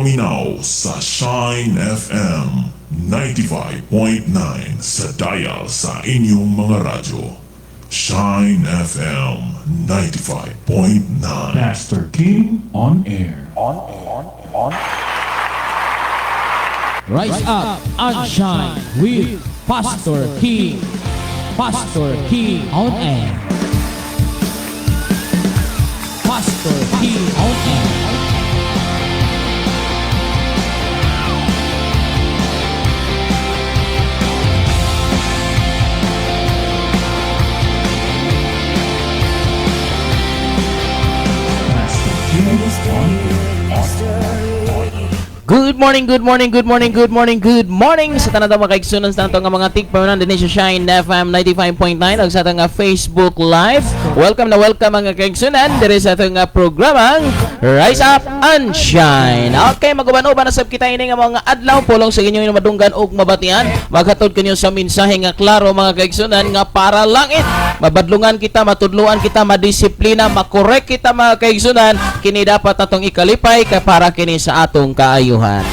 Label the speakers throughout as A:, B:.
A: Nagpaminaw sa Shine FM 95.9 sa dial sa inyong mga radyo. Shine FM 95.9.
B: Pastor King on air.
C: Rise up and shine with Pastor King. Pastor King on air. Pastor King on air.
B: Pastor King on air.
C: Good morning, good morning, good morning, good morning, good morning sa tanan mga kaigsunan sa tanang nga mga tigpaminaw dinhi sa Shine FM 95.9 ug sa atong nga Facebook Live. Welcome na welcome, mga kaigsunan, diri sa atong nga programang Rise Up and Shine. Okay, maguban-uban na sab kita ini nga mga adlaw, pulong sa inyong madunggan ug mabatian. Maghatod kanyo sa mensahe nga klaro, mga kaigsunan, nga para langit. Mabadlungan kita, matudluan kita, madisiplina, makorek kita, mga kaigsunan. Kini dapat natong ikalipay kay para kini sa atong kaayuhan.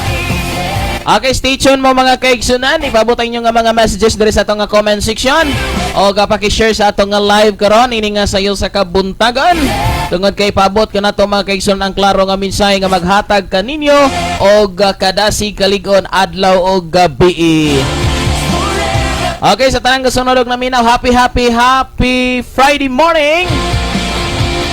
C: Okay, stay tuned mo, mga kaigsunan. Ipabot ang inyong nga mga messages diri sa atong nga comment section. O paki-share sa atong nga live karon ini nga sayo sa kabuntagon. Tungod kay paabot kanato, mga kaigsunan, ang klaro nga mensahe nga maghatag kaninyo og kadasi kalig-on adlaw og gabi. Okay, sa tanang kasunod og naminaw, happy, happy, happy Friday morning!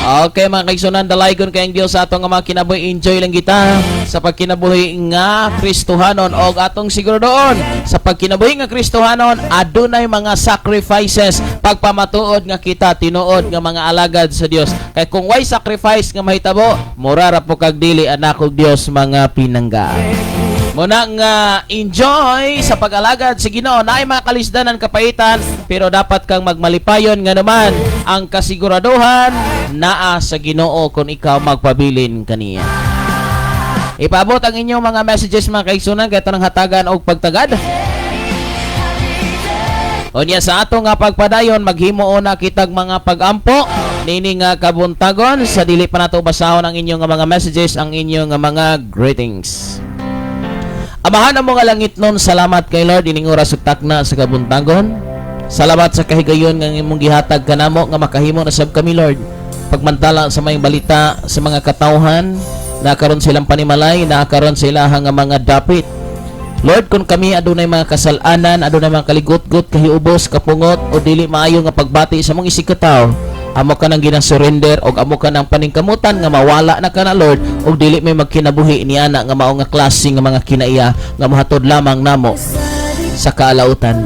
C: Okay, mga kaigsunan, dalaygon kayong Dios sa atong nga mga kinabuhi. Enjoy lang kita sa pagkinabuhi nga Kristohanon og atong siguradoon sa pagkinabuhi nga Kristohanon adunay mga sacrifices, pagpamatuod nga kita tinuod nga mga alagad sa Dios. Kay kung way sacrifice nga mahitabo, mura ra po kag dili anak og Dios, mga pinangga. Muna nga enjoy sa pag-alagad sa Ginoo. Naay mga kalisdanan, kapaitan, pero dapat kang magmalipayon nga naman ang kasiguraduhan naa sa Ginoo kung ikaw magpabilin kaniya. Ipaabot ang inyong mga messages, mga kaigsunan, kay ng hatagan og pagtagad. Unya sa ato nga pagpadayon, maghimo una kitag mga pagampo nini nga kabuntagon sa dili pa nato basahon ang inyong nga mga messages, ang inyong nga mga greetings. Amahan ang mga langit nun, salamat kay Lord ining oras ug takna sa kabuntagon. Salamat sa kahigayon nga imong gihatag kanamo nga makahimo na sab kami, Lord. Pagmantala sa mayong balita sa mga katawhan na karon silang panimalay, na karon sila nga mga dapit. Lord, kung kami adunay mga kasalanan, adunay mga kaligutgot, kahiubos, kapungot o dili maayo nga pagbati sa mong isigkatawo, amo ka nang gina-surrender og amo ka nang paningkamutan nga mawala na ka na, Lord, og dili may magkinabuhi ni ana nga mao nga klase nga mga kinaiya nga mohatod lamang namo sa kaalautan.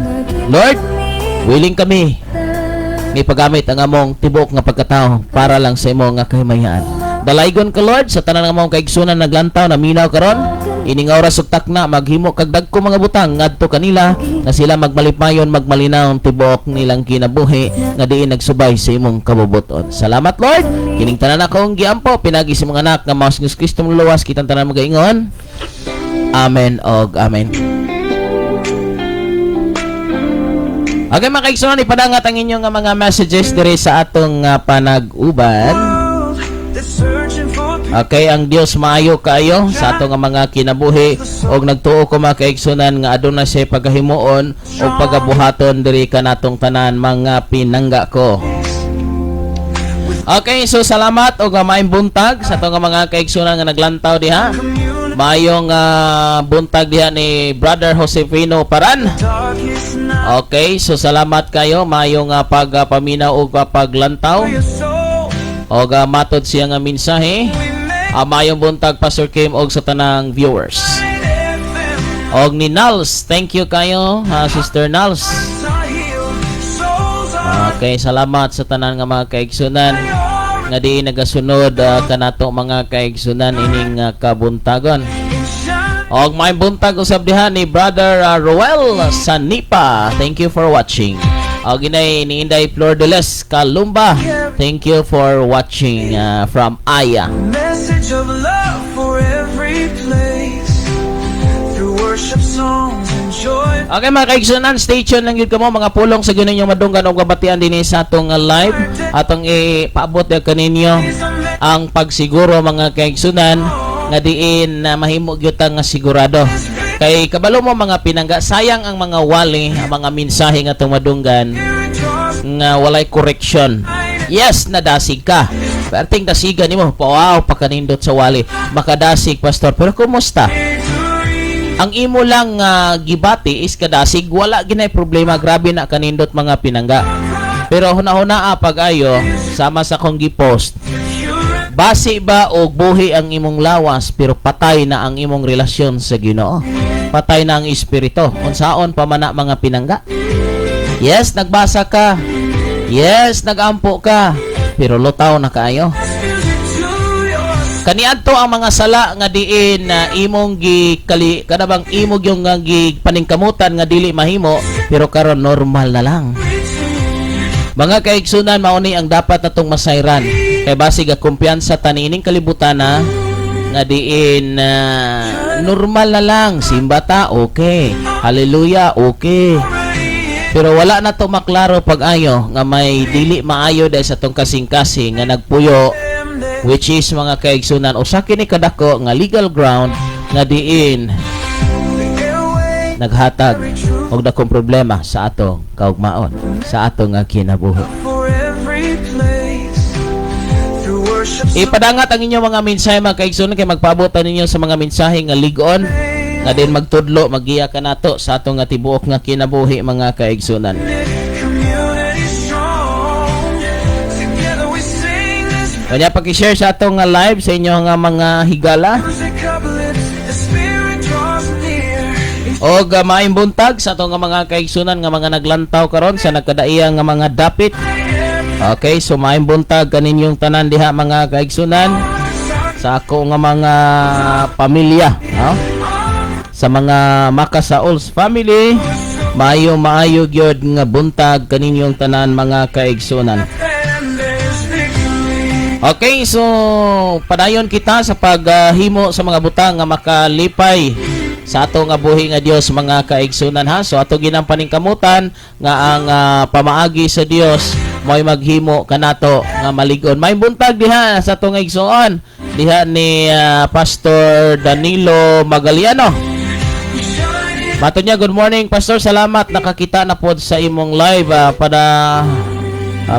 C: Lord, willing kami may paggamit ang among tibuok nga pagkatao para lang sa imo nga kahimayaan. Dalaygon ka, Lord, sa tanan nga among kaigsunan naglantaw na minaw karon. Ining oras ug takna, maghimo kag dagko mga butang ngadto kanila nga sila magmalipayon, magmalinaw ang tibuok nilang kinabuhi nga diin nagsubay sa imong kabubuton. Salamat, Lord. Kining tanan akong giampo pinagi sa mga anak nga mao si Kristo luwas kitang tanan magaingon. Amen og amen. Okay, mga kaigsunan, ipadangat ang inyong nga mga messages diri sa atong panag-uban. Okay, ang Dios maayo kaayo sa atong nga mga kinabuhi og nagtuo ko, mga kaigsunan, nga aduna siya pagahimuon og pagabuhaton diri kanatong tanan, mga pinangga ko. Okay, so salamat og maayong buntag sa atong nga mga kaigsunan nga naglantaw diha. Maayong buntag diha ni Brother Josefino Paran. Okay, so salamat kayo, maayong pagpaminaw ug paglantaw. Og matod siya nga mensahe. Maayong buntag, Pastor Kim, og sa tanang viewers. Og ni Nals, thank you kayo, Sister Nals. Okay, salamat sa tanan nga mga kaigsunan nga di nagasunod kanato, mga kaigsunan, ining kabuntagon. Og may buntag usab diha ni Brother Roel Sanipa. Thank you for watching. Og inay ni Inday Flor de Les Kalumba. Thank you for watching from Aya.
D: Message of love for every place through worship songs and joy.
C: Okay, mga kaigsunan, stay tuned lang yun kamo, mga pulong sa ganun yung madunggan og kabatian din sa atong live. Atong ipaabot ya kaninyo ang pagsiguro, mga kaigsunan. Nga diin na mahimo gyud ta nga sigurado. Kay kabalo mo, mga pinangga, sayang ang mga wali, ang mga mensahe nga tumadunggan nga walay correction. Yes, nadasig ka. Perting dasigan nimo, wow, pakanindot sa wali. Makadasig, pastor. Pero kumusta? Ang imo lang gibati is kadasig, wala ginay problema, grabe na kanindot, mga pinangga. Pero huna-huna pag-ayo, sama sa kong gipost, basi ba og buhi ang imong lawas pero patay na ang imong relasyon sa Ginoo? Patay na ang espiritu. Unsaon pa man na, mga pinangga? Yes, nagbasa ka. Yes, nagampo ka. Pero lutaw na kaayo. Kaniadto ang mga sala nga diin na imong gi kali kada bang imo yung nga gi paningkamutan nga dili mahimo, pero karon normal na lang. Mga kaigsunan, mao ni ang dapat natong masayran. Kay basig ang kumpiyansa taniining kalibutan na nga diin na normal na lang, simba ta, okay. Hallelujah, okay. Pero wala na to maklaro pag-ayo nga may dili maayo dahil sa tong kasing-kasing nga nagpuyo, which is, mga kaigsunan, usa kini kadako nga legal ground nga diin naghatag og dakong problema sa atong kaugmaon, sa atong nga kinabuhi.
D: For every place through worship.
C: Ipadangat ang inyong mga mensahe, mga kaigsunan, kay magpaabot ninyo sa mga mensahe nga ligon nga din magtudlo, magiya kanato sa atong nga tibuok nga kinabuhi, mga kaigsunan.
D: Community strong. Together we sing this
C: Kanya paki-share sa atong nga live sa inyong nga mga higala.
D: Music uplifts, the spirit draws near.
C: Og maayong buntag sa atong nga mga kaigsunan nga mga naglantaw karon sa nagkadaiya nga mga dapit. Okay, so maayong buntag kaninyong tanan diha, mga kaigsunan, sa ako nga mga pamilya, no? Sa mga Makasaols family, maayo maayo gyud nga buntag kaninyong tanan, mga kaigsunan.
D: And there's victory.
C: Okay, so padayon kita sa paghimo sa mga butang nga makalipay sa ato nga buhi nga Dios, mga kaigsunan, ha. So ato ginang paningkamutan nga ang pamaagi sa Dios mo'y maghimo kanato nga maligon. May buntag diha sa atong igsoon diha ni Pastor Danilo Magaliano. Mato niya, "Good morning, Pastor. Salamat nakakita na pod sa imong live para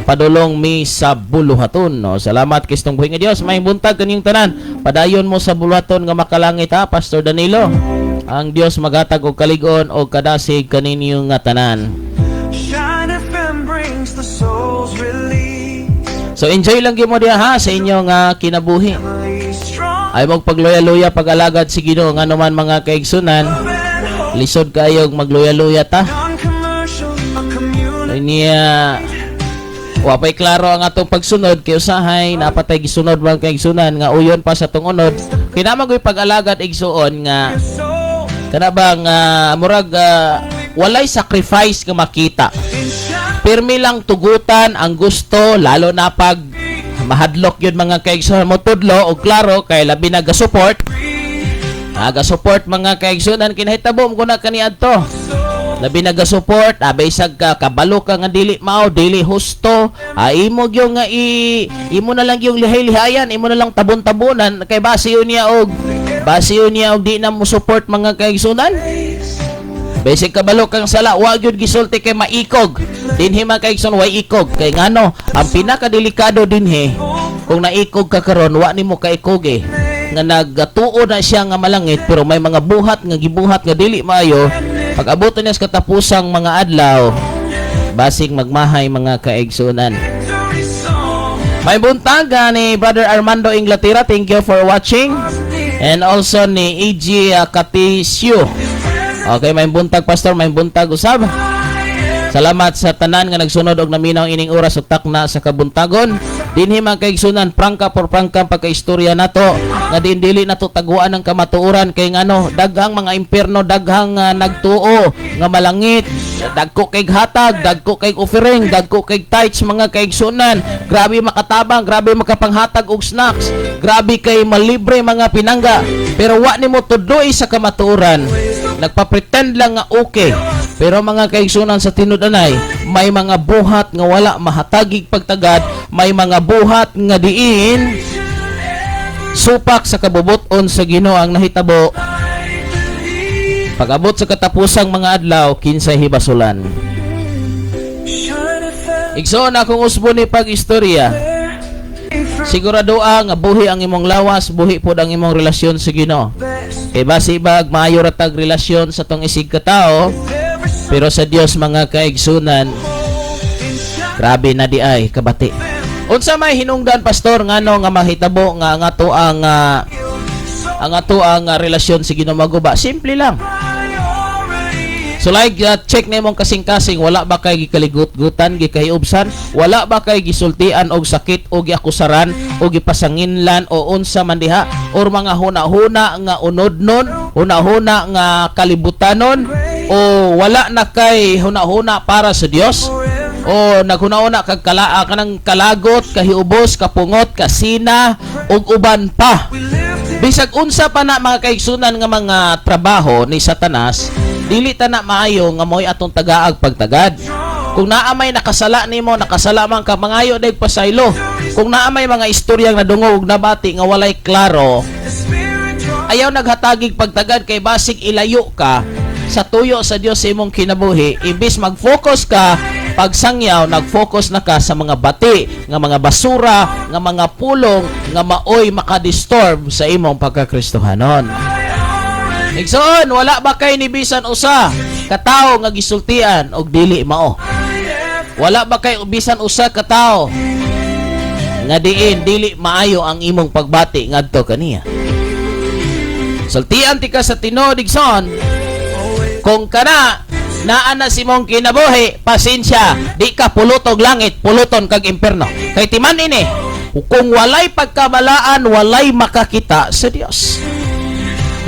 C: padulong mi sa buluhaton." No, salamat Kristong buhi nga Dios. May buntag kaniyong tanan. Padayon mo sa buluhaton nga makalangit ha, Pastor Danilo. Ang Dios magatag og kalig-on og kadasig kaninyo nga tanan.
D: Shine FM brings the soul's release.
C: So enjoy lang gyud mo diha ha sa inyong kinabuhi.
D: Family strong
C: Ay magpagluya-luya pag-alagad si Ginoo, ngano man, mga kaigsunan,
D: and hope.
C: Lisod kayog magluya-luya ta.
D: Non-commercial, a community.
C: Niya wa pay klaro ang atong pagsunod kay usahay napatay gisunod, mga kaigsunan, nga uyon pa sa tong unod. Kinamagoy pag-alagad, igsuon, nga
D: Soul
C: kana bang murag walay sacrifice nga makita.
D: in shine.
C: Pirmi lang tugutan ang gusto, lalo na pag mahadlok yun, mga kaigsunan, mo tudlo og klaro kay labi na ga-support. Ga-support, mga kaigsunan, kinahitabo mo na kaniadto. Labi na ga-support, abay sag ka kabalo ka nga dili mao, dili husto, imo gyud nga i imo na lang yung lihay-lihayan, imo na lang tabon-tabonan kay base yun niya og di na mo support, mga kaigsunan. Basic kabalo kang sala, wa gyud gisulti kay maikog. Dinhi, mga kaigsoon, way ikog. Kay ngano, ang pinakadelikado dinhi, kung naikog ka karon, wa nimo kaikog eh. Nga nagatuo na siya nga malangit pero may mga buhat nga gibuhat nga dili maayo, pag abot niya sa katapusang mga adlaw, basig magmahay, mga kaigsunan.
D: Victory song.
C: May buntag ni Brother Armando Inglaterra, thank you for watching. And also ni AG Katisio. Okay, may buntag, pastor, may buntag usab. Salamat sa tanan nga nagsunod og naminaw ining oras ug takna sa kabuntagon. Dinhi, mga kaigsunan, prangka por prangka pagkaistorya nato nga din dili nato taguan ang kamatuoran kay ngano daghang mga impierno, daghang nagtuo nga malangit, dagko kay hatag, dagko kay offering, dagko kay tithes, mga kaigsunan. Grabe makatabang, grabe makapanghatag og snacks, grabe kay malibre, mga pinangga. Pero wa nimo tudloy sa kamatuoran. Nagpa-pretend lang nga okay. Pero mga kaigsunan, sa tinud-anay, may mga buhat nga wala mahatagig pagtagad, may mga buhat nga diin Supak sa kabubut-on sa Ginoo ang nahitabo. Pag-abot sa katapusang mga adlaw, kinsay hibasulan?
D: Shine FM.
C: Igsoon, akong usbon ni pag-istorya. Sigurado nga buhi ang imong lawas, buhi pod ang imong relasyon sa Ginoo.
D: Best.
C: Kay basi bag maayo ra tag relasyon sa tong isig katao,
D: Every
C: pero sa Dios, mga kaigsunan, grabe na di ay kabati. Unsa may hinungdan, pastor, ngano nga mahitabo nga ang ato ang relasyon sa Ginoo maguba? Simple lang. So like check na imong kasing-kasing, wala ba kay gikaligut-gutan, gikahiubsan, wala ba kay gisultian og sakit o giakusaran o gipasanginlan o unsa man diha or mga huna-huna nga unodnon, huna-huna nga kalibutanon, o wala na kay huna-huna para sa Dios o naghuna-huna kag kalaa kanang kalagot, kahiubos, kapungot, kasina ug uban pa. Bisag unsa pa na, mga kaigsunan, nga mga trabaho ni Satanas, dili ta na maayo nga mo'y atong tagaag pagtagad. Kung naa may nakasala nimo, nakasala man ka, mangayo dag pasaylo. Kung naa may mga istoryang nadungog ug nabati nga walay klaro, ayaw naghatagig pagtagad kay basig ilayo ka sa tuyo sa Dios sa imong kinabuhi. Imbis mag-focus ka pagsangyaw, nag-focus na ka sa mga bati nga mga basura nga mga pulong nga maoy makadisturb sa imong pagkakristohanon. Igsoon, wala ba kay ni bisan usa katawo nga gisultian og dili mao? Wala ba kay bisan usa katawo nga diin dili maayo ang imong pagbati ngadto kaniya? Sultian tika sa tinuod, igsoon. Kung kana naa na si mong kinabuhi, pasensya, di ka pulutog langit, puluton kag imperno. Kay timan ini, kung walay pagkabalaan, walay makakita sa Dios.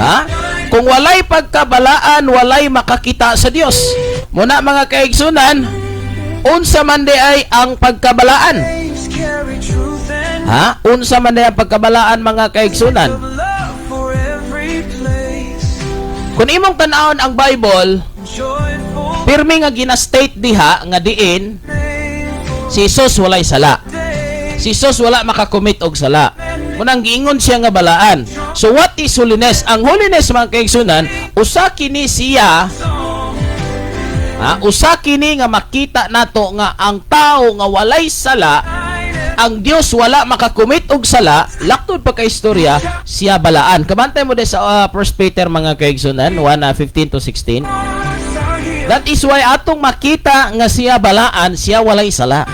C: Ha? Kung walay pagkabalaan, walay makakita sa Dios. Muna, mga kaigsunan, unsa man di ay ang pagkabalaan?
D: Carry truth and
C: Ha? Unsa man di ang pagkabalaan, mga kaigsunan?
D: Love for every place.
C: Kung imong tan-awon ang Bible,
D: Joyful
C: pirmi nga gina-state diha nga diin si Jesus walay sala. Si Jesus wala makakomit og sala. Munang giingon siya nga balaan. So what is holiness? Ang holiness, mga kaigsunan, usa kini siya, ha, usa kini nga makita nato nga ang tao nga walay sala, ang Dios wala makakomit og sala, laktod pa kay istorya, siya balaan. Kabantay mo de sa 1 Peter, mga kaigsunan, 1:15 to 16. That is why atong makita nga siya balaan, siya walay sala.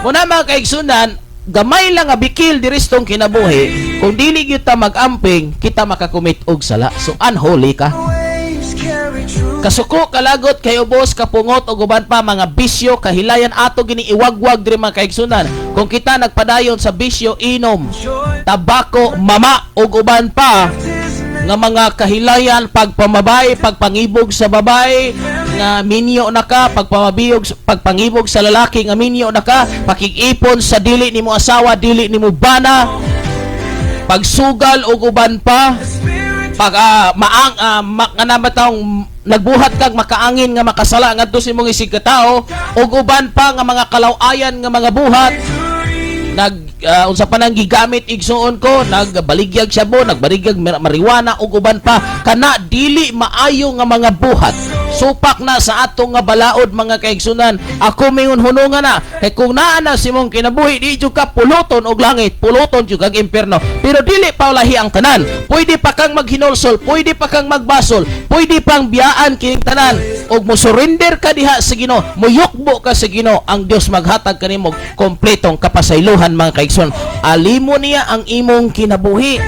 C: Muna, mga kaigsunan, gamay lang nga bikil diri sa tong kinabuhi, kung dili gyud ta mag-amping, kita makakomit og sala. So unholy ka.
D: Waves carry truth.
C: Kasuko, kalagot, kayubos, kapungot ug uban pa mga bisyo, kahilayan, ato gini iwagwag diri, mga kaigsunan. Kung kita nagpadayon sa bisyo, inom,
D: Joy
C: tabako, mama ug uban pa nga mga kahilayan, pagpamabay, pagpangibog sa babae nga minyo na ka, pagpamabiyog, pagpangibog sa lalaki nga minyo na ka, pakig-ipon sa dili nimo asawa, dili nimo bana, pagsugal ug uban pa,
D: spirit
C: pag maang kana ba taong nagbuhat kag makaangin nga makasala ngadto sa imong isig katao ug uban pa nga mga kalaw-ayan nga mga buhat, nag unsa pa nang gigamit, igsuon ko, nagbaligyag shabu, nagbaligyag marijuana ug uban pa, kana dili maayo nga mga buhat, supak na sa atong nga balaod, mga kaigsunan. Ako mingon, hunungan na kay kung naa na si mong kinabuhi, di jud ka puluton og langit, puluton jud kag impierno. Pero dili pa lahi ang tanan. Pwede pa kang maghinulsol, pwede pa kang magbasol, pwede pang biyaan kining tanan ug mo surrender ka diha sa Ginoo, moyukbo ka sa Ginoo, ang Dios maghatag kanimo kompletong kapasaylohan, mga kaigsoon. Alimo niya ang imong kinabuhi.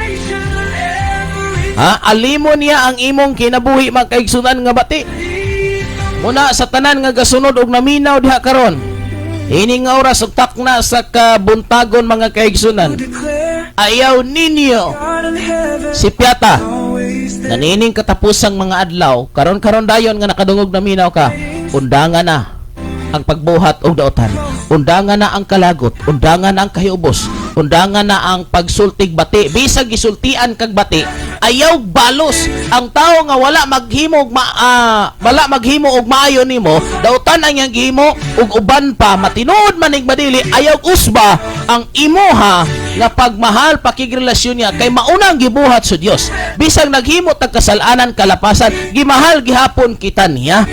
C: Ha, alimo niya ang imong kinabuhi, mga kaigsunan nga bati. Muna sa tanan nga gasunod og naminaw diha karon ini nga oras ug takna sa kabuntagon, mga kaigsunan,
D: Declare
C: ayaw ninyo
D: God in heaven
C: si Piata
D: always there.
C: na niining katapusang mga adlaw, karon karon dayon nga nakadungog na minaw ka, undangan na ang pagbuhat og daotan, undangan na ang kalagot, undangan na ang kahiubos. Undangan na ang pagsultig bati. Bisag gisultian kag bati, ayaw balos. Ang tao nga wala maghimo og maayo nimo, dautan ang iyang gihimo ug uban pa matinuod man ig madili, ayaw usba ang imuha nga pagmahal, pakigrelasyon niya, kay mauna ang gibuhat sa Dios. Bisag naghimo tag kasalanan, kalapasan, gimahal gihapon kita niya.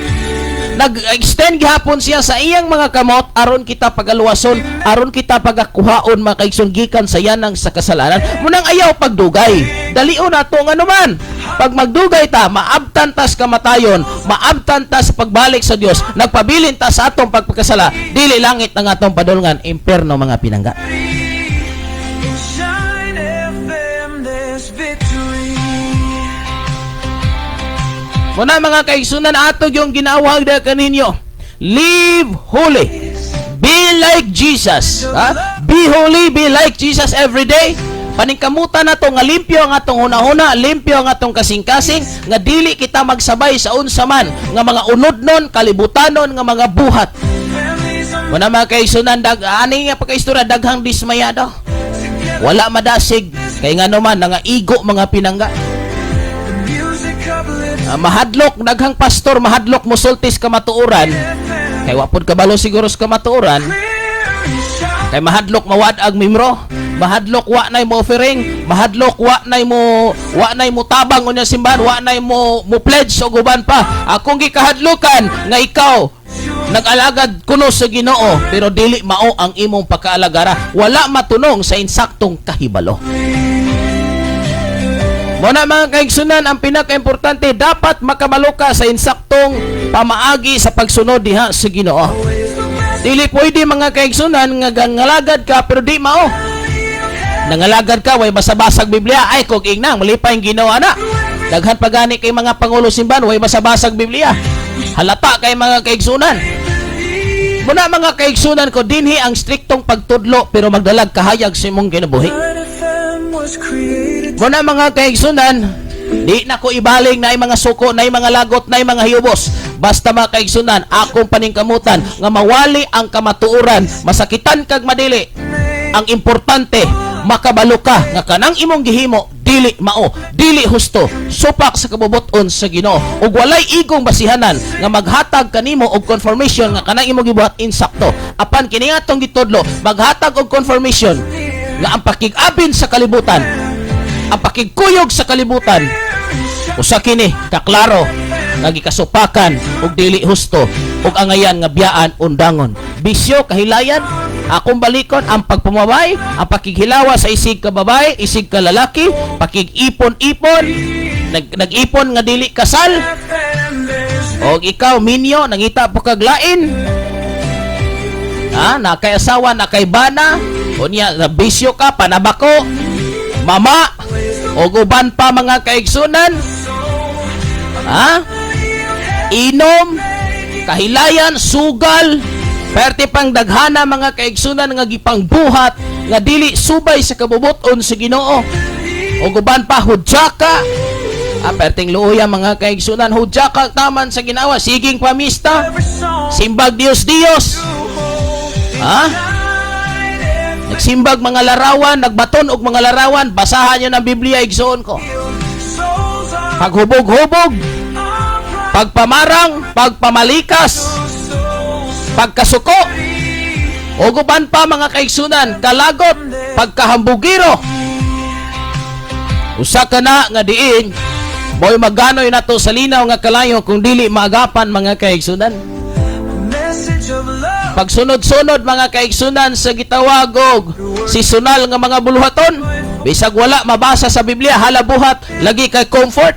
C: Nag-extend gihapon siya sa iyang mga kamot aron kita pagaluwason, aron kita pagakuhaon, mga kaigsoon, gikan sa yanang sa kasalanan. Munang ayaw pagdugay, dalion nato. Nga naman pag magdugay ta, maabtan tas kamatayon, maabtan ta sa pagbalik sa Dios. Nagpabilin ta sa atong pagpakasala, dili langit ang atong padulngan, imperno, mga pinangga.
D: In Shine FM, there's victory.
C: Muna, mga kaigsunan, ato yung ginawag na kaninyo. Live holy. Be like Jesus. Ha? Be holy, be like Jesus every day. Paningkamutan nato nga limpyo ang atong hunahuna, limpyo ang atong kasing-kasing, nga dili kita magsabay sa unsa man nga mga unodnon, kalibutanon nga mga buhat.
D: Families are
C: Muna, mga kaigsunan, ani nga pagkaistorya, daghang dismayado. Wala madasig kay ngano man nangaigo, mga pinangga.
D: The music uplifts.
C: Mahadlok daghang pastor, mahadlok mosultis kamatuoran kay wa pod kabalo siguro sa kamatuoran.
D: Clear and shine.
C: Kay mahadlok mawad-ag miyembro, mahadlok wa nay mo offering, mahadlok wa nay mo tabang unya simbahan, wa nay mo mo pledge og uban pa. Akong gikahadlokan nga ikaw nag-alagad kuno sa Ginoo pero dili mao ang imong pagkaalagara, wala matunong sa insaktong kahibalo. Muna, mga kaigsunan, ang pinaka-importante, dapat makabalo ka sa insaktong pamaagi sa pagsunod diha sa Ginoo. Dili pwede, mga kaigsunan, nga ngalagad ka pero di mao. Nangalagad ka, way basa-basag Biblia, ay kog ingnang malipay ang Ginoo ana. Daghan pa gani kay mga pangulo simbahan, way basa-basag Biblia. Halata kay, mga kaigsunan. Muna, mga kaigsunan ko, dinhi ang striktong pagtudlo pero magdalag kahayag sa imong kinabuhi.
D: Shine FM was created
C: Muna, mga kaigsunan, di na ko ibaling na mga suko, na mga lagot, na mga hiyubos. Basta, mga kaigsunan, akong paningkamutan nga mawali ang kamatuoran, masakitan kag madili. Ang importante, makabalo ka nga kanang imong gihimo dili mao, dili husto, supak sa kabubuton sa Ginoo. Ug walay igong basihanan nga maghatag kanimo og confirmation nga kanang imong gibuhat insakto. Apan kini atong gitudlo, maghatag og confirmation nga ang pakig-abin sa kalibutan, ang pakigkuyog sa kalibutan, usa kini kaklaro nga gikasupakan ug dili husto ug angayan nga biyaan, undangon. Bisyo, kahilayan, akong balikon ang pagpumabay, ang pakighilawa sa isig ka babae, isig ka lalaki, pakig-ipon-ipon, nag-ipon nga dili kasal,
D: FM, there's
C: og ikaw minyo, nangita po kag lain, ha, na kay asawa, na kay bana, unya bisyo ka, panabako, mama, og uban pa, mga kaigsunan, ha, inom, kahilayan, sugal, perte pang daghana, mga kaigsunan, nga gipangbuhat nga dili subay sa kabubuton sa Ginoo, og uban pa, hudyaka. Ah, perting luoya, mga kaigsunan, hudyaka taman sa ginawa, siging pamista,
D: every song
C: simbag Dios Dios. Ha?
D: Shine FM
C: Nagsimbag mga larawan, nagbaton og mga larawan, basahan niyo ng Biblia, igsoon ko.
D: Souls are
C: Paghubog-hubog,
D: our pride.
C: Pagpamarang, pagpamalikas,
D: Souls
C: pagkasuko, ug uban pa, mga kaigsunan, kalagot, pagkahambugiro. Usa ka na nga diin, boy maganoy nato sa linaw nga kalayo kung dili maagapan, mga kaigsunan.
D: Message of love.
C: Pagsunod-sunod, mga kaigsunan, sa gitawag og seasonal nga mga buluhaton, bisag wala mabasa sa Biblia, halabuhat lagi kay comfort.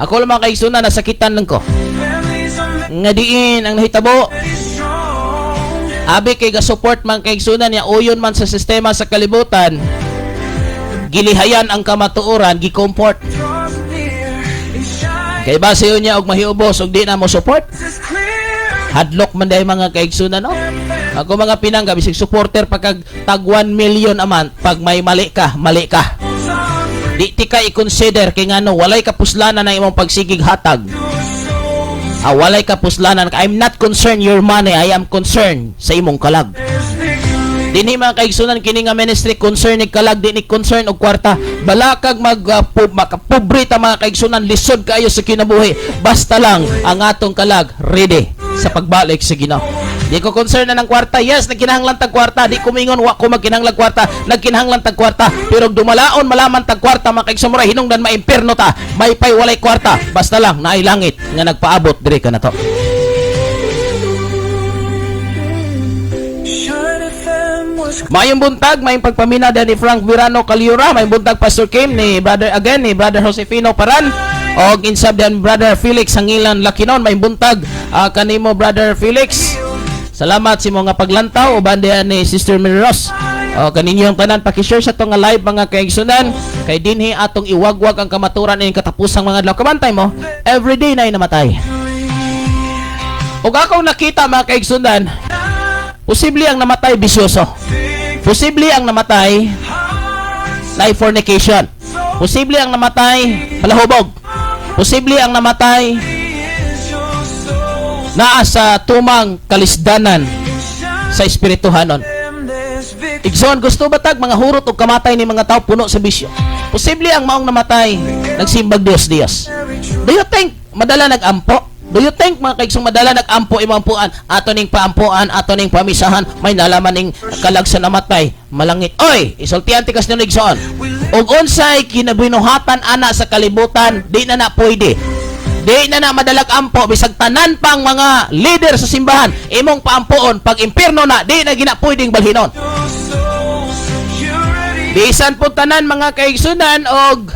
C: Ako lang, mga kaigsunan, nasakitan lang ko.
D: Families are
C: Nga diin ang nahitabo,
D: made strong.
C: abi kay ga-support man kaigsunan niya, uyon man sa sistema sa kalibutan, gilihayan ang kamatuoran, gi-comfort.
D: Draws near and shine
C: Kay base niya og mahiubos og di na mo support,
D: is clear.
C: Hadlok man dahil, mga kaigsunan, no? Ako, mga pinangga, bisig supporter pagkag tag 1 million a month, pag may mali ka, mali ka. Di ti ka i-consider kay ngano walay kapuslanan ng imong pagsigig hatag. Ah, walay kapuslanan. I'm not concerned your money, I am concerned sa imong kalag.
D: There's victory.
C: Dinhi, mga kaigsunan, kini nga ministry concern ni kalag, di ni concern og kwarta. Balakag mag makapobre ta, mga kaigsunan, lisod kaayo sa kinabuhi. Basta lang ang atong kalag ready sa pagbalik sa Ginoo. Di ko concern na ng kwarta. Yes, nagkinahanglan tag kwarta. Di ko mingon wa ko magkinahanglan kwarta. Nagkinahanglan tag kwarta. Pero dumalaon malaman tag kwarta, mga kaigsunan, mura hinungdan maimpierno ta. May pay walay kwarta. Basta lang naay langit nga nagpaabot diri kanato.
D: Shine FM was
C: Mayong buntag, mayong pagpamina ni Frank Virano Caliura, mayong buntag, Pastor Kim, ni Brother again ni Brother Josefino Paran og insab din Brother Felix Hangilan Lakinon, mayong buntag kanimo, Brother Felix. Salamat sa imong nga paglantaw uban diha ni Sister Mary Rose. O kaninyo ang tanan, paki-share sa atong nga live, mga kaigsunan, kay dinhi atong iwagwag ang kamaturan ning katapusang mga adlaw. Kabantay mo, everyday na namatay. Ug akong nakita, mga kaigsunan, posible ang namatay bisyoso. Posible ang namatay na fornication. Posible ang namatay palahubog. Posible ang namatay
D: is your soul.
C: Naa sa tumang kalisdanan sa espirituhanon.
D: FM, there's victory.
C: Igsoon, gusto ba tag mga hurot og kamatay ni mga tao puno sa bisyo? Posible ang maong namatay nagsimbag Dios Dios. Do you think madala nagampo? Do you think, mga kaigsong, madala nagampo imong ampuan? Ato ning paampuan, ato ning pamisahan, may nalaman ning kalag sa namatay, malangit. Oy, isultian ti kas igsoon. Ug unsay kinabinuhatan ana sa kalibutan, di na na pwede. Di na na madalag ampo bisag tanan pang mga leader sa simbahan imong paampoon, pag impierno na, di na gina pwedeng balhinon.
D: Your souls. You ready?
C: Bisan po tanan, mga kaigsunan, og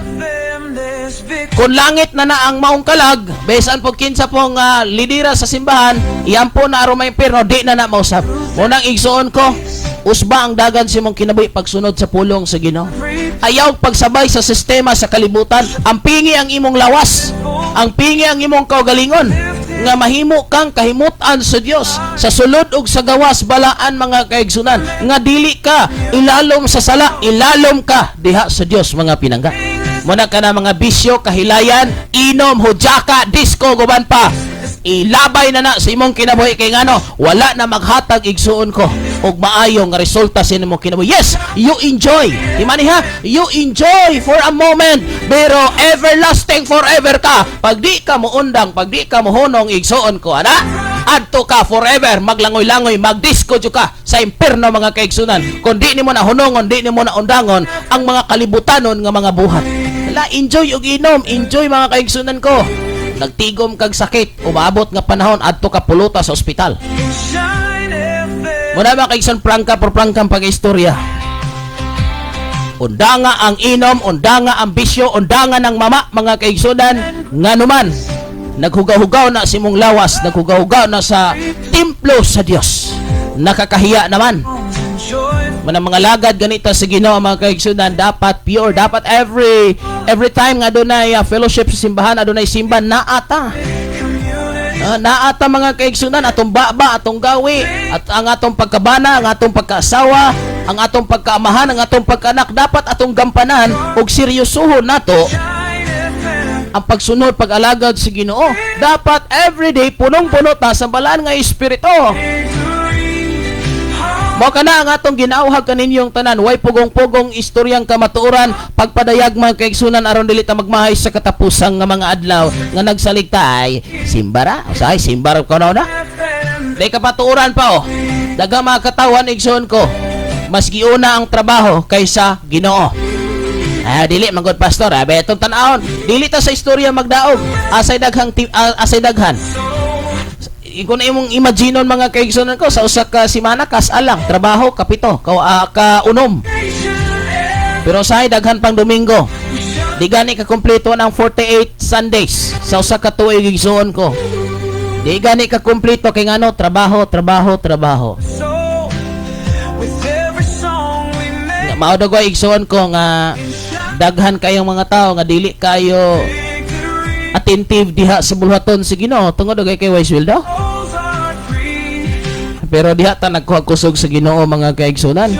D: FM, there's victory.
C: Kung langit na na ang maong kalag, bisan po kinsa pong lidera sa simbahan, iampo na aron maimpierno, di na na mausab. Munang igsuon ko, usba ang dagan sa imong kinabuhi pagsunod sa pulong sa Ginoo. Ayaw pagsabay sa sistema sa kalibutan. Ang pingi ang imong lawas, ang pingi ang imong kaugalingon nga mahimo kang kahimutan sa Dios sa sulod ug sa gawas balaan, mga kaigsunan, nga dili ka ilalom sa sala, ilalom ka diha sa Dios, mga pinangga. Muna ka na mga bisyo, kahilayan, inom, hudyaka, disco, guban pa, ilabay na na sa imong kinabuhi kay ngano wala na maghatag, igsuon ko, og maayo nga resulta sa imong kinabuhi. Yes, you enjoy. Imani ha, you enjoy for a moment, pero everlasting forever ka pag di ka muundang, pag di ka muhunong, igsuon ko, ana adto ka forever maglangoy-langoy, magdisco jud ka sa impierno, mga kaigsunan, kung di nimo na hunongon, di nimo na undangon ang mga kalibutanon nga mga buhat. La enjoy og inom, enjoy, mga kaigsunan ko, nagtigom kag sakit, umabot nga panahon adto ka puluta sa ospital.
D: Shine FM.
C: Muna, mga kaigsoon, prangka por prangkang pag-istorya. Undanga ang inom, undanga ang bisyo, undanga ng mama, mga kaigsunan, nga numan, naghugaw-hugaw na si mong lawas, naghugaw-hugaw na sa templo sa Dios. Nakakahiya naman.
D: Joy.
C: Manang mga lagad ganito sa Ginoo, mga kaigsunan, dapat pure, dapat every time nga adunay fellowship sa simbahan, adunay simba, naata. Naata, mga kaigsunan, atong baba, atong gawi, at ang atong pagkabana, ang atong pagkaasawa, ang atong pagkaamahan, ang atong pagkaanak, dapat atong gampanan og seryosohon nato
D: Shine FM.
C: ang pagsunod, pag-alagad sa Ginoo. Dapat everyday punong-puno ta sa balaan nga espiritu. Mao kana ang atong ginauhag kaninyong tanan, way pugong-pugong istoryang kamatuoran, pagpadayag, mga kaigsunan, aron dili ta magmahay sa katapusang nga mga adlaw nga nagsaligta ay simbara, usahay simbara ko na. Di kapatuoran pa oh. Daga mga katawan, igsoon ko, mas giuna ang trabaho kaysa Ginoo. Ah, dili man gud, pastor, ah, betong tan-awon. Dili ta sa istorya magdaog. Asay daghan. Kung na imong imaginon, mga kaigsunan ko, sa usa ka semana kas alang trabaho kapito ka, ka unom, pero sa daghan pang Domingo, di gani ka kumpleto ng 48 Sundays sa usa ka tuig, igsuon ko. Di gani ka kumpleto kay ngano trabaho, trabaho, trabaho.
D: So, with every song we make,
C: Nga, mao daw igsuon ko nga daghan kayong mga tao nga dili kayo attentive diha sa bulhaton sa Ginoo tungod kay kay wise will daw.
D: souls are free.
C: Pero diha ta nagkuha kusog sa Ginoo, mga kaigsunan.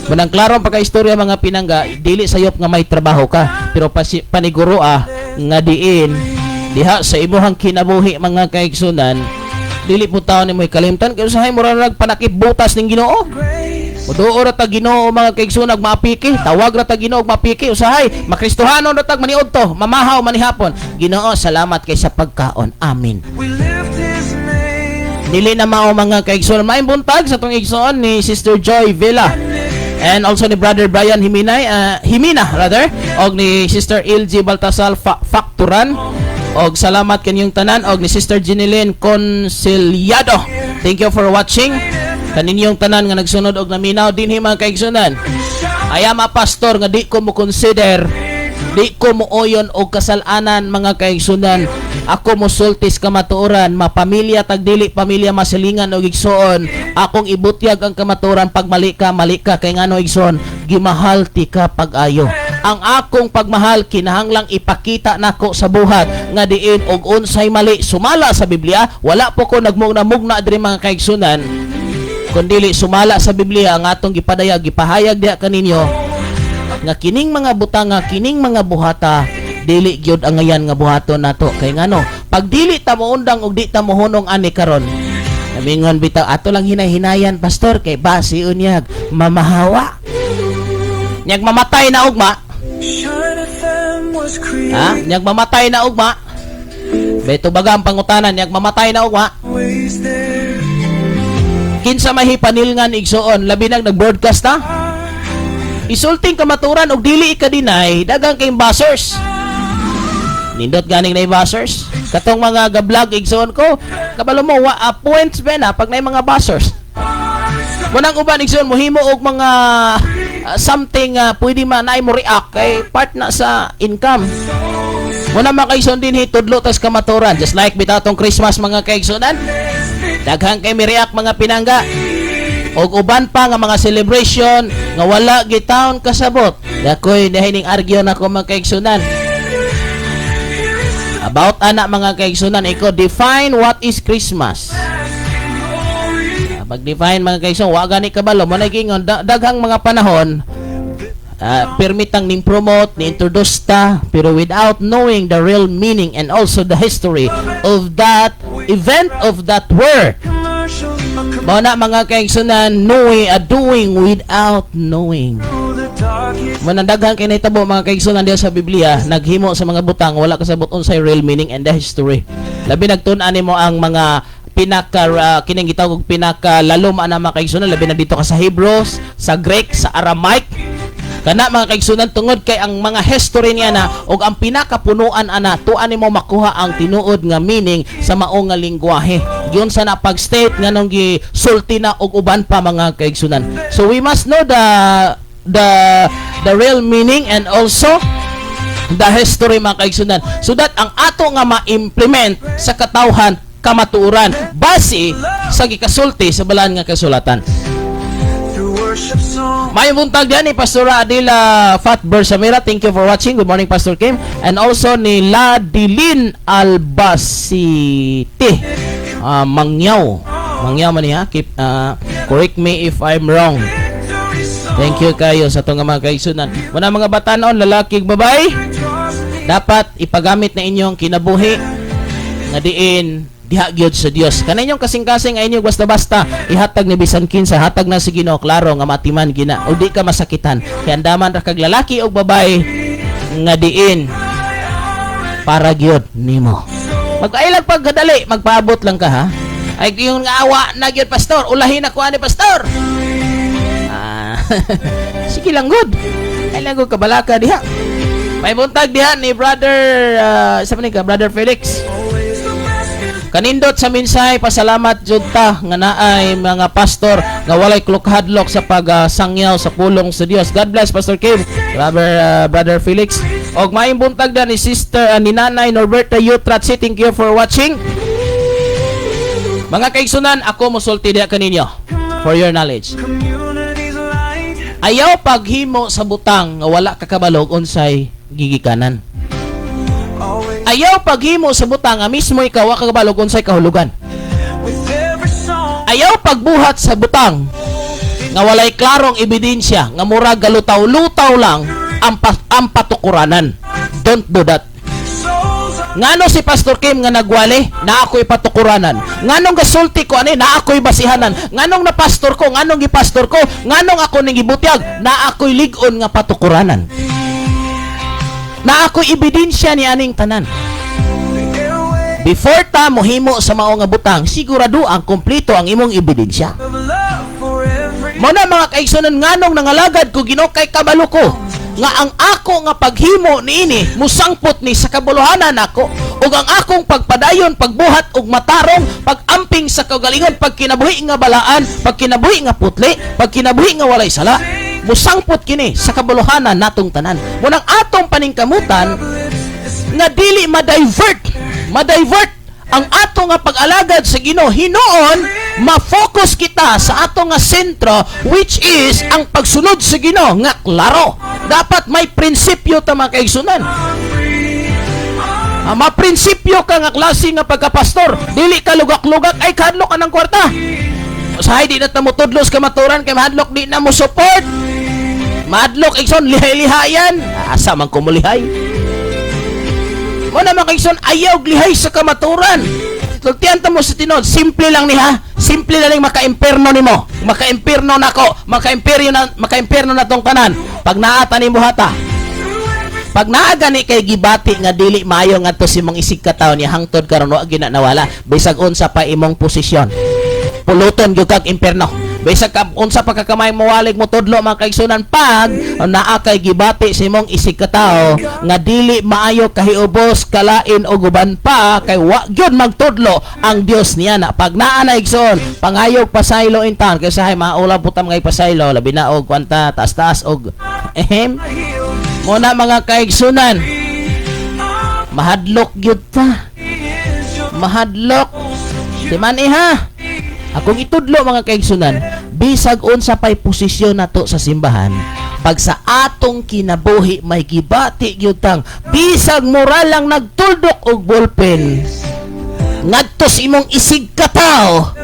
C: Manang klaro ang pagkaistorya, mga pinangga, dili sayop nga may trabaho ka, pero paniguro nga diin diha sa imuhang kinabuhi, mga kaigsunan, dili po taon nimo ikalimtan kay usahay mura nag panakip butas ning Ginoo.
D: Grace.
C: Muduo ra ta Ginoo, mga kaigsoon, ug maapiki, tawag ra ta Ginoo og maapiki usahay, makristohanon ra tag maniudto, mamahaw manihapon. Ginoo, salamat kay sa pagkaon. Amen.
D: We lift His name.
C: Dili na mao, mga kaigsoon. Maayong buntag sa atong igsoon ni Sister Joy Villa. And also ni Brother Brian Himinay, Himina rather, og ni Sister LG Baltasar Facturan. Og salamat kaninyong tanan og ni Sister Jeneline Conciliado. Thank you for watching. Kaninyong tanan nga nagsunod og naminaw dinhi, mga kaigsunan. I am a pastor nga di ko mo consider, di ko mo oyon og kasalanan, mga kaigsunan. Ako mosulti sa kamatuoran, mapamilya tag dili pamilya, masilingan og igsoon. Akong ibutyag ang kamatuoran. Pag mali ka, mali ka. Kay ngano, igsoon? Gimahal ti ka pag-ayo. Ang akong pagmahal kinahanglang ipakita nako sa buhat nga diin og unsay mali sumala sa Biblia. Wala po ko nagmugna-mugna diri, mga kaigsunan, kundili sumala sa Biblia ang atong gipadayag, gipahayag diha kaninyo nga kining mga butanga, kining mga buhata, dili gyud angayan nga buhaton nato. Kay ngano? Pag dili ta moundang og di ta mohunong ani karon, namingon bitaw, ato lang hinay-hinayan, pastor, kay basi unyag mamahawa, nyag mamatay na ugma.
D: Shine FM was
C: Ha,
D: created
C: nyag mamatay na ugma. Beto baga ang pangutanan, nyag mamatay na ugma.
D: Always there.
C: Kinsa may hipanilngan, igsoon, labi nag nag-broadcast ta? Isulting kamaturan og dili ika-deny, dagang kay bashers. Nindot ganing na bashers. Katong mga ga-vlog, igsoon ko, kabalo mo wa points ba na pag na mga bashers. Munang uban, igsoon, mohimo og mga something pwede man naay mo react kay part na sa income. Muna, mga kaigsoon, din tudlo tas kamaturan. Just like bitaw tong Christmas, mga kaigsunan. Daghang kay mi react, mga pinangga. Og uban pa nga mga celebration nga wala gitawon kasabot. Dakoy dihay ning argue nako, mga kaigsunan. About ana, mga kaigsunan, ikaw define what is Christmas. Pag-define, mga kaigsunan, wa gani kabalo mo na gingon daghang mga panahon permitang ning promote, ni introduce ta, pero without knowing the real meaning and also the history of that event, of that word.
D: Commercial, a
C: Mao na, mga kaigsunan, knowing, doing without knowing.
D: through the darkest
C: Manandaghan kay nahitabo, mga kaigsunan, diha sa Biblia, naghimo sa mga butang wala kasabot unsay real meaning and the history. Labi nagtun-an nimo ang mga pinaka kining gitawag og pinaka lalom ana, mga kaigsunan, labi na dito ka sa Hebrews, sa Greek, sa Aramaic. Kana, mga kaigsunan, tungod kay ang mga history niya na og ang pinakapunuan ana, tuan nimo makuha ang tinuod nga meaning sa mao nga lingwahe. Giyon sa na pag-state nganong gisulti na og uban pa, mga kaigsunan. So we must know the real meaning and also the history, mga kaigsunan, so that ang ato nga ma-implement sa katawhan kamatuoran base sa gikasulti sa balaan nga kasulatan.
D: Through worship song.
C: May buntag diyan ni Pastora Adela Fat Bersamira. Thank you for watching. Good morning, Pastor Kim. And also ni Ladilin Albacete. Mangyaw. Mangyaw man niya. Keep, correct me if I'm wrong. Thank you kayo sa itong mga kaigsunan. Muna, mga batanon, lalaki, babae, dapat ipagamit na inyong kinabuhi nga diin diha gyud sa Dios. Kana inyong kasing-kasing ay inyong basta-basta ihatag ni bisan kinsa, hatag na si Ginoo, klaro nga matiman gina o di ka masakitan. Kay andaman ra kag lalaki og babae nga diin para gyud nimo. Magkailag pagkadali, magpaabot lang ka ha. Ay yung nga awa na gyud, pastor, ulahin ako ani, pastor. Ah, sige lang gud. Ay lang gud kabalaka diha. May buntag diha ni brother sa man ni ka, Brother Felix. Kanindot sa minsay, pasalamat jud ta nga naay mga pastor nga walay klukhadlok sa pagsangyaw sa pulong sa Dios. God bless, Pastor Kim, Brother Felix. Og maayong buntag da ni Sister ni Nanay Norberta Utratsi. Thank you for watching. Mga kaigsunan, ako mosulti diha kaninyo for your knowledge.
D: Community's light.
C: Ayaw paghimo sa butang nga wala ka kabalog unsay gigikanan.
D: Always
C: Ayaw paghimo sa butang nga mismo ikaw wa ka kabalog unsay kahulugan.
D: With every song.
C: Ayaw pagbuhat sa butang nga walay klarong ebidensya, nga murag galutaw-lutaw lang ang, ang patukuranan. Don't do that.
D: Souls are
C: Ngano si Pastor Kim nga nagwali, na ako'y patukuranan? Nganong gasulti ko ani, na ako'y basihanan? Nganong na pastor ko, nganong gipastor ko, nganong ako ning gibutyag, na ako'y lig-on nga patukuranan? Na ako'y ebidensya ni aning tanan. Before ta mohimo sa mao nga butang, sigurado ang kompleto ang imong ebidensya.
D: Of love for every
C: Mo na, mga kaigsunan, nganong nangalagad ko Ginoo, kay kabalo ko nga ang ako nga paghimo niini musangpot ni sa kabuluhanan nako ug ang akong pagpadayon, pagbuhat og matarong, pagamping sa kaugalingon, pagkinabuhi nga balaan, pagkinabuhi nga putli, pagkinabuhi nga walay sala, musangpot kini sa kabuluhanan natong tanan. Mo nang atong paningkamutan nga dili ma-divert ang ato nga pag-alagad sa Ginoo. Hinuon ma-focus kita sa ato nga sentro, which is ang pagsunod sa Ginoo nga klaro. Dapat may prinsipyo ta, mga kaigsunan. Ah, maprinsipyo ka nga klase nga pagkapastor, dili ka lugak-lugak, ay kahadlok ka ng kwarta. Usahay di na ta motudlos kamaturan kay mahadlok, di na mo support, mahadlok, igsoon, lihay-lihayan. Asa man ko mulihay mo na, mga kaigsoon? Ayaw lihay sa kamaturan. Sultian ta mo sa tinuod, simple lang ni ha. Simple na lang maka-imperno nimo. Maka-imperno nako, maka-imperno na tong tanan. Pag naata ni buhata. Pag naa gani kay gibati nga dili maayo ngadto sa imong isig ka tawo niya, hangtod karon wa gina nawala, bisag unsa pa imong posisyon. Puluton gyud kag imperno. Bisag ka unsa pa ka kamay mowalig mo tudlo, mga kaigsunan, pag naa kay gibati sa imong isig ka tawo nga dili maayo, kahiubos, kalain o guban pa, kay wa gyud magtudlo ang Dios niya na. Pag naa na, igsoon, pangayog pasaylo in town kay sahay maulaw putam ngay pasaylo, labi na og kwanta taas-taas og ehem. Mo na, mga kaigsunan, mahadlok gyud ta, mahadlok si man iha. Akong itudlo, mga kaigsunan, bisag unsa pay posisyon nato sa simbahan, pag sa atong kinabuhi may gibati gyud tang bisag moral lang nagtuldok og ballpen ngadto sa imong isig katawo,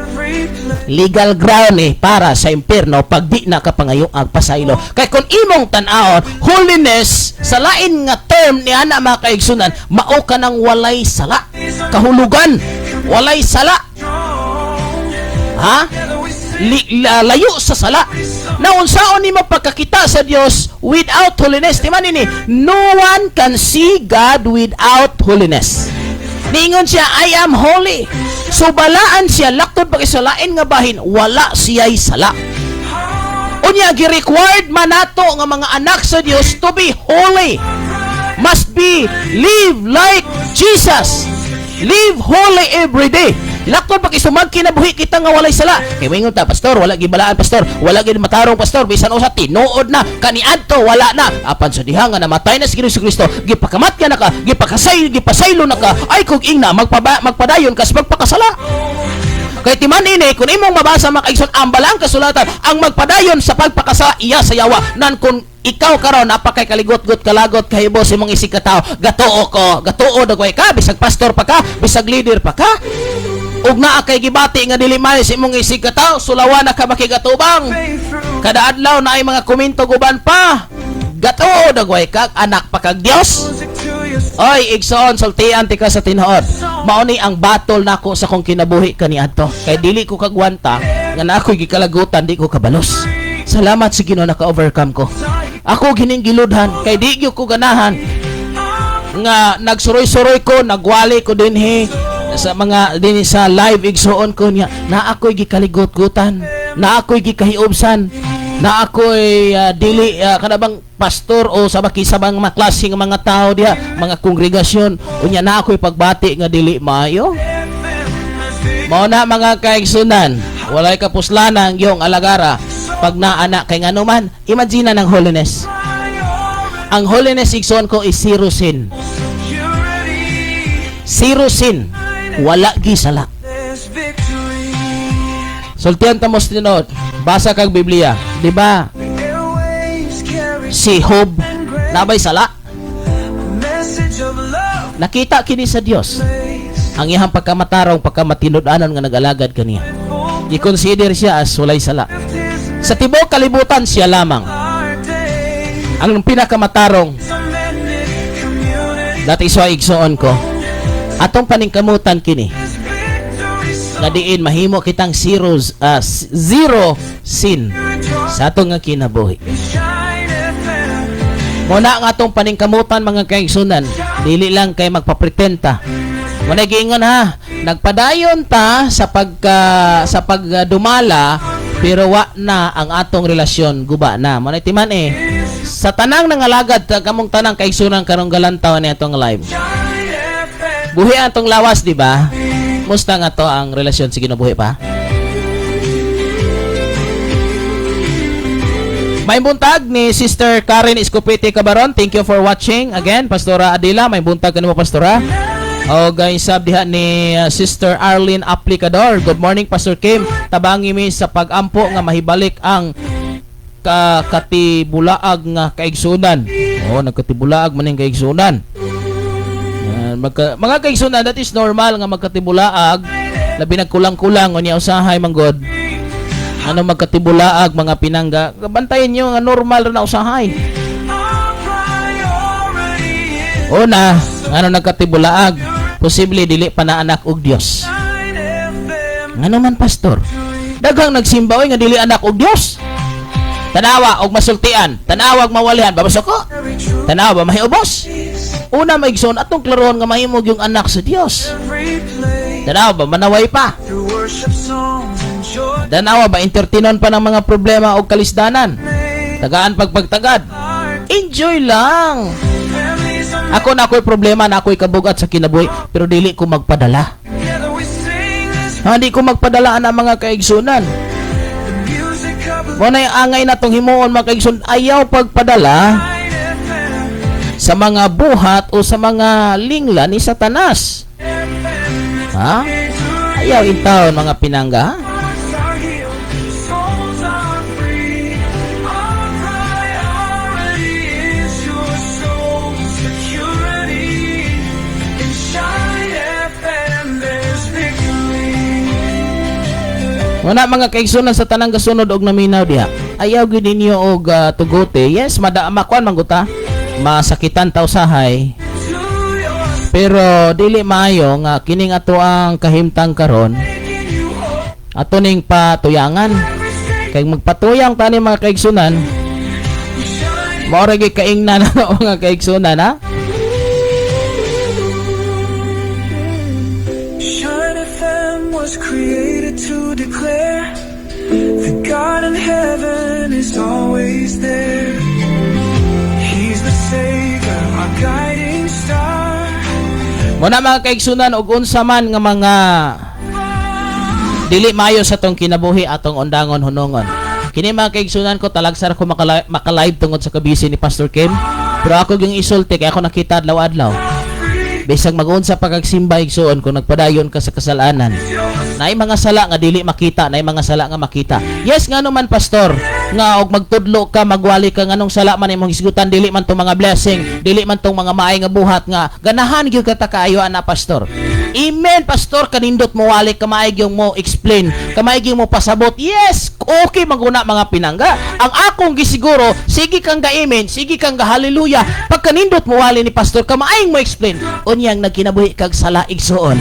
C: legal ground eh para sa impierno pag di na ka pangayo ang pasaylo. Kay kung imong tan-awon, holiness sa lain nga term ni ana, mga kaigsunan, mao ka nang walay sala. Kahulugan, walay sala, ha. Layo sa sala na unsaon nimo pagkakita sa Dios without holiness? Di man ini, no one can see God without holiness. Niingon siya, "I am holy." So balaan siya, laktod pag isalain nga bahin, wala siya'y sala. Unya, gi-required man nato nga mga anak sa Dios to be holy. Must be live like Jesus. Live holy every day. Laktod pag isumag kinabuhi kita nga walay sala. Kay wingon ta, "Pastor, wala gibalaan, pastor, wala gid matarong, pastor, bisan usa tinuod na kaniadto wala na." Apan sa diha nga namatay na si Kristo, gipakamat ka na ka, gipakasay, gipasaylo na ka, ay kung ingna magpadayon kas magpakasala. Kay timan ini, kung imong mabasa, mga kaigsoon, ang balaang kasulatan, ang magpadayon sa pagpakasala, iya sa yawa. Nan kung ikaw karon napakay kaligot-got, kalagot, kahibos imong isig ka tao, gatuo ko, gatuo dagway ka, bisag pastor pa ka, bisag leader pa ka, ug naa kay gibati nga dili maayo sa imong isig ka tao, sulawan na ka makigatubang. Kada adlaw na ay mga komento guban pa. Gatuo dagway ka, anak pa kag Dios. Oy, igsoon, sultian tika sa tinuod. Mao ni ang battle nako sa kong kinabuhi kaniadto. Kay dili ko kagwanta nga na ako'y gikalagutan, di ko kabalos. Salamat sa Ginoo, naka-overcome ko. Ako gining giludhan kay di gyud ko ganahan nga nagsuroy-suroy ko, nagwali ko dinhi sa mga dinhi sa live, igsoon ko niya na ako'y gikaligot-gutan, na ako'y gikahiubsan, na ako'y dili kanabang pastor o sa makisabang mga klase nga mga tao diha, mga kongregasyon, unya na ako'y pagbati nga dili maayo. Mao na, mga kaigsunan, walay kapuslanan ang iyong alagara pag naana. Kay ngano man, imagine ng holiness. Ang holiness, igsoon ko, is zero sin. Zero sin. Wala gi sala. Sultian ta mo sa tinuod. Basa kag Biblia, di ba? Si Job nabay sala. Nakita kini sa Dios ang iyang pagkamatarong, pagkamatinud-anon nga nag-alagad kaniya. I-consider siya as walay sala. Sa tibuok kalibutan, siya lamang ang pinakamatarong. That is why, igsoon ko, Atong paningkamutan kini
D: Victory
C: nga diin mahimo kitang zero sin sa atong nga kinabuhi.
D: Shine FM.
C: Muna nga atong paningkamutan, mga kaigsunan, dili lang kay magpapretend ta. Muna giingon ha, nagpadayon ta sa pagdumala pero wa na ang atong relasyon, guba na. Muna timan eh. Sa tanang nangalagad ta kamong tanang kaigsunan karong galantaw ni atong live.
D: Shine FM.
C: Buhi ang atong lawas, di ba? Musta nga to ang relasyon sa Ginoo, buhi pa? May buntag ni Sister Karen Escopete Cabaron. Thank you for watching. Again, Pastora Adila, may buntag kanimo, Pastora. O guys, sab diha ni Sister Arlene Aplicador. Good morning, Pastor Kim. Tabangi mi sa pag-ampo nga mahibalik ang katibulaag nga kaigsunan. Oh, nagkatibulaag man ning kaigsunan. Yan, mga kaigsunan, that is normal nga magkatibulaag. Labi nagkulang-kulang unya usahay manggod. Ano magkatibulaag, mga pinangga, bantayan nyo nga normal ra na usahay.
D: Our priority is
C: Una, ngano nagkatibulaag, posible dili pa na anak og Dios.
D: Shine FM.
C: Ngano man, Pastor? Daghang nagsimba oy nga dili anak og Dios. Tanawa og masultian, tanawa og mawalihan, babasok ko.
D: Every truth
C: Tanawa ba mahiubos? Una, maigsoon, atong klarohon nga mahimog yung anak sa Dios.
D: Every place.
C: Tanawa ba manaway pa?
D: Through worship songs and joy.
C: Tanawa ba entertainon pa ng mga problema o kalisdanan? Tagaan pagpagtagad. Enjoy lang.
D: Families are
C: Ako na ako'y problema, na ako'y kabugat sa kinabuhi, pero dili ko magpadala.
D: Together we sing this
C: Hindi ko magpadala ang mga kaigsunan.
D: The music of
C: Mo na yung angay na tong himuon, mga kaigsun, ayaw pagpadala
D: Shine FM.
C: sa mga buhat o sa mga lingla ni Satanas. Ha? Ayaw intawon, mga pinangga, ha?
D: Hearts are healed, souls are free. Our priority is your soul security. In Shine FM, there's victory.
C: Wala, mga kaigsunan, sa tanang gasunod og naminaw diha. Ayaw gyud ninyo og tugote. Yes, mada makuan man guta. Masakitan ta usahay.
D: To your
C: Pero dili maayo nga kining ato ang kahimtang karon
D: making you whole.
C: Ato ning patuyangan.
D: Every state
C: Kay magpatuyang tani, mga kaigsunan,
D: shine.
C: Mao ra gyud kaingnan na mga kaigsunan, ha?
D: Shine FM was created to declare that God in heaven is always there. He's the Savior, our guiding star.
C: Muna, mga kaigsunan, og unsa man nga mga dili maayo sa tong kinabuhi, atong undangon hunongon. Kini, mga kaigsunan ko, talagsar ko makalive tungod sa kabisi ni Pastor Kim. Pero ako yung isulti kay ako nakita adlaw-adlaw. Bisag mag-unsa pa kag simba, igsuon, kung nagpadayon ka sa kasalanan. Naay mga sala nga dili makita, naay mga sala nga makita. Yes, ngano man, Pastor, nga og magtudlo ka, magwali ka, nganong sala man imong hisgutan, dili man tong mga blessing, dili man tong mga maay nga buhat nga ganahan gyud ka ta kaayo ana, Pastor. Amen, Pastor, kanindot mo wali ka, maay gyud mo explain, kamaay gyud mo pasabot. Yes, okay maguna, mga pinangga. Ang akong gisiguro, sige kang ga-amen, sige kang ga-hallelujah. Pagkanindot mo wali ni Pastor, kamaayong mo explain. Unyang nagkinabuhi kag sala, igsuon.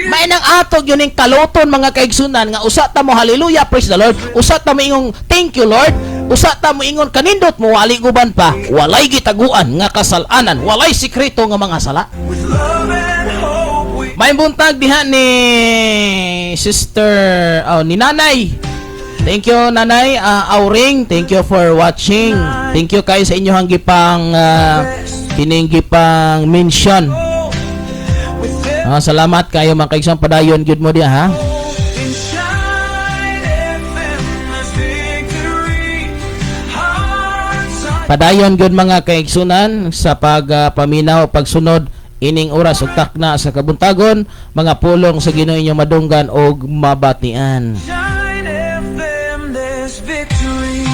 C: May nang atog yun yung kaluton, mga kaigsunan, nga usa ta mo hallelujah, praise the Lord, usa ta mo ingong thank you Lord, usa ta mo ingon kanindot mo wali guban pa, walay gitaguan nga kasalanan, walay sikreto nga mga sala.
D: With love and hope we
C: May buntag diha ni Sister, oh, ni Nanay. Thank you, Nanay Auring. Thank you for watching. Thank you kayo sa inyong gipang kining gipang mention.
D: With
C: Salamat kayo, mga kaigsunan, padayon gyud mo diha ha.
D: In Shine FM there's victory. Hearts are
C: Padayon gyud, mga kaigsunan, sa pagpaminaw, pagsunod ining oras ug takna sa kabuntagon, mga pulong sa Ginoo inyong madunggan og mabatian.
D: Shine FM, there's victory.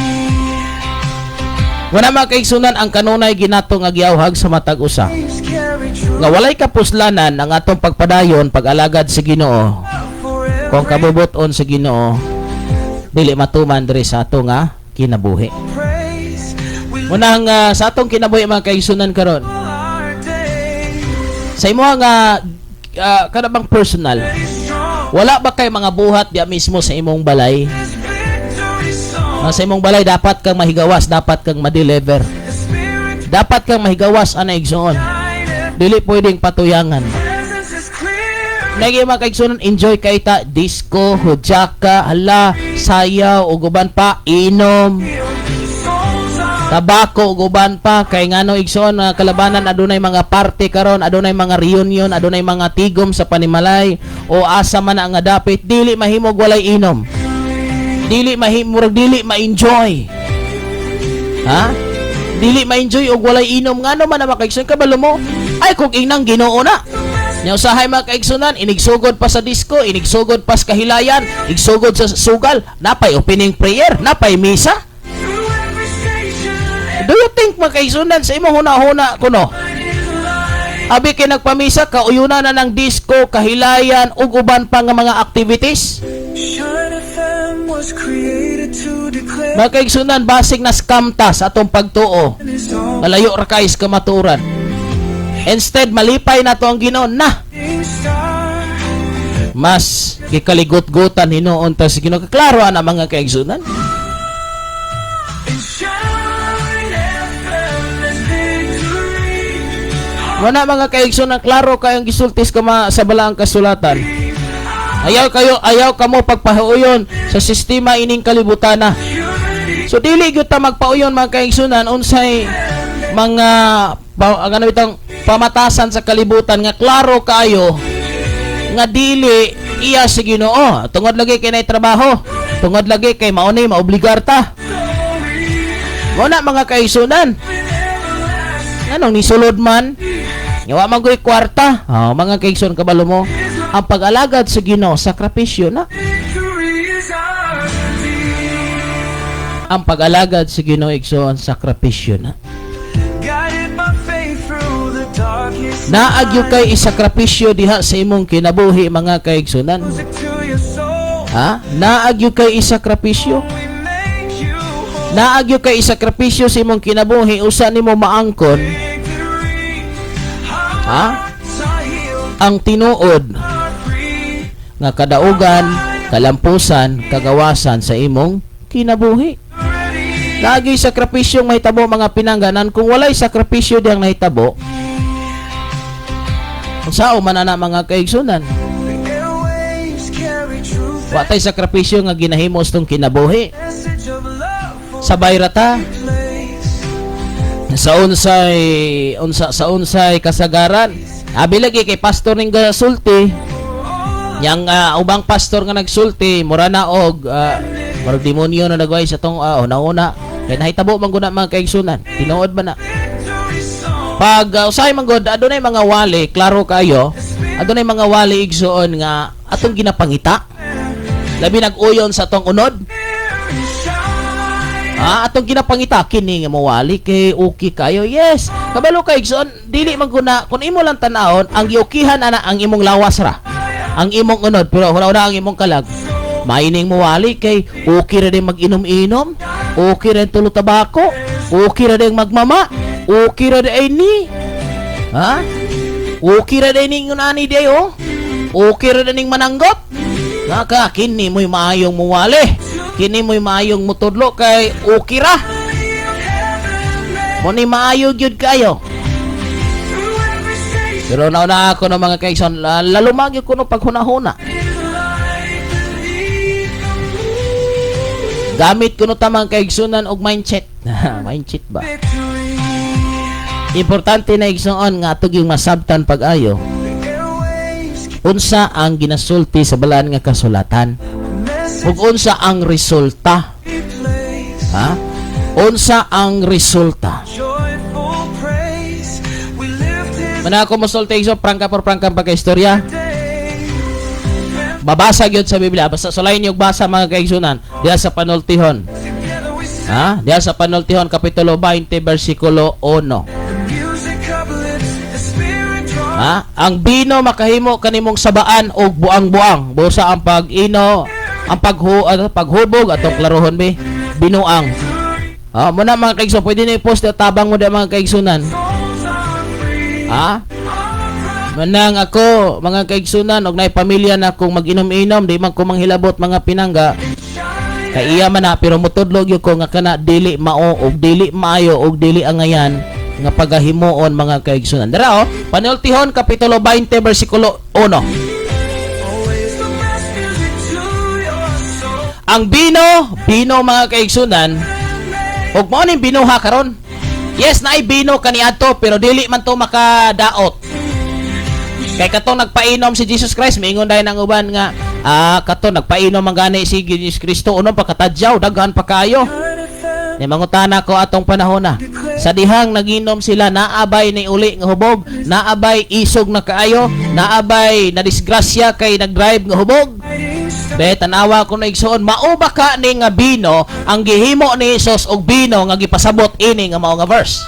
C: Wala, mga kaigsunan, ang kanunay ginato nga giyawhag sa matag usa
D: Names carry truth
C: nga walay kapuslanan ang atong pagpadayon pag-alagad sa Ginoo
D: for
C: kung
D: every
C: kabubuton sa Ginoo dili matuman diri sa ato nga kinabuhi.
D: Praise. We
C: Munang sa atong kinabuhi, mga kaigsunan, karon
D: live our days.
C: Sa imo nga kana bang personal, wala ba kay mga buhat diya mismo sa imong balay? Nga sa imong balay dapat kang mahigawas, dapat kang ma-deliver. Dapat kang mahigawas ana, igsoon. Dili pwedeng patuyangan. Nagi mga kaigsunan, enjoy kay ta disco, hudyaka, hala, sayaw ug uban pa, inom, tabako ug uban pa. Kay ngano, igsoon, nga kalabanan adunay mga party karon, adunay mga reunion, adunay mga tigom sa panimalay o asa man na nga dapit, dili mahimog walay inom, dili mahimog, dili ma-enjoy, ha, dili ma-enjoy og walay inom. Ngano man na, mga kaigsoon? Kabalo mo ay kung ingnang Ginoo na. Nya usahay, mga kaigsunan, inigsugod pa sa disco, inigsugod pa sa kahilayan, igsugod sa sugal, napay opening prayer, napay misa. Do you think, mga kaigsunan, sa imong huna-huna kuno, abi kay nagpamisa, kauyuna na ng disco, kahilayan, ug uban pa nga mga activities?
D: Shine FM was created to declare
C: Mga kaigsunan, basig na scam ta sa atong pagtuo.
D: His own
C: Malayo ra kay sa kamatuoran. Instead, malipay na to ang Ginoo na.
D: Star.
C: Mas gikaligot-gutan hinuon ta sa Ginoo. Klaro ana, mga kaigsunan.
D: Shine FM is victory.
C: Wala, mga kaigsunan, klaro kayong gisultis kama sa balaang kasulatan. Ayaw kayo, ayaw kamo pagpauyon sa sistema ining kalibutan na. So dili gyud ta magpauyon, mga kaigsunan, unsay mga ang ano itong pamatasan sa kalibutan nga klaro kayo nga dili iya sa Ginoo. Tungod lagi kay nay trabaho, tungod lagi kay mao ni maobligar ta. Mao na, mga kaigsunan. Anong nisulod man? Nga wa man ko'y kwarta. Oh, mga kaigsoon, kabalo mo, ang pag-alagad sa Ginoo, sakripisyo na.
D: Victory is ours indeed.
C: Ang pag-alagad sa Ginoo, igsoon, sakripisyo na.
D: Guided by faith through the darkest
C: Naa gyud kay isakripisyo diha sa imong kinabuhi, mga kaigsunan.
D: Music to your soul.
C: Ha? Naa gyud kay isakripisyo.
D: We make you whole.
C: Naa gyud kay isakripisyo sa imong kinabuhi usa nimo maangkon
D: Victory.
C: Ha?
D: Hearts are healed,
C: Ang tinuod
D: are free.
C: nga kadaugan, kalampusan, kagawasan sa imong kinabuhi. Lagi sakripisyong mahitabo, mga pinangganan. Kung walay sakripisyo diyang nahitabo, unsaon man ana, mga kaigsunan?
D: The airwaves carry truth.
C: Wa tay sakripisyo nga ginahimo sa tong kinabuhi.
D: Message of love for
C: Sabay ra ta
D: place.
C: Sa unsay unsa sa unsay kasagaran. Abi lagi kay pastor ning gasulti yang ubang pastor nga nagsulti mura na og murag demonyo na nagway sa tong una-una kay nahitabo man gud na, mga kaigsunan. Tinuod ba na?
D: Victory song.
C: Pag usahay man gud adunay mga wali, klaro kayo, adunay mga wali, igsuon, nga atong ginapangita, labi nag-uyon sa atong unod.
D: Shine.
C: Ah, atong ginapangita kini nga mawali kay okay kayo. Yes. Kabalo kay, igsoon, dili man guna kun imo lang tan-awon ang giukihan ana ang imong lawas ra. Ang imong unod, pero una ang imong kalag. Maining mawali kay okay ra din mag-inom-inom, okay ra tulo tabako, okay ra din magmama, okay ra din ni. Ha? Okay ra din ning ani di oh. Okay ra din ning mananggot. Naka kini mo'y maayong muwali. Kini mo'y maayong mutudlo kay okay ra. Mo ni maayo gyud kayo.
D: Through every station
C: Pero nauna ako ng mga kaigsoon, lalo magyud ko no paghuna-huna.
D: light beneath the moon.
C: Gamit ko no tamang kaigsunan og mindset. Mindset ba?
D: Victory.
C: Importante na, igsoon, nga ato yung masabtan pag-ayo
D: The airwaves
C: unsa ang ginasulti sa balaan nga kasulatan
D: message
C: ug unsa ang resulta.
D: place.
C: Ha? Unsa ang resulta?
D: Joyful praise. We lift his
C: Mana ako mosulti, igsoon, prangka por prangka pagka-istorya.
D: day.
C: Mabasa gyud sa Biblia. Basta sulayin niyo basa, mga kaigsunan, diha sa Panultihon.
D: Together we sing.
C: Ha? Diha sa Panultihon kapitulo 20 bersikulo 1.
D: The music uplifts, the spirit draws.
C: Ha? Ang bino makahimo kanimong sabaan og buang-buang. Busa ang pag-ino, ang ano, paghubog atong klarohon be binuang. Ha, mo na, mga kaigsunan, pwede na i-post na tabang mo di, mga kaigsunan.
D: Souls are free.
C: Ha? Manang ako, mga kaigsunan, og naay pamilya na kung mag-inom-inom, di man ko manghilabot, mga pinangga. Kay iya man na, pero mutudlo gyud ko nga kana dili mao og dili maayo og dili angayan nga pagahimuon, mga kaigsunan. Dara oh, Panultihon kapitulo 20 bersikulo 1.
D: Always the best music to your soul.
C: Ang bino, bino, mga kaigsunan, ug mao ning binuha karon. Yes, naay bino kaniadto, pero dili man to makadaot. Kay katong nagpainom si Jesus Christ, miingon dayon ang uban nga kato nagpainom man gani si Jesus Kristo, unom pa katadyaw, daghan pa kayo.
D: Shine FM
C: Ni mangutana ko atong panahon na. Sa dihang naginom sila, naabay ni uli nga hubog, naabay isog na kaayo, naabay na disgrasya kay nagdrive nga hubog? Be, tanawa ko na, igsoon, mao ba ka ni nga bino ang gihimo ni Jesus og bino nga gipasabot ini nga mao nga verse?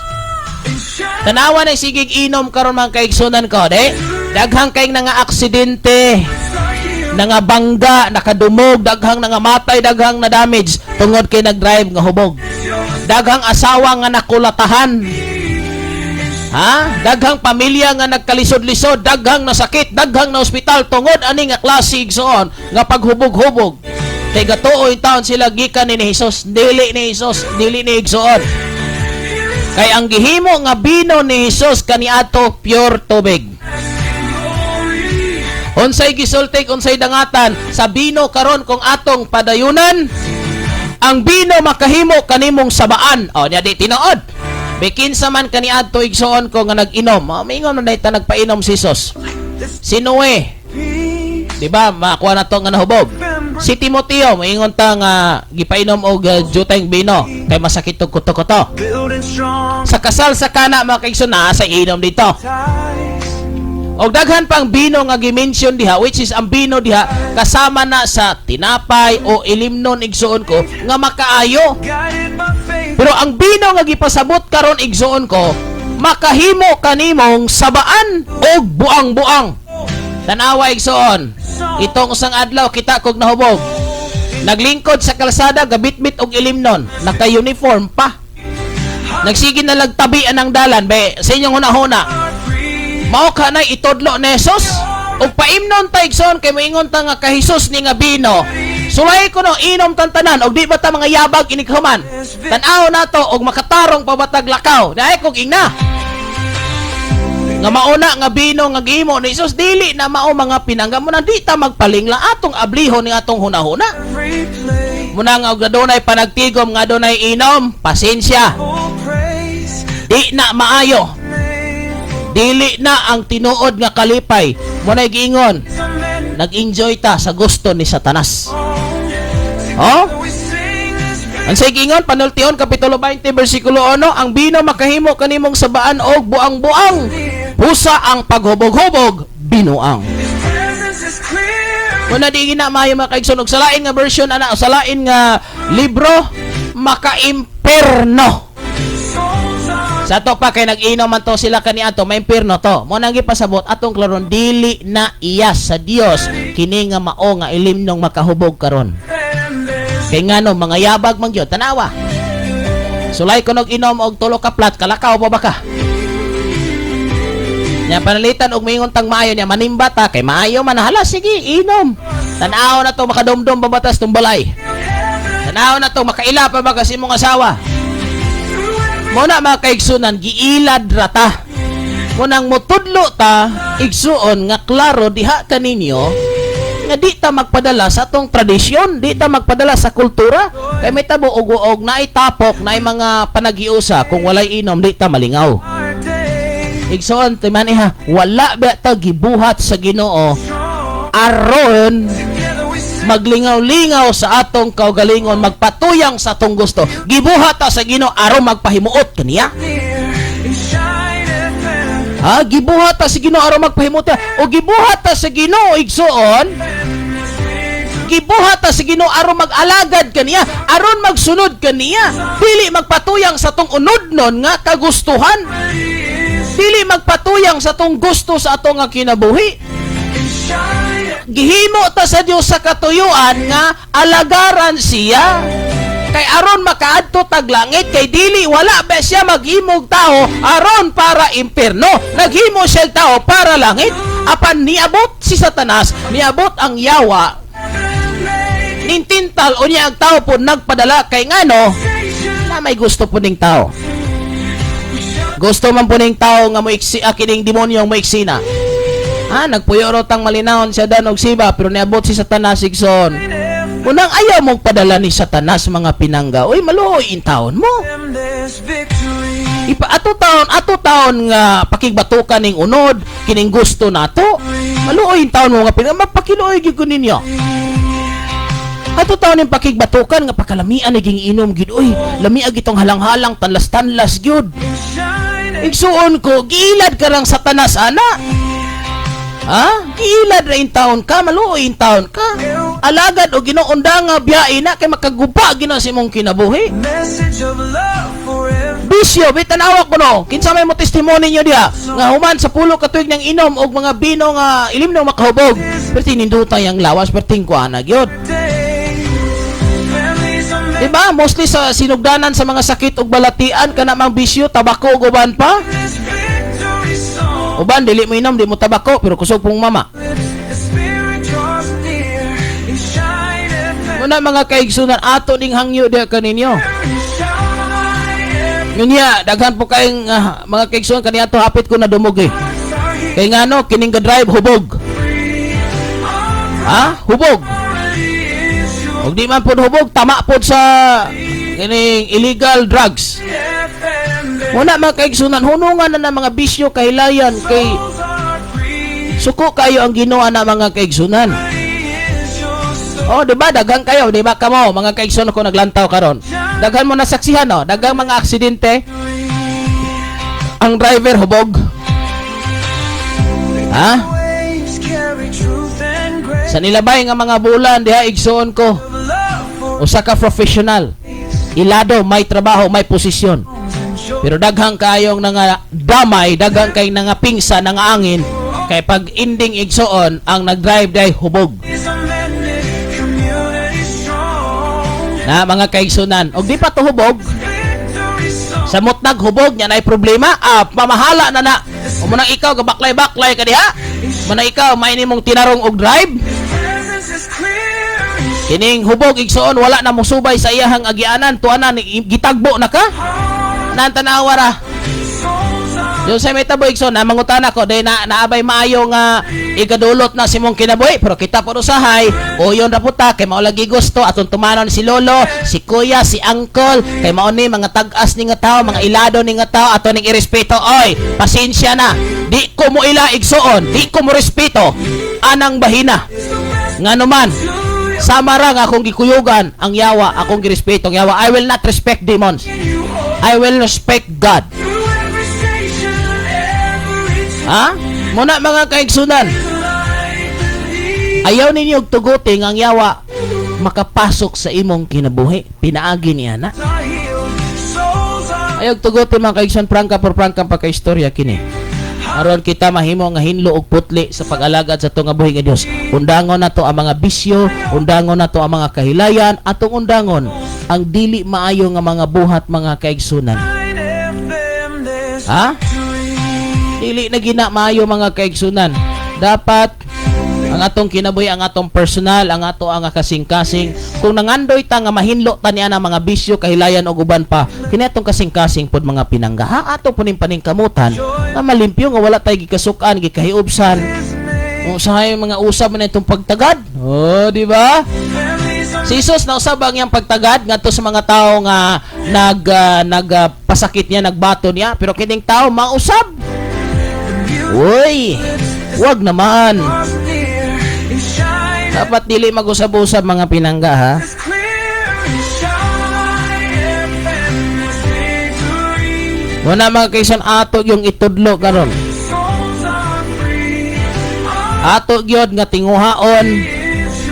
C: Tanawa na sigig inom karon, mga kaigsunan ko, de. Daghang kay nga aksidente, nangabangga, nakadumog, daghang nangamatay, daghang na damage tungod kay nagdrive nga hubog. Daghang asawa nga nakulatahan. Ha? Daghang pamilya nga nagkalisod-lisod, daghang nasakit, daghang na ospital tungod ani nga klase, igsoon, nga paghubog-hubog. Kay gatuo taon sila gikan ni Jesus, dili ni Jesus, dili ni igsoon. Kay ang gihimo nga bino ni Jesus kaniadto, pure tubig. Unsay gisultik, unsay dangatan sa bino karon kung atong padayunan? Ang bino makahimo kanimong sabaan. O, niya di tinuod. Bikin sa man kaniadto, igsoon ko, nga nag-inom. Oh, mingon na ta nagpainom si Jesus. Si Noe, di ba? Makuha na to nga nahubog. Si Timoteo, maingon ta nga gipainom og juteng bino kay masakit og kuto-kuto.
D: Building strong
C: Sa kasal sa Kana, mga kaigsoon, naa sa inom dito.
D: Ties.
C: Og daghan pang bino nga gi-mention diha, which is ang bino diha kasama na sa tinapay o ilimnon, igsuon ko, nga makaayo.
D: Guided by faith.
C: Pero ang bino nga gipasabot karon, igsuon ko, makahimo kanimong sabaan og buang-buang. Tanawa, igsuon. Itong usang adlaw kita kog nahubog. Naglingkod sa kalsada, gabitbit og ilimnon, naka-uniform pa. Nagsige na lagtabian ang dalan be sa inyong hunahuna. Mao ka na itudlo ni Jesus? Ug paimnon ta, igsoon, kay moingon ta nga kay Jesus ni nga bino. Sulay ko no inom tantanan og di ba ta mga yabag inig human? Tan-aw nato og makatarong pa batag lakaw. Dahil kog ingna. Nga mauna nga bino nga gihimo ni Jesus, dili na mao, mga pinangga mo na di ta magpalingla, atong ablihon ni atong hunahuna.
D: Every place.
C: Muna nga og adunay panagtigom nga adunay inom, pasensya.
D: Full praise.
C: Di na maayo.
D: Name.
C: Dili na ang tinuod nga kalipay. Mo na giingon,
D: Amen.
C: nag-enjoy ta sa gusto ni Satanas. Oh?
D: We sing this
C: Ang say giingon, Panultihon kapitulo 20 bersikulo 1, ang bino makahimo kanimong sabaan og buang-buang. Busa ang paghubog-hubog, binuang.
D: His presence is clear.
C: Muna di gina maayo, mga kaigsoon, og sa lain nga version ana, sa lain nga libro, makaimperno.
D: Souls are
C: Sa ato pa kay nag-inom man to sila kaniadto, maimpirno to. Mo nang gipasabot atong klaron, dili na iya sa Dios kini nga mao nga ilimnong makahubog karon.
D: And there's
C: Kay ngano, mga yabag man gyud, tanawa. Sulay ko nog inom og tulo ka plat, kalakaw pa ba ka? Nya panalitan og mingon tang maayo niya manimba ta kay maayo man, hala, sige, inom. Tan-aw na to makadumdum pa batas tumbalay. Tan-aw na to makaila pa ba kasi imong asawa. Muna, mga kaigsunan, giilad rata. Munang mutudlo ta, igsuon, nga klaro diha kaninyo nga di ta magpadala sa atong tradisyon, di ta magpadala sa kultura. Kay may tabo og og naay tapok, naay mga panagiusa, kung walay inom di ta malingaw.
D: Our day.
C: Igsoon, timani ha, wala ba ta gibuhat sa Ginoo aron
D: Together we sing.
C: maglingaw-lingaw sa atong kaugalingon, magpatuyang sa atong gusto? Gibuhat ta sa Ginoo aron magpahimuot kaniya.
D: Near in Shine FM.
C: Ha, gibuhat ta sa Ginoo aron magpahimuot o gibuhat ta sa Ginoo, igsuon, gibuhat ta sa Ginoo aron mag-alagad kaniya, aron magsunod kaniya, dili magpatuyang sa atong unodnon nga kagustuhan, dili magpatuyang sa atong gusto sa atong nga kinabuhi.
D: Shine
C: Gihimo ta sa Dios sa katuyuan nga alagaran siya. Kay aron makaadto tag langit, kay dili, wala ba siya maghimog tao aron para impierno. Naghimo siya tao para langit. Apan niabot si Satanas, niabot ang yawa, nintintal unya ang tao po nagpadala, kay ngano na may gusto po ning tao. Gusto man po ning tao nga moiksi, kining demonyo ang moiksina. Ha, nagpuyo ro tang malinahon siya dan og siba, pero niabot si Satanas, igsoon. Unang ayaw mong padala ni Satanas, mga pinangga. Uy, maluoy in taon mo.
D: There's victory.
C: Ipa ato taon nga pakigbatukan ning unod, kining gusto nato. Maluoy in taon mo, mga pinangga, mapakiluoy gyud ko ninyo. Ato taon ning pakigbatukan nga pakalamian naging inom gyud, uy. Lamia gitong halang-halang, tanlas-tanlas gyud.
D: Shine
C: Igsuon ko, giilad ka lang Satanas ana. Ha? Giilad ra in taon ka, maluoy in taon ka. Alagad o Ginoo nga biyae na kay makaguba Ginoo sa imong kinabuhi.
D: Message of love for every
C: Bisyo, bitanawa ko no. Kinsa may mo testimony niyo diha nga human sa 10 ka tuig nang inom og mga bino nga ilim na makahubog. Pero tinindutay ang lawas, pero tingkuana gyud.
D: Day. Families are made
C: Diba? Mostly sa sinugdanan sa mga sakit ug balatian kana mang bisyo, tabako ug uban pa.
D: This victory song.
C: Uban dili mo inom, di mo tabako, pero kusog pong mama.
D: The Spirit draws near in Shine FM.
C: Muna, mga kaigsunan, ato ning hangyo diha kaninyo.
D: Shine
C: Ngunya, daghan po kayong mga kaigsunan kaniadto hapit ko na dumog eh.
D: FM.
C: Kay ngano kining ga-drive hubog. Ha? Hubog. Ug di man pod hubog, tama pod sa kining illegal drugs. Muna, mga kaigsunan, hunungan na ng mga bisyo, kahilayan, kay suko kayo ang Ginoo na, mga kaigsunan. Oh, di ba daghan kayo, di ba kamo mga kaigsunan ko naglantaw karon? Daghan mo nasaksihan, no, daghang mga aksidente. Ang driver hubog. Ha?
D: Waves carry truth and grace.
C: Sa nilabay nga mga bulan diha, igsuon ko,
D: Love for
C: usa ka professional. Ilado, may trabaho, may posisyon. Pero daghang kayong nga damay, daghang kayong nga pingsa, nangaangin kay pag ending, igsuon, ang nag-drive day hubog.
D: Is amended, community strong.
C: Na, mga kaigsunan. Og di pa to hubog,
D: Victory song.
C: sa mutnag hubog niya na problema, pamahala na na. O munang ikaw gabaklay-baklay ka diha. Munang ikaw may nimong tinarong og drive.
D: Presence is clear.
C: Kining hubog, igsuon, wala na mosubay sa iyahang agianan, tuanan gitagbo na ka. Nantanawa ra.
D: Souls are
C: Yung sa may tabo, igsoon, na mangutana ko, day na naabay maayo nga igadulot na simong kinabuhi, pero kita po usahay, uyon ra puta, kay mao lagi gusto, atong tumanon si lolo, si kuya, si uncle, kay mao ni mga tag-as ni nga tao, mga ilado ni nga tao, ato ning irespeto. Oy, pasensya na, di ko mo ila, igsuon, di ko mo respeto, anang bahina. Nga naman, sama ra nga akong gikuyugan ang yawa, akong girespeto ang yawa. I will not respect demons. I will respect God.
D: Through every station, every
C: Ha? Muna, mga kaigsunan,
D: light that leads.
C: Ayaw ninyo og tuguti nga ang yawa makapasok sa imong kinabuhi. Pinaagi niya na.
D: Are healed, souls are
C: Ayaw tuguti, mga kaigsunan, prangka por prangka pagka-istorya kini. Aron kita mahimo nga hinlo og putli sa pag-alagad sa atong buhi nga Dios. Undangon nato ang mga bisyo, undangon nato ang mga kahilayan, atong undangon ang dili maayo nga mga buhat, mga kaigsunan.
D: Shine FM. There's
C: Ha? Dili na gina maayo, mga kaigsunan. Dapat ang atong kinabuhi, ang atong personal, ang ato ang kasing-kasing. Kung nangandoy ta nga mahinlo ta niya ang mga bisyo, kahilayan og uban pa, kini atong kasing-kasing pod, mga pinangga. Ha, ato po ning paningkamutan nga malimpyo nga wala tay gikasukan, gikahiubsan. Usahay mga usab man itong pagtagad. Oh, di ba?
D: Families are
C: Si Jesus nausab ang iyang pagtagad ngadto sa mga tao nga nag pasakit niya, nagbato niya, pero kining tao mausab. Uy, wag naman.
D: Draws near in Shine
C: Dapat dili mag-usab-usab, mga pinangga, ha.
D: is clear in Shine FM. There's victory.
C: Muna, mga kaisan, ato yung itudlo karon.
D: Souls are free.
C: Ato gyud nga tinguhaon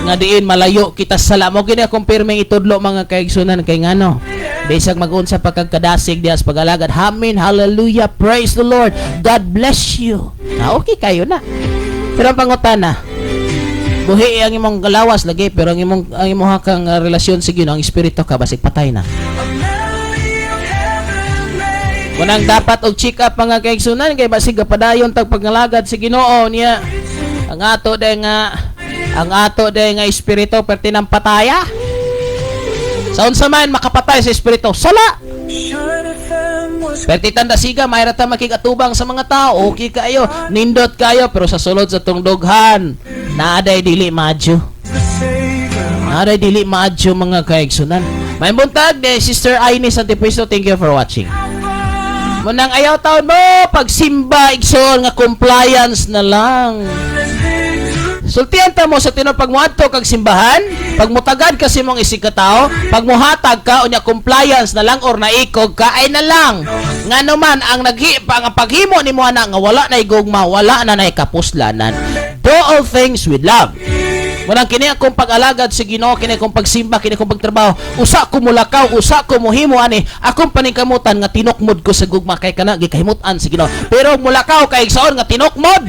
C: nga diin malayo kita sa sala mo. Kini akong pirmeng itudlo, mga kaigsunan, kay ngano bisag mag-unsa pa kag kadasig diha sa pag-alagad, amen, hallelujah, praise the Lord, God bless you. Ah, okay kayo na, pero ang pangutana, Buhi ang imong lawas lagi, pero ang imong kang relasyon sa Ginoo, ang espiritu ka basig patay na.
D: A melody of heaven making
C: Munang dapat og check up, mga kaigsunan, kay basig padayon tag pagngalagad sa Ginoo niya. Ang ato day nga espiritu perti ng pataya. Sa unsa man makapatay sa espiritu? Sala.
D: Shine FM was
C: Perti tanda siga, mayra ta makigatubang sa mga tao, okay kayo, nindot kayo, pero sa sulod sa tong dughan, naaday dili maadyo.
D: The Savior.
C: Naaday dili maadyo, mga kaigsunan. May buntag de Sister Aini Santipisto, thank you for watching. Munang ayaw taon mo pagsimba, igsoon, nga compliance na lang. Sultian ta mo sa tinuod, pag muadto kag simbahan, pag mutagad ka sa imong isig ka tao, pag muhatag ka unya compliance na lang or naikog ka ay na lang. Ngano man ang naghi pa ang paghimo nimo ana nga wala na gugma, wala na nay kapuslanan. Do all things with love. Munang kini akong pag-alagad sa Ginoo, kini akong pagsimba, kini akong pagtrabaho. Usa ko mulakaw, usa ko mohimo ani, akong paningkamutan nga tinukmod ko sa gugma kay kana gikahimutan sa Ginoo. Pero mulakaw kay igsoon nga tinukmod.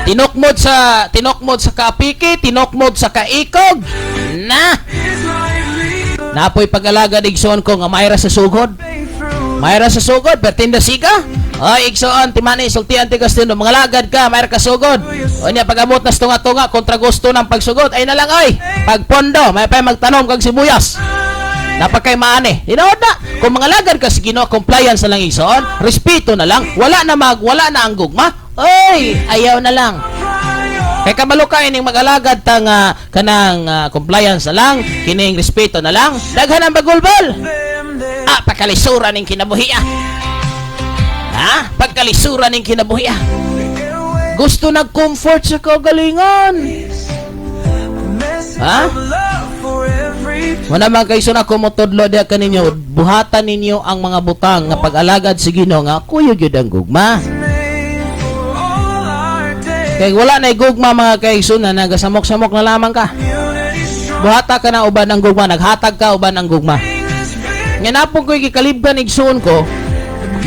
C: Tinukmod sa kapiki, tinukmod sa kaikog. Na. Napoy pag-alagad, igsoon ko, nga mayra sa sugod. Mayra sa sugod, pertinda siga. Ay, igsoon, timani, sultian ti Castino, mga lagad ka, mayra ka sugod. O niya, pag-amot na sa tunga-tunga, kontra gusto ng pagsugod, ay na lang ay, pagpondo, may pa magtanom kag sibuyas. Napakay maani. Hinood na. Kung mga lagad ka sa Ginoo, compliance na lang, igsoon, respeto na lang, wala na ang gugma. Ay, ayaw na lang. Kay kabalo ka ining mag-alagad ta nga kanang compliance na lang, kining respeto na lang, daghan ang bagulbol. Ah, pagkalisura ning kinabuhi ah. Ha? Pagkalisura ning kinabuhi ah. Gusto nag-comfort sa kaugalingon.
D: Message
C: Ha?
D: of love for every
C: Wala man kay suna ko motudlo diha kaninyo, buhatan ninyo ang mga butang nga pag-alagad sa Ginoo nga kuyog gyud ang gugma.
D: Name for all our days.
C: Kay wala na gugma, mga kaigsoon, nagasamok-samok na lamang ka.
D: Unity strong
C: Buhata ka na uban ang gugma, naghatag ka uban ang gugma.
D: is
C: Nga napong ko'y gikalibgan, igsoon ko,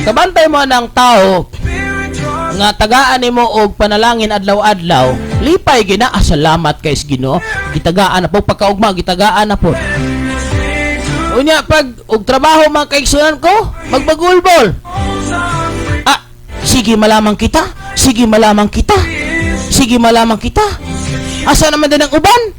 C: kabantay mo ng tao
D: spirit draws
C: nga tagaan nimo og panalangin adlaw-adlaw, lipay gina, ah, salamat kay sa Ginoo, gitagaan na po pagkaugma, gitagaan na po. Unya pag og trabaho, mga kaigsunan ko, magbagulbol. Ah, sige malamang kita, sige malamang kita, sige malamang kita. Asa naman din ang uban?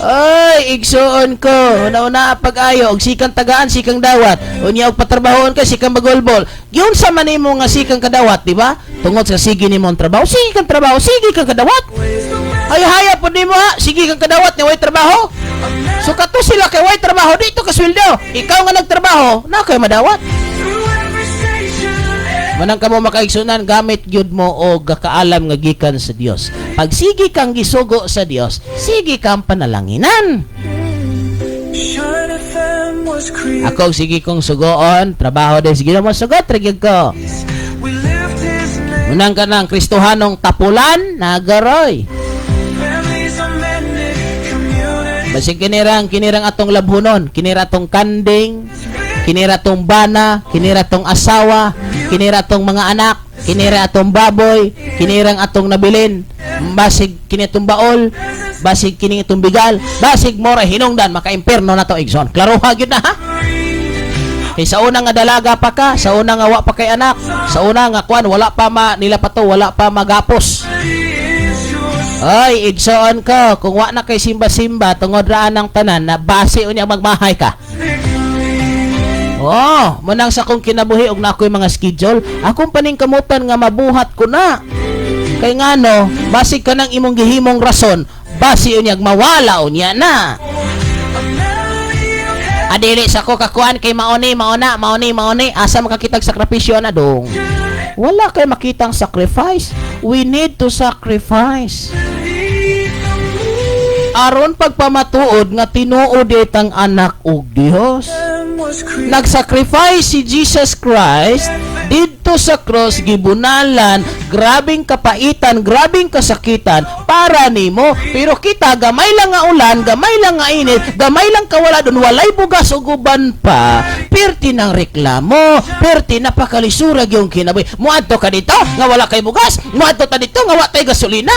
C: Ay, igsuon ko. Una-una pag-ayo, og sikang tagaan, sikang dawat. Unya og patrabahoon ka, sikang bagulbol. Giunsa sa man nimo nga sikang kadawat, di ba? Tungod sa sige nimo ang trabaho, sige kang trabaho, sige kang kadawat. Ay haya po nimo ha, sige kang kadawat ni way trabaho. So kato sila kay way trabaho dito ka sweldo. Ikaw nga nagtrabaho, na kay madawat.
D: Through every station.
C: Manang kamo, makaigsunan, gamit gyud mo og kaalam nga gikan sa Dios. Pag sige kang gisugo sa Dios, sige kang panalanginan.
D: Shine FM was created.
C: Ako sige kong sugoon, trabaho din sige mo sugot ra gyud ko.
D: We lift his name.
C: Unang ka ng Kristohanong tapulan, nagaroy.
D: Families are mended. Community
C: Basig kinirang atong labhunon, kinira atong kanding, kinira atong bana, kinira atong asawa, kinira atong mga anak, kinira atong baboy, kinirang atong nabilin, basig kini atong baol, basig kini atong bigal, basig mora hinungdan maka-impierno na to, igsoon. Klaro ha gyud na ha. Kay sa una nga dalaga pa ka, sa una nga wa pa kay anak, sa una nga kwan wala pa ma nila pa to, wala pa magapos.
D: is your
C: Ay, igsoon ko, kung wa na kay simba-simba, tungod raan ng tanan, na base unya magmahay ka. Oh, manang sa kong kinabuhi og na ako'y mga schedule, akong paningkamutan nga mabuhat ko na. Kay ngano, basig ka ng imong gihimong rason, base unyag mawala unya na. Adili sa ko kakuan kay mauni, mauna, mauni, mauni, asa makakitag sakripisyo na dong? Wala kay makitang sacrifice. We need to sacrifice. Aron pagpamatuod nga tinuod itang anak og Dios.
D: was created.
C: Nagsacrifice si Jesus Christ didto sa cross, gibunalan, grabing kapaitan, grabing kasakitan para nimo. Pero kita, gamay lang nga ulan, gamay lang nga init, gamay lang kawala dun, walay bugas ug uban pa, perti ng reklamo, perti napakalisura yung kinabuhi. Muadto ka dito nga wala kay bugas, muadto ta dito nga wa tay gasolina.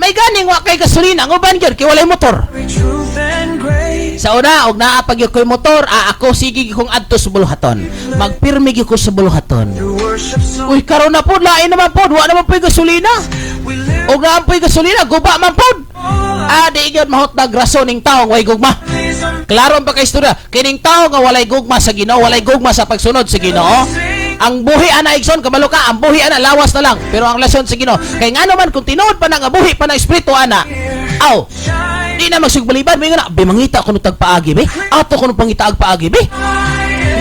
C: May ganing wa kay gasolina, ang uban gyud kay walay motor.
D: Truth and grace.
C: Sa una, og naa pa gyud ko'y motor, ako sige gyud kong adto sa buluhaton. Magpirmi gyud ko sa buluhaton.
D: Through worship song,
C: Uy, karon na pod, lain naman pod, wa naman po'y gasolina.
D: we live
C: Og naa po'y gasolina, guba man pod. Di gyud mahutdag rason ning taong way gugma.
D: these are
C: Klaro ang pagkaistorya. Kining tao nga walay gugma sa Ginoo, walay gugma sa pagsunod sa Ginoo. Ang buhi ana, igsoon, kabalo ka, ang buhi ana lawas na lang, pero ang relasyon sa Ginoo. Kay ngano man kung tinuod pa na nga buhi pa ng espiritu ana. Aw,
D: shine.
C: Di na magsugbaliban, may nga na, be mangita kuno tag paagi be. Ato kuno pangitaag paagi be.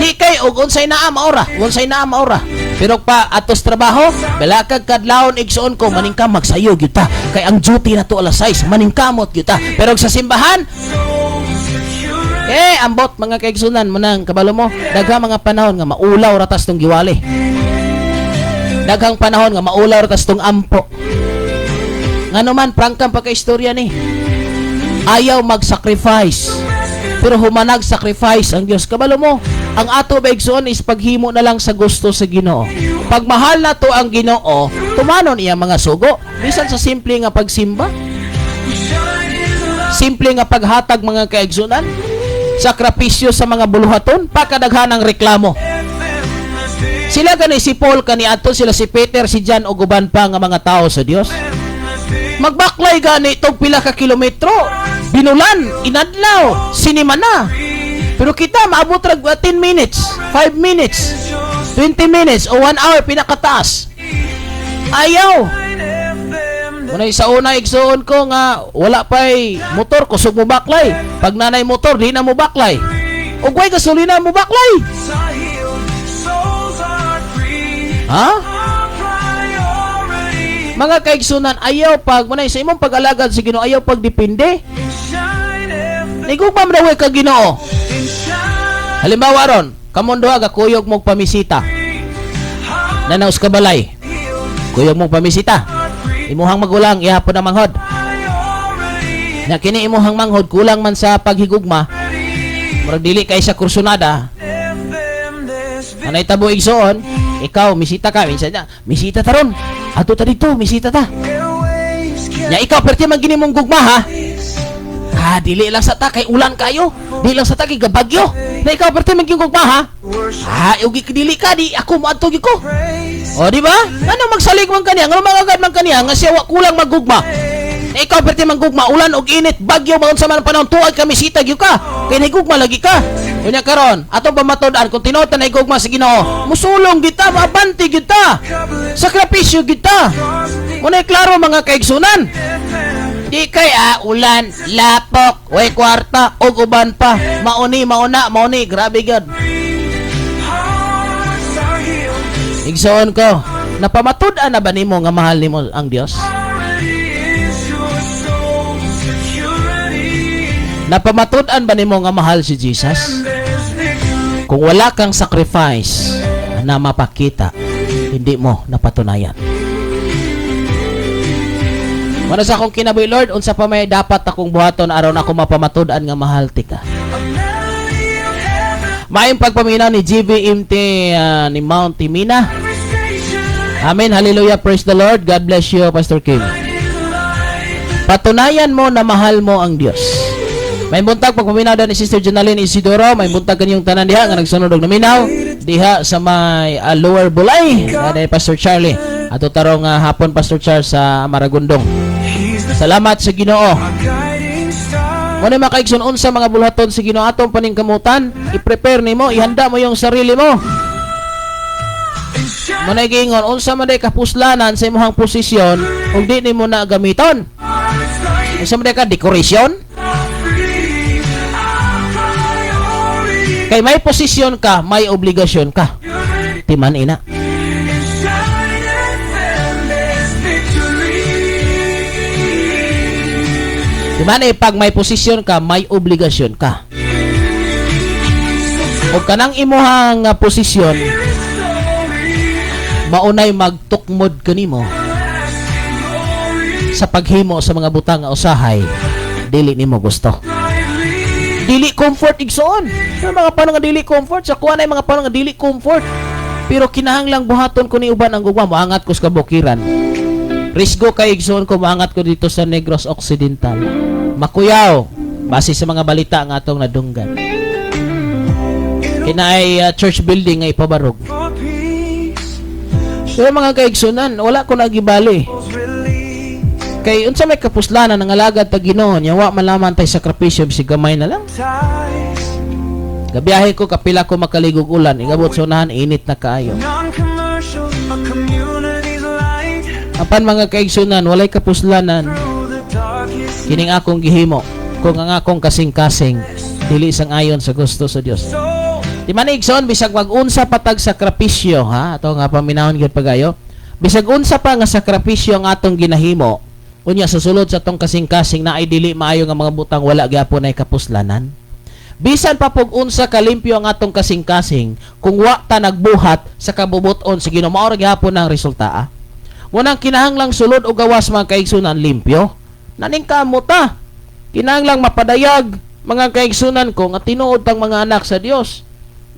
C: Di kay og unsay naa maora, unsay naa maora. Pero pa atos trabaho, balakag kadlawon, igsoon ko, maningka magsayo gyud ta. Kay ang duty na to alas 6, maningkamot gyud ta. Pero sa simbahan, eh, ambot, mga kaigsunan mo nang kabalo mo, daghang mga panahon nga maulaw ratas tong giwali. Daghang panahon nga maulaw ratas tong ampo. Ngano man, prangkang pagka-istorya ni. Ayaw mag-sacrifice. Pero humanag sacrifice ang Dios. Kabalo mo, ang ato ba, igsoon, is paghimo na lang sa gusto sa Ginoo. Pag mahal na to ang Ginoo, tumanon iya mga sugo. Bisan sa simple nga pagsimba, simple nga paghatag, mga kaigsunan, sakripisyo sa mga buluhaton, pakadaghan ang reklamo. Sila gani si Paul kani adto sila si Peter, si John ug uban pa nga mga tao sa Dios. Magbaklay gani tog pila ka kilometro, binulan, inadlaw, sinimana. Pero kita maabot rag 10 minutes, 5 minutes, 20 minutes o 1 hour pinakataas. Ayaw. Muna sa una, igsuon ko, nga wala pa'y motor, kusog mo baklay. Pag nanay motor, di na mo baklay. Ug way gasolina, mo baklay.
D: Are healed, souls are free.
C: Ha?
D: Our priority.
C: Mga kaigsunan, ayaw pag muna sa imong pag-alagad sa Ginoo, ayaw pagdepende.
D: Shine FM.
C: Nigugma man daw ka Ginoo.
D: Shine.
C: Halimbawa ron, kamon duha gakuyog mong pamisita. Nanaus ka balay. Kuyog mong pamisita. Imuhang magulang ihapon na manghod.
D: Priority.
C: Na kini imuhang manghod kulang man sa paghigugma. Murag dili kay sa kursunada.
D: FM, there's
C: Ang naitabo, igsoon, ikaw misita ka minsan na, misita ta ron. Adto ta dito, misita ta.
D: Airwaves
C: Nya ikaw perti man gini mong gugma ha. Ah, dili lang sa ta kay ulan kayo. Dili lang sa ta kay gabagyo. Na ikaw perti man gini gugma ha.
D: Worship
C: Ah, ugi dili ka di ako moadto gyud ko.
D: praise.
C: O, di ba? Ano magsalig man kaniya? Ngano mangagad man kaniya nga siya wa kulang maggugma? Na ikaw perti manggugma, ulan og init, bagyo, maunsa man ang panahon, tuag ka misita gyud ka. Kay nahigugma lagi ka. Unya karon, atong pamatud-an kung tinuod na nahigugma sa Ginoo, musulong gyud ta, maabante gyud ta. Sakripisyo gyud ta. Muna'y klaro, mga kaigsunan. Di kay ulan, lapok, way kwarta, og uban pa. Mauni, mauna, mauni, grabe gyud.
D: Hearts are healed.
C: Igsoon ko, napamatud-an na ba nimo nga mahal nimo ang Dios?
D: Already is your soul security.
C: Napamatud-an ba nimo nga mahal si Jesus?
D: There's victory.
C: Kung wala kang sacrifice na mapakita, hindi mo napatunayan. Mana sa akong kinabuhi, Lord, unsa pa may dapat akong buhaton aron ako mapamatud-an nga mahal ti ka?
D: A melody of heaven.
C: Maayong pagpaminaw ni GVMT ni Mount Timina.
D: Every station
C: Amen. Hallelujah. Praise the Lord. God bless you, Pastor Kim.
D: is light.
C: Patunayan mo na mahal mo ang Dios. May buntag pagpaminaw ni Sister Jonaline Isidoro, may buntag kanyong tanan diha nga nagsunod og naminaw diha sa may Lower Bulay ni Pastor Charlie. Ato tarong hapon, Pastor Charles, sa Maragondong.
D: He's the
C: Salamat sa Ginoo.
D: guiding star.
C: Muna mga kaigsoon, unsa mga bulhaton sa Ginoo atong paningkamutan, i-prepare nimo, ihanda mo yung sarili mo.
D: And shine.
C: Muna giingon, unsa man day kapuslanan sa imong posisyon ug di nimo na gamiton?
D: Hearts are
C: Unsa man day ka decoration?
D: free. Our priority.
C: Kay may posisyon ka, may obligasyon ka. Timan ina.
D: And Shine FM, there's victory.
C: Timan eh, pag may posisyon ka, may obligasyon ka. O kanang imuhang posisyon, maunay magtukmod kanimo sa paghimo sa mga butang nga usahay dili nimo gusto. Dili comfort, igsoon. May mga panahon nga dili comfort sa kuha na mga panahon nga dili comfort. Pero kinahanglang buhaton ko ni uban ang gugma, moangat ko sa kabukiran. Risgo kay, igsoon, ko maangat ko dito sa Negros Occidental. Makuyaw base sa mga balita nga atong nadunggan. Kinaay church building nga ipabarog.
D: For peace,
C: Pero mga kaigsunan, wala ko nagibali.
D: release
C: Kay unsa may kapuslanan nga alagad ta Ginoo nya wa man lamang tay sakripisyo, bisig gamay na lang?
D: Ties,
C: Gabiyahe ko, kapila ko makaligog ulan, ingabot sa unahan init na kaayo.
D: Non-commercial, a community's light
C: Apan mga kaigsunan, walay kapuslanan
D: through the darkest
C: kining akong gihimo kung ang akong kasing-kasing dili sang ayon sa gusto sa Dios.
D: Soul.
C: Di man, igsoon, bisag mag-unsa pa tag sakripisyo, ha, ato nga paminahon gyud pagayo. Bisag unsa pa nga sakripisyo ang atong ginahimo, unya sa sulod sa atong kasing-kasing na ay dili maayo nga mga butang, wala gyapon ay kapuslanan. Bisan pa pug unsa kalimpyo ang atong kasing-kasing, kung wa ta nagbuhat sa kabubuton sa Ginoo, mao ra gyapon ang resulta. Ah. Munang kinahanglang sulod o gawas, mga kaigsunan, limpyo. Naning kamuta. Kinahanglang mapadayag, mga kaigsunan ko, nga tinuod tang mga anak sa Dios.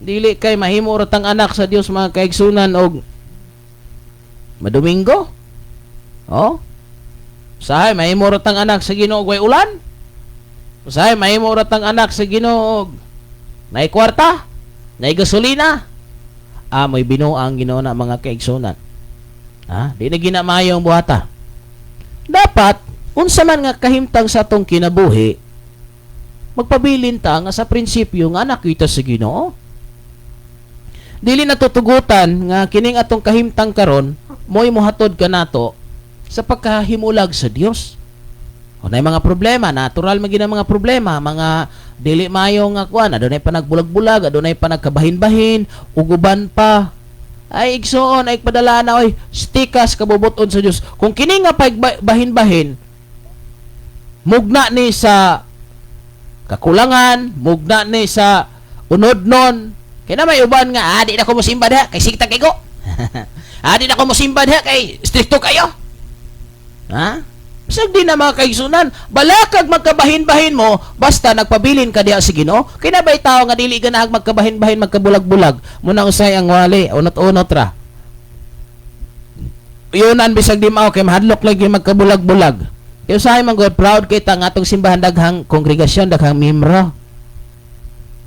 C: Dili kay mahimo ra tang anak sa Dios, mga kaigsunan, og madomingo. Oh. Usahay mahimo ra tang anak sa Ginoo og way ulan. Usahay mahimo ra tang anak sa Ginoo og nay kwarta, nay gasolina. Ah, may binuang Ginoo na, mga kaigsunan. Ha? Di na ginamayo ang buhata. Dapat unsa man nga kahimtang sa atong kinabuhi, magpabilin ta nga sa prinsipyo nga anak kita sa Ginoo. Dili natutugutan nga kining atong kahimtang karon mo'y mohatod kanato sa pagkahimulag sa Dios. O nay mga problema, natural man gid ang mga problema, mga dili maayo nga kuan, adunay pa nagbulag-bulag, adunay pa nagkabahin-bahin, uguban pa. Ay igsoon, ay padala na oy, stikas kabubuton sa Dios. Kung kini nga pagbahin-bahin mugna ni sa kakulangan, mugna ni sa unodnon. Kaya na may uban nga, ah, di na ko mosimba diha, kay sikta kay ko. Ah, di na ko mosimba diha, kay strikto kayo. Ha? Bisag di na, mga kaigsunan, balakag magkabahin-bahin mo, basta nagpabilin ka diha sa Ginoo. Kay na ba'y tao nga dili ganahag magkabahin-bahin, magkabulag-bulag? Muna usay ang wali, unot-unot ra. Yunan bisag di mao kay mahadlok lagi magkabulag-bulag. Kay usahay man gud proud kita nga atong simbahan daghang kongregasyon, daghang membro.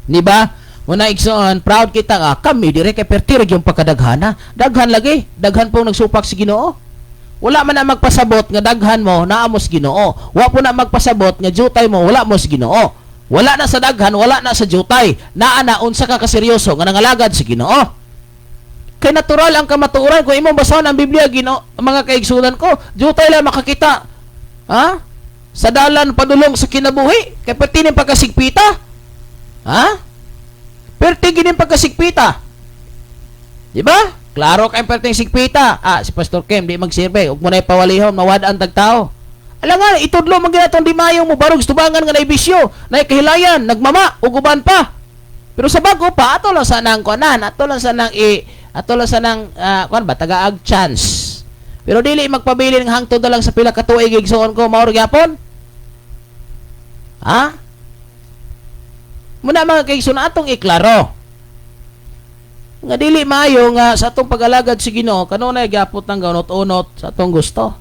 C: Di ba? Muna igsoon, proud kita nga kami dire kay perti ra yung pagkadaghana. Daghan lagi, daghan pong nagsupak sa Ginoo. Wala man na magpasabot nga daghan mo naa mo sa Ginoo. Wa po na magpasabot nga jutay mo wala mo sa Ginoo. Wala na sa daghan, wala na sa jutay. Naa na unsa ka kaseryoso nga nangalagad sa Ginoo. Kay natural ang kamatuoran kung imong basahon ang Biblia, Ginoo, mga kaigsunan ko, jutay lang makakita. Ha? Sa dalan padulong sa kinabuhi, kay perti ning pagkasigpita. Ha? Perti gining pagkasigpita. Di ba? Klaro kay perting sigpita. Ah, si Pastor Kim di magsilbi. Ug mo na ipawalihon, mawad-an tag tao. Ala nga, itudlo man gyud atong di mayo mo barog tubangan nga naibisyo, nay kahilayan, nagmama ug uban pa. Pero sa bago pa ato lang sanang kuanan, ato lang sanang kuan ba tagaag chance. Pero dili magpabilin ng hangtod na lang sa pila ka tuig, igsuon ko, mao ra gyapon. Ha? Muna mga kaigsoon, atong iklaro nga dili maayo nga sa atong pag-alagad sa Ginoo kanunay gyapot ng gaunot-unot sa atong gusto.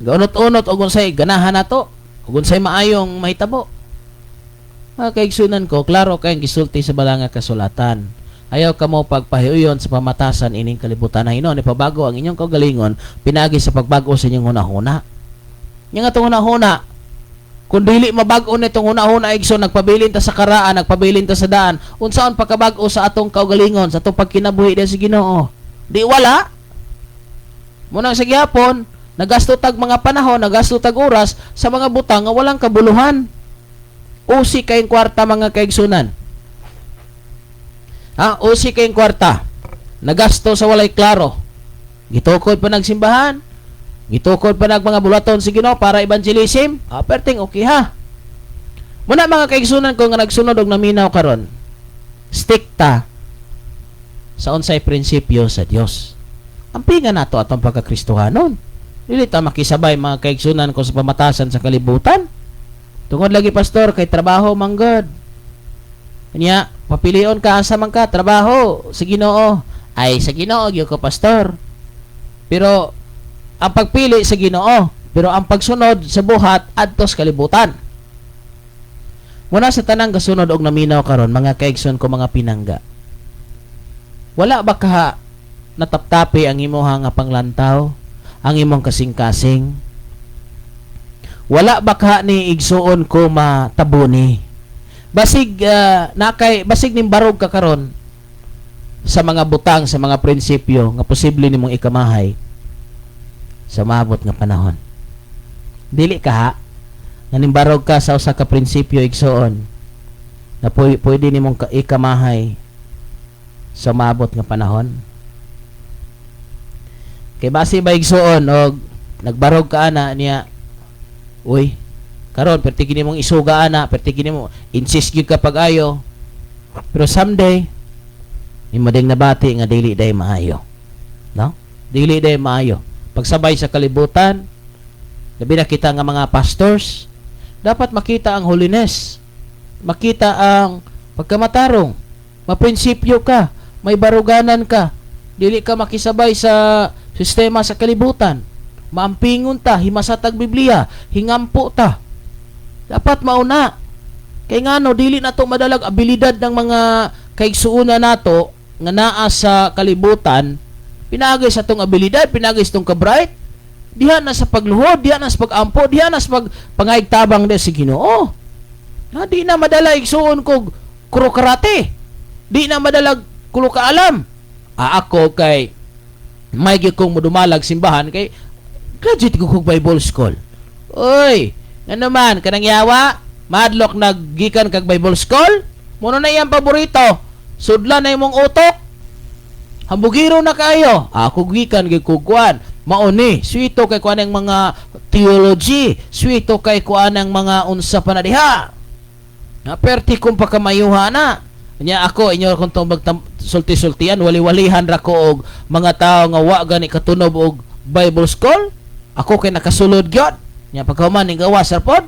C: Gaunot-unot og unsay ganahan nato, ug unsay maayong mahitabo. Mga kaigsunan ko, klaro kayong gisulti sa balanga kasulatan. Ayaw kamo pagpahiuyon sa pamatasan ining kalibutan na hinon, ipabago ang inyong kaugalingon pinagi sa pagbago sa inyong hunahuna. Nya nga itong hunahuna, kung dili mabag-o nitong hunahuna, igsoon, nagpabilin ta sa karaan, nagpabilin ta sa daan, unsaon pagkabag-o sa atong kaugalingon, sa atong pagkinabuhi diha sa Ginoo? Di wala. Munang sa gihapon, nagasto tag mga panahon, nagasto tag oras sa mga butang nga walang kabuluhan. Usi kayong kwarta, mga kaigsunan. Ha? Usi kayong kwarta. Nagasto sa walay klaro. Gitukod pa nagsimbahan. Gitukod pa nag mga bulaton sa Ginoo para evangelism. Ah, perting okay ha. Muna mga kaigsunan ko nga nagsunod og naminaw karon. Stick ta sa unsay prinsipyo sa Dios. Ampinga nato atong pagkakristohanon. Dili ta makisabay, mga kaigsunan ko, sa pamatasan sa kalibutan. Tungod lagi, pastor, kay trabaho man gud. Kanya, papilion ka asa man ka trabaho sa Ginoo. Ay sa Ginoo gyud ko, pastor. Pero ang pagpili sa Ginoo, pero ang pagsunod sa buhat adto sa kalibutan. Muna sa tanang gasunod og naminaw karon, mga kaigsoon ko, mga pinangga. Wala ba ka nataptapi ang imuha nga panglantaw, ang imong kasing-kasing? Wala ba ka ni, igsuon ko, matabuni? Basig nakay basig ning barog ka karon sa mga butang, sa mga prinsipyo nga posible nimong ikamahay sa maabot nga panahon. Dili ka ha nga nimbarog ka sa usa ka prinsipyo, igsuon, na pwede nimong ikamahay sa maabot nga panahon. Kay basi ba, igsuon, og nagbarog ka ana niya, uy, karon perti gini mong isuga ana, perti gini mo insist gyud ka pag-ayo, pero someday imo ding nabati nga dili day maayo, no? Dili day maayo pagsabay sa kalibutan. Labi na kita nga mga pastors, dapat makita ang holiness, makita ang pagkamatarong, maprinsipyo ka, may baruganan ka, dili ka makisabay sa sistema sa kalibutan. Maampingon ta, himasa tag Biblia, hingampo ta. Dapat mauna kay ngano dili nato madalag abilidad ng mga kaigsuuna nato nga naa sa kalibutan pinaagi sa tong abilidad, pinaagi sa tong kabright. Diha na sa pagluhod, diha na sa pagampo, diha na sa pagpangayig tabang di sa Ginoo na di na madala, igsuon ko, kuro karate, di na madalag kulo kaalam. Ako kay may gyud kong modumalag simbahan kay graduate ko kog Bible school. Oy, nga naman kanang yawa madlok naggikan kag Bible school, muno na iyang paborito, sudlan na imong utok, hambugiro na kaayo. Ako gikan gyud kog kuan, mao ni swito kay kuan ang mga theology, swito kay kuan ang mga unsa pa na diha na perti kong pakamayuha na nya. Ako inyo kung tong sulti-sultian, wali-walihan ra ko og mga tao nga wa gani katunob og Bible school. Ako kay nakasulod gyud nya, pagkahuman ning gawas ra pod.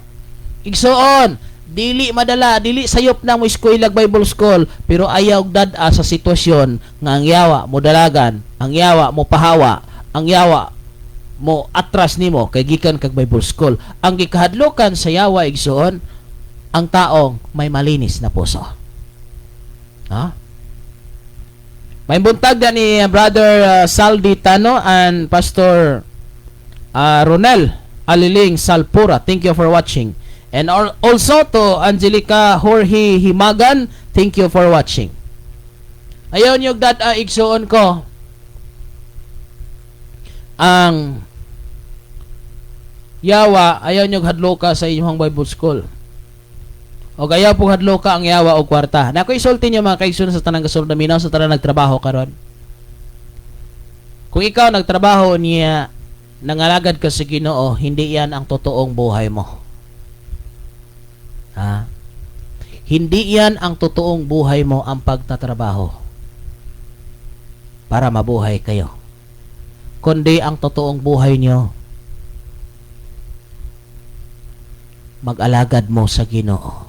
C: Igsuon, dili madala, dili sayop na mo eskwela, Bible school, pero ayaw og dad-a sa sitwasyon nga ang yawa mo dalagan, ang yawa mo pahawa, ang yawa mo atras nimo kay gikan kag Bible school. Ang gikahadlokan sa yawa, igsuon, ang taong may malinis na puso. Ha? May buntag na ni Brother Saldi Tano and Pastor Ronel Aliling Salpura. Thank you for watching. And also to Angelica Jorge Himagan, thank you for watching. Ayaw niyo dad igsuon ko, ang yawa ayaw niyo hadloka sa inyong Bible school. O ayaw po hadloka ang yawa og kwarta. Na ako isulti niyo, mga kaigsoon, sa tanang gasulod na minaw, sa tanang nagtrabaho karon. Kung ikaw nagtrabaho niya nangalagad ka sa Ginoo, hindi yan ang totoong buhay mo. Ha? Hindi yan ang totoong buhay mo, ang pagtatrabaho para mabuhay kayo. Kundi ang totoong buhay nyo, mag-alagad mo sa Ginoo.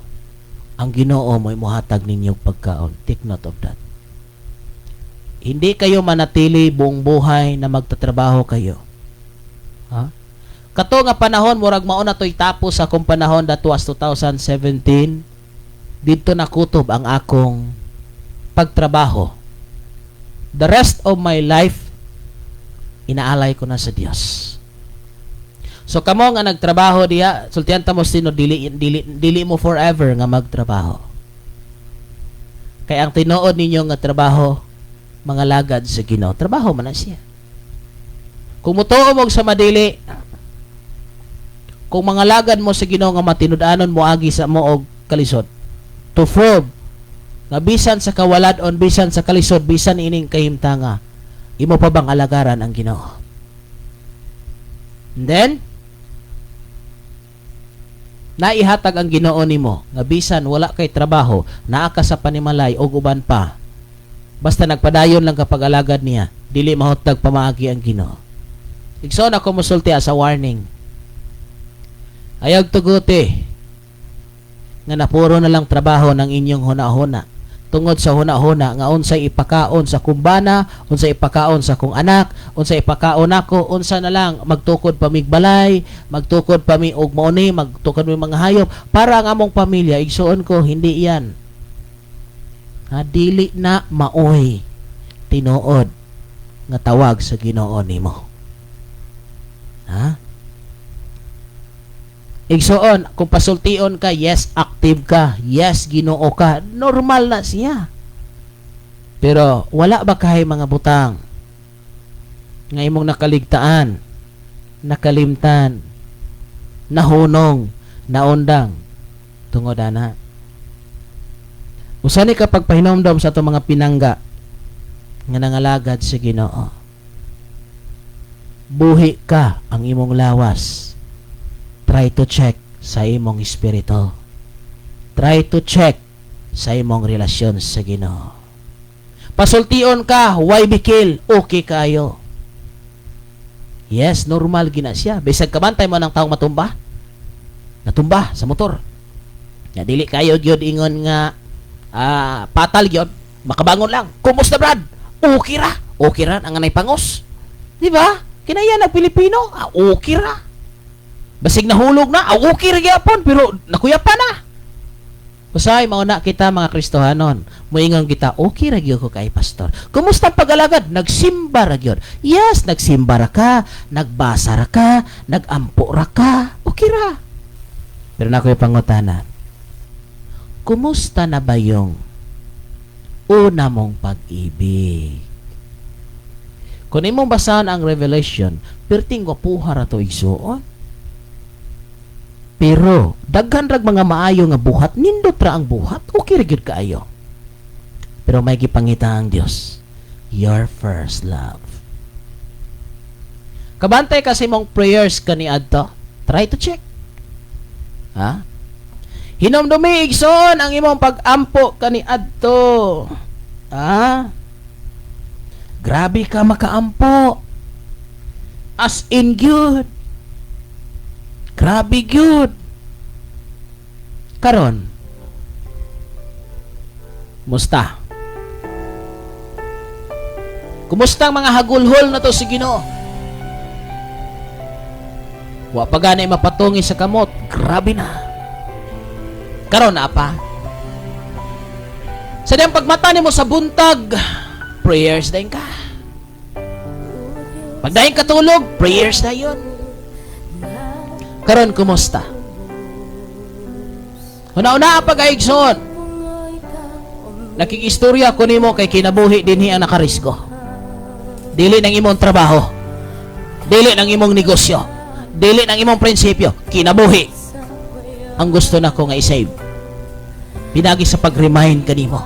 C: Ang Ginoo mo'y muhatag ninyong pagkaon. Take note of that. Hindi kayo manatili buong buhay na magtatrabaho kayo. Ha? Kato nga panahon, murag mao na to'y tapos sa akong panahon, that was 2017. Dito nakutob ang akong pagtrabaho. The rest of my life, inaalay ko na sa Dios. So kamo nga nagtrabaho diha, sultihan ta mo sino, dili dili dili mo forever nga magtrabaho. Kay ang tinuod ninyo nga trabaho, mga lagad sa Ginoo. Trabaho man na siya. Kung mutuo mo sa madili, kung mga lagad mo sa Ginoo nga matinud-anon mo agi sa mo og kalisod. To prove nga bisan sa kawalad-on, bisan sa kalisod, bisan ining kahimtanga, imo pa bang alagaran ang Ginoo? And then, naihatag ang Ginoo nimo nga bisan wala kay trabaho, naa ka sa panimalay og uban pa. Basta nagpadayon lang ka pag-alagad niya, dili mahutag pamaagi ang Ginoo. Igsoon, ako musulti sa warning. Ayaw tuguti nga napuro na lang trabaho ng inyong huna-huna. Tungod sa huna-huna nga unsay ipakaon sa kong bana, unsay ipakaon sa kong anak, unsay ipakaon nako, unsa na lang magtukod pa mig balay, magtukod pa mi og mao ni, magtukod mi mga hayop para ang among pamilya. Igsuon ko, hindi yan. Ha, dili na maoy tinuod nga tawag sa Ginoo nimo. Ha? Igsuon, kung pasultion ka, yes, active ka. Yes, Ginoo ka. Normal na siya. Pero wala ba kay mga butang nga imong nakaligtaan, nakalimtan, nahunong, naundang tungod ana? Usa ni kapag pahinomdom sa atong mga pinangga nga nangalagad sa Ginoo. Buhi ka ang imong lawas. Try to check sa imong espiritu. Try to check sa imong relasyon sa Ginoo. Pasultion ka, why bikil? Okay kayo. Yes, normal gina siya. Bisag kabantay mo ng taong matumba. Natumba sa motor. Ya dili kayo gyud ingon nga patal gyud, makabangon lang. "Kumusta, Brad?" "Okay ra." Okay ra ang anay pangos. Di ba? Kinaya nag Pilipino, okay ra. Basig nahulog na, okay ra gyapon pero nakuya pa na. Usay mao na kita mga Kristohanon. Moingon kita, "Okay ra gyud ko kay pastor." "Kumusta ang pag-alagad?" "Nagsimba ra gyud." Yes, nagsimba ra ka, nagbasa ra ka, nagampo ra ka, okay ra. Pero na ko'y pangutana. Kumusta na ba yung una mong pag-ibig? Kung imong basahan ang Revelation, perting gwapuha ra to, igsuon. Pero daghan rag mga maayo nga buhat, nindot ra ang buhat, okay ra gyud kaayo. Pero may gipangita ang Dios, your first love. Kabantay kasi mong prayers kaniadto. Try to check. Ha? Hinomdumi, igsoon, ang imong pag-ampo kaniadto. Ha? Grabe ka makaampo. As in good. Grabe gyud. Karon. Musta? Kumusta ang mga hagulhol na to si Ginoo? Wa pa gani mapatungi sa kamot. Grabe na. Karon na pa. Sa diyang pagmata nimo sa buntag, prayers din ka. Pagdayon katulog, prayers na yun. Karon kumusta? Una-una ang pag-aigsoon. Nakikistorya ko nimo kay kinabuhi dinhi ang nakarisgo. Dili ng imong trabaho. Dili ng imong negosyo. Dili ng imong prinsipyo. Kinabuhi. Ang gusto nako nga i-save. Pinagi sa pag-remind kanimo.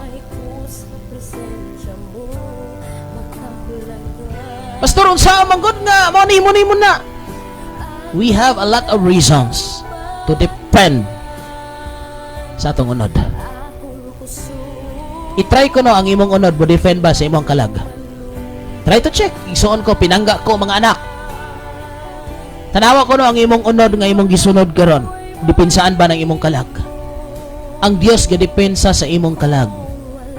C: "Pastor, unsa man gud nga mo nimo nimo na?" We have a lot of reasons to depend sa atong unod. I-try ko no ang imong unod mo defend ba sa imong kalag. Try to check. Isuon ko, pinangga ko mga anak. Tanawa ko no ang imong unod nga imong gisunod karon. Dipensaan ba ng imong kalag? Ang Dios gadepensa sa imong kalag.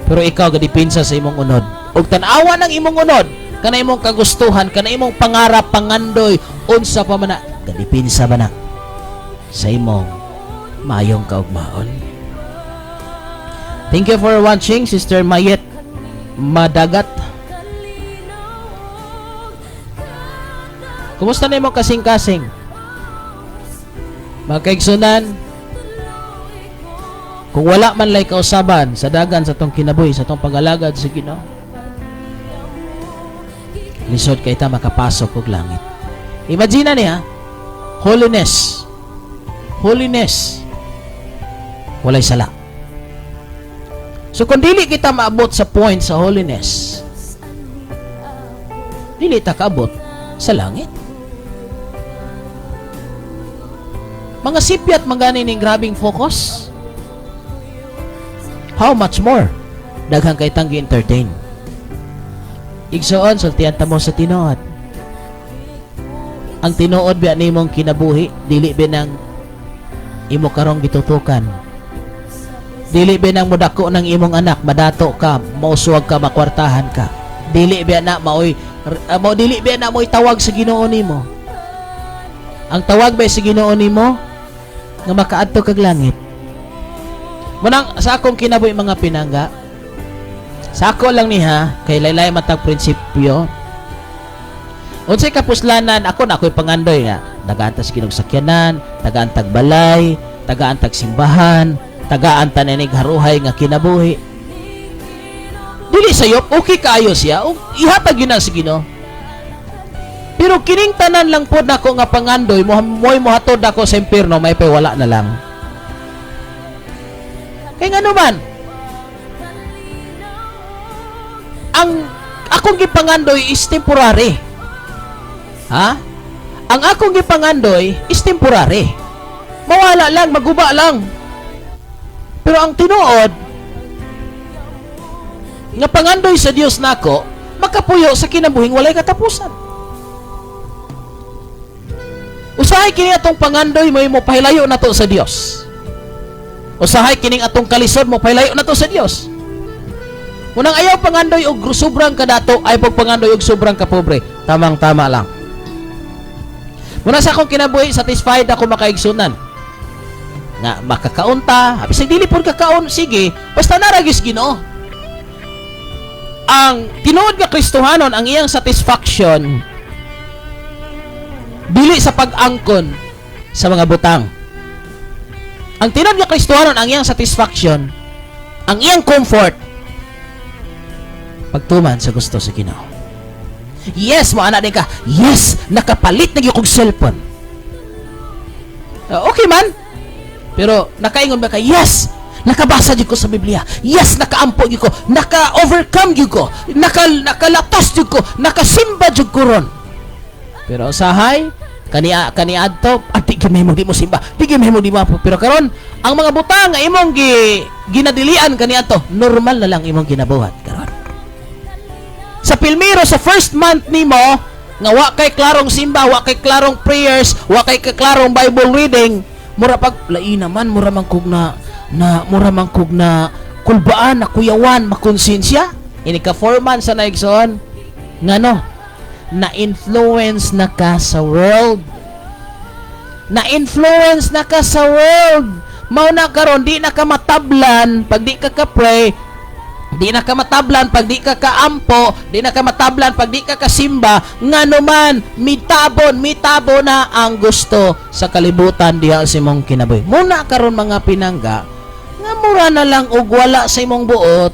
C: Pero ikaw gadepensa sa imong unod. Ug tan-awa ng imong unod, kana imong kagustuhan, kana imong pangarap, pangandoy, unsa pa man na, gadepensa ba na sa imong maayong kaugmaon? Thank you for watching, Sister Mayet Madagat. Kumusta na imong kasing-kasing? Mga kaigsunan, kung wala man lay kausaban sa dagan sa tong kinabuhi, sa tong pag-alagad sa Ginoo, lisod kay ta makapasok og langit. Imagine na niya, holiness. Holiness. Walay sala. So kung dili kita maabot sa point sa holiness, dili ta kaabot sa langit. Mga sipyat man gani ning grabing focus. How much more daghan kay tang gi-entertain. Igsoon, sultian ta mo sa tinuod. Ang tinuod biya nimong kinabuhi, dili ba nang imo karong gitutukan.
E: Dili ba nang modako ng imong anak, madato ka, mauswag ka, makwartahan ka. Dili ba na maoy mo dili ba na mo'y tawag sa Ginoo nimo? Ang tawag ba sa Ginoo nimo nga makaadto kag langit? Munang sa akong kinabuhi, mga pinangga, sa ako lang niha kay laylay matag prinsipyo. Unsay kapuslanan ako na ako'y pangandoy nga tagaan ta sa Ginoo sakyanan, tagaan tag balay, tagaan tag simbahan, tagaan ta ninig haruhay nga kinabuhi. Dili sayop, okay kaayo siya, ug ihatag yun na sa Ginoo. Pero kining tanan lang pod nako nga pangandoy, mo mo'y mohatod ako sa impierno, may pay wala na lang. Kay ngano man, ang akong gipangandoy is temporary. Ha? Ang akong gipangandoy is temporary. Mawala lang, maguba lang. Pero ang tinuod nga pangandoy sa Dios nako, makapuyo sa kinabuhing walay katapusan. Usahay kini atong pangandoy mo pahilayo nato sa Dios. Usahay kining atong kalisod mo pahilayo nato sa Dios. Unang ayaw pangandoy og sobrang kadato, ay pag pangandoy og sobrang kapobre. Tamang tama lang. Muna sa akong kinabuhi, satisfied ako, makaigsunan. Nga makakaunta, bisag dili pud kakaon, sige, basta naragis Ginoo. Ang tinuod nga Kristohanon, ang iyang satisfaction dili sa pag-angkon sa mga butang. Ang tinuod nga Kristohanon, ang iyang satisfaction, ang iyang comfort, pagtuman sa gusto sa Ginoo. Yes, mo ana din ka. Yes, nakapalit na gyud kog cellphone. Okay man. Pero nakaingon ba ka, "Yes, nakabasa jud ko sa Biblia. Yes, nakaampo jud ko, naka-overcome jud ko, nakalatas jud ko, nakasimba jud ko ron"? Pero usahay kani kaniadto at di gyud mahimong di mo simba, di gyud mahimong di mo ampo. Pero karon ang mga butang nga imong ginadilian kaniadto, normal na lang imong ginabuhat karon. Sa pilmiro, sa first month nimo nga wa kay klarong simba, wa kay klarong prayers, wa kay klarong Bible reading, mura pag lai naman, mura man kog na kulbaan, na kuyawan, makonsensya. Ini ka 4 months sa naigsoon, ngano na influence na ka sa world, na influence na ka sa world. Mao na karon di na ka matablan pag di ka ka-pray, di na ka matablan pag di ka kaampo, di na ka matablan pag di ka kasimba. Ngano man, mitabon, mitabo na ang gusto sa kalibutan diha sa imong kinabuhi. Muna karon, mga pinangga, nga mura na lang og wala sa imong buot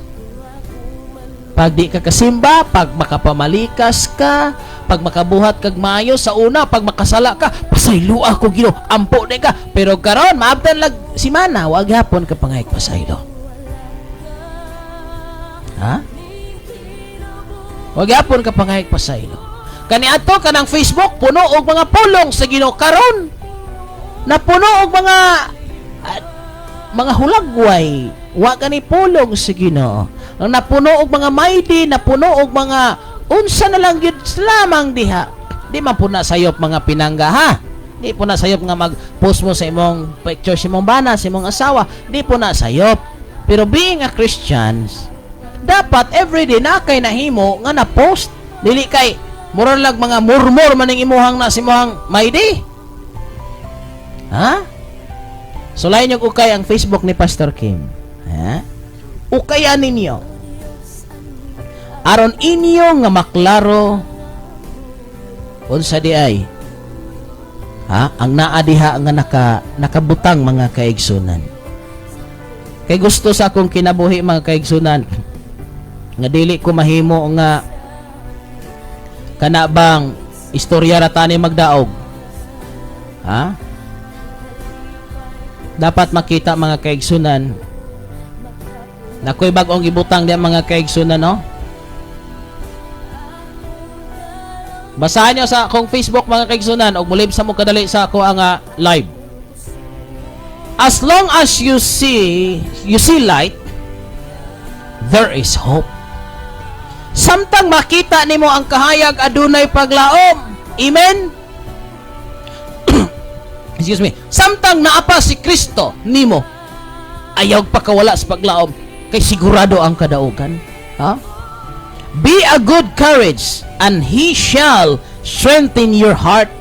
E: pag di ka kasimba, pag makapamalikas ka, pag makabuhat kag maayo sa una, pag makasala ka, "Pasaylo ako, Ginoo," ampo di ka. Pero karon maabtan lag simana, wa gyapon ka pangayag pasaylo. Ha? Wa gyapon ka pangayag pasaylo. Kaniadto kanang Facebook puno og mga pulong sa Ginoo, karon napuno og mga hulagway, wa gani pulong sa Ginoo. Ang napuno og mga maydi, napuno og mga unsa na lang gyud lamang diha. Di man po na sayop, mga pinangga, ha. Di po na sayop nga mag-post mo sa imong picture sa imong bana, sa imong asawa. Di po na sayop. Pero being a Christians, dapat everyday na kay nahimo nga na post. Dili kay mura lang mga murmur maning imuhang na sa imuhang maydi. Ha? Sulayin niyo ukay ang Facebook ni Pastor Kim. Ha? Ukayan ninyo. Aron inyo nga maklaro unsa di ay ha ang naa diha nga nakabutang, mga kaigsunan. Kay gusto sa akong kinabuhi, mga kaigsunan, nga dili ko mahimo nga kana bang istorya ra tani magdaog. Ha? Dapat makita, mga kaigsunan, na ko'y bag-ong ibutang diya, mga kaigsunan, no? Basahan niyo sa akong Facebook, mga kaigsunan, og mulib sa mo kadali sa ako ang live. As long as you see light, there is hope. Samtang makita nimo ang kahayag, adunay paglaom. Amen. Excuse me. Samtang naa pa si Kristo nimo, Ayaw pakawala sa paglaom kay sigurado ang kadaugan. Ha? Be a good courage and He shall strengthen your heart.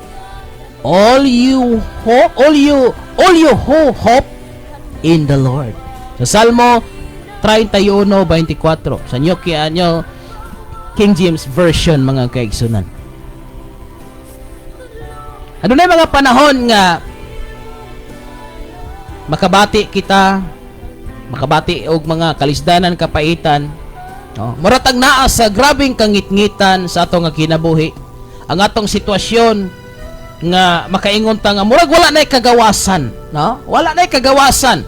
E: All you hope, all you who hope in the Lord. Sa Salmo 31:24 sa New King James Version, mga kaigsunan. Adunay mga panahon nga makabati kita, makabati og mga kalisdanan, kapaitan, no? Mura tag naa sa grabeng kangitngitan sa ato nga kinabuhi, ang atong sitwasyon nga makaingon ta nga murag wala nay kagawasan, no? Wala nay kagawasan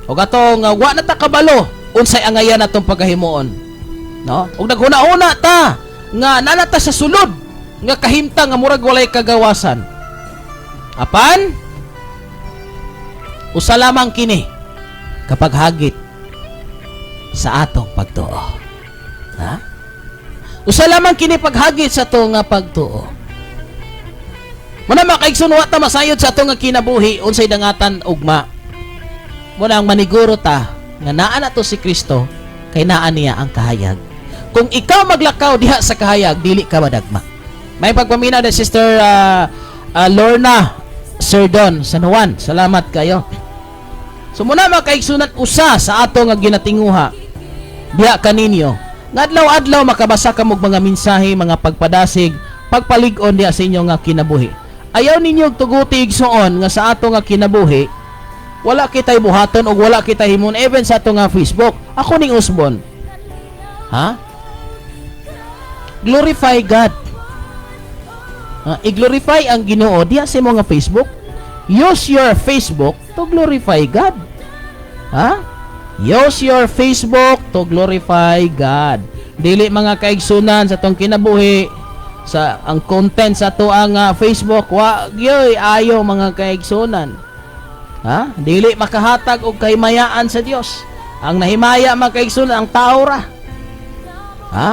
E: ug ato nga wa na ta kabalo unsay angayan atong pagahimuon, no? Ug naghuna-huna ta nga naa ta sa sulod nga kahimtang nga murag walay kagawasan. Apan usa lamang kini kapag hagit sa atong pagtuo. Ha? Usa lamang kini paghagit sa atong nga pagtuo. Muna, mga kaigsoon, wa ta masayod sa atong nga kinabuhi unsay dangatan ugma. Muna ang maniguro ta nga naa na to si Kristo kay naa niya ang kahayag. Kung ikaw maglakaw diha sa kahayag, dili ka madagma. May pagpaminaw na Sister Lorna Sir Don San Juan. Salamat kayo. So muna, mga kaigsunan, usa sa ato nga ginatinguha diha kaninyo. Nga adlaw-adlaw makabasa ka og mga mensahe, mga pagpadasig, pagpalig-on diha sa inyo nga kinabuhi. Ayaw ninyo tuguti, igsoon, nga sa ato nga kinabuhi wala kitay buhaton o wala kitay himon even sa ato nga Facebook. Ako ning usbon. Ha? Glorify God. Ha? I-glorify ang Ginoo diha sa imo nga Facebook. Use your Facebook to glorify God. Ha? Use your Facebook to glorify God. Dili, mga kaigsunan, sa tong kinabuhi sa ang content sa ato ang Facebook wa gyoy ayo, mga kaigsunan. Ha? Dili makahatag og kahimayaan sa Dios. Ang nahimaya, mga kaigsunan, ang tao ra. Ha?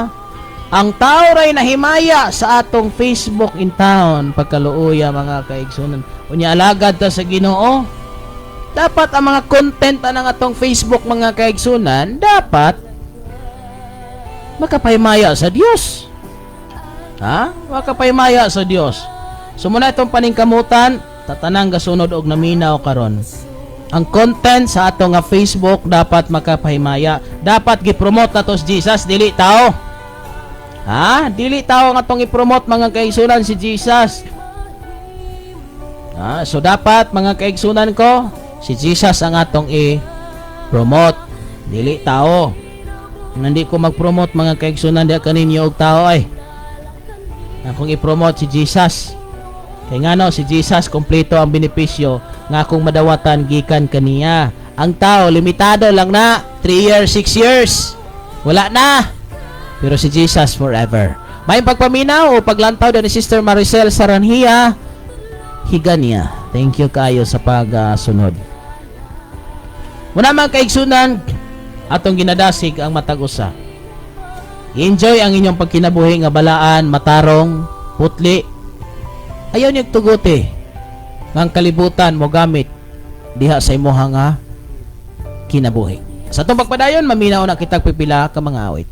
E: Ang tao ra'y nahimaya sa atong Facebook in town pagkaluoya, mga kaigsunan. Unya alagad ta sa Ginoo. Dapat ang mga content ang atong Facebook, mga kaigsunan, dapat makapahimaya sa Dios. Ha? Makapahimaya sa Dios. So muna itong paningkamutan, tatanang gasunod og naminaw karon. Ang content sa ato nga Facebook dapat makapahimaya. Dapat gipromote nato si Jesus, dili tao. Ha? Dili tao ang atong i-promote, mga kaigsunan, si Jesus. Ha? So dapat, mga kaigsunan ko, si Jesus ang atong i-promote. Dili tao. Hindi ko mag-promote, mga kaigsunan, di kaninyo og tao ay. Akong i-promote si Jesus. Kay ngano, si Jesus kompleto ang benepisyo nga akong madawatan gikan kaniya. Ang tao limitado lang na 3 years, 6 years. Wala na. Pero si Jesus forever. May pagpaminaw o paglantaw din ni Sister Maricel Saranhia Higania. Thank you kayo sa pagsunod. Muna, mga kaigsunan, atong ginadasig ang matag usa. Enjoy ang inyong pagkinabuhi nga balaan, matarong, putli. Ayaw niyo tuguti nga ang kalibutan mo gamit diha sa imuha nga kinabuhi. Sa atong pagpadayon, maminaw na kitag pipila ka mga awit.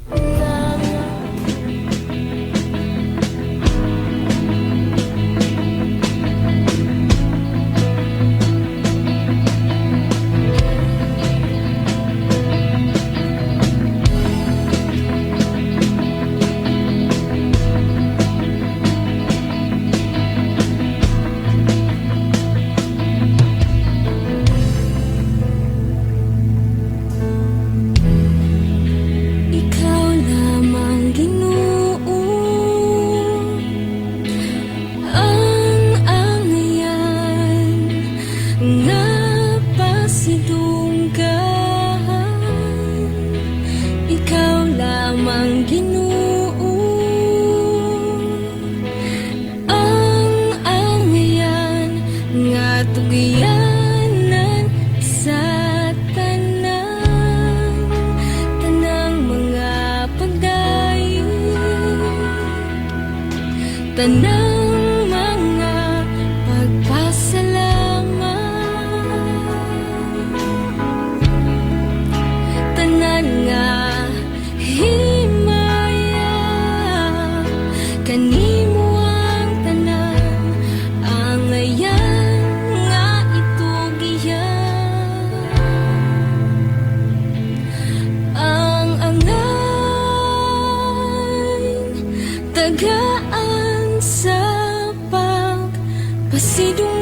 F: Ikaw lamang, Ginoo, ang angayan nga pasidunggan. Ikaw lamang, Ginoo, ang angayan nga tugyanan sa tanan tanang mga pagdayon, tanang mga pagpasalamat. Kanimo ang tanan, angayan nga itugiyan. Ang angay tagaan sa pagpasidungog.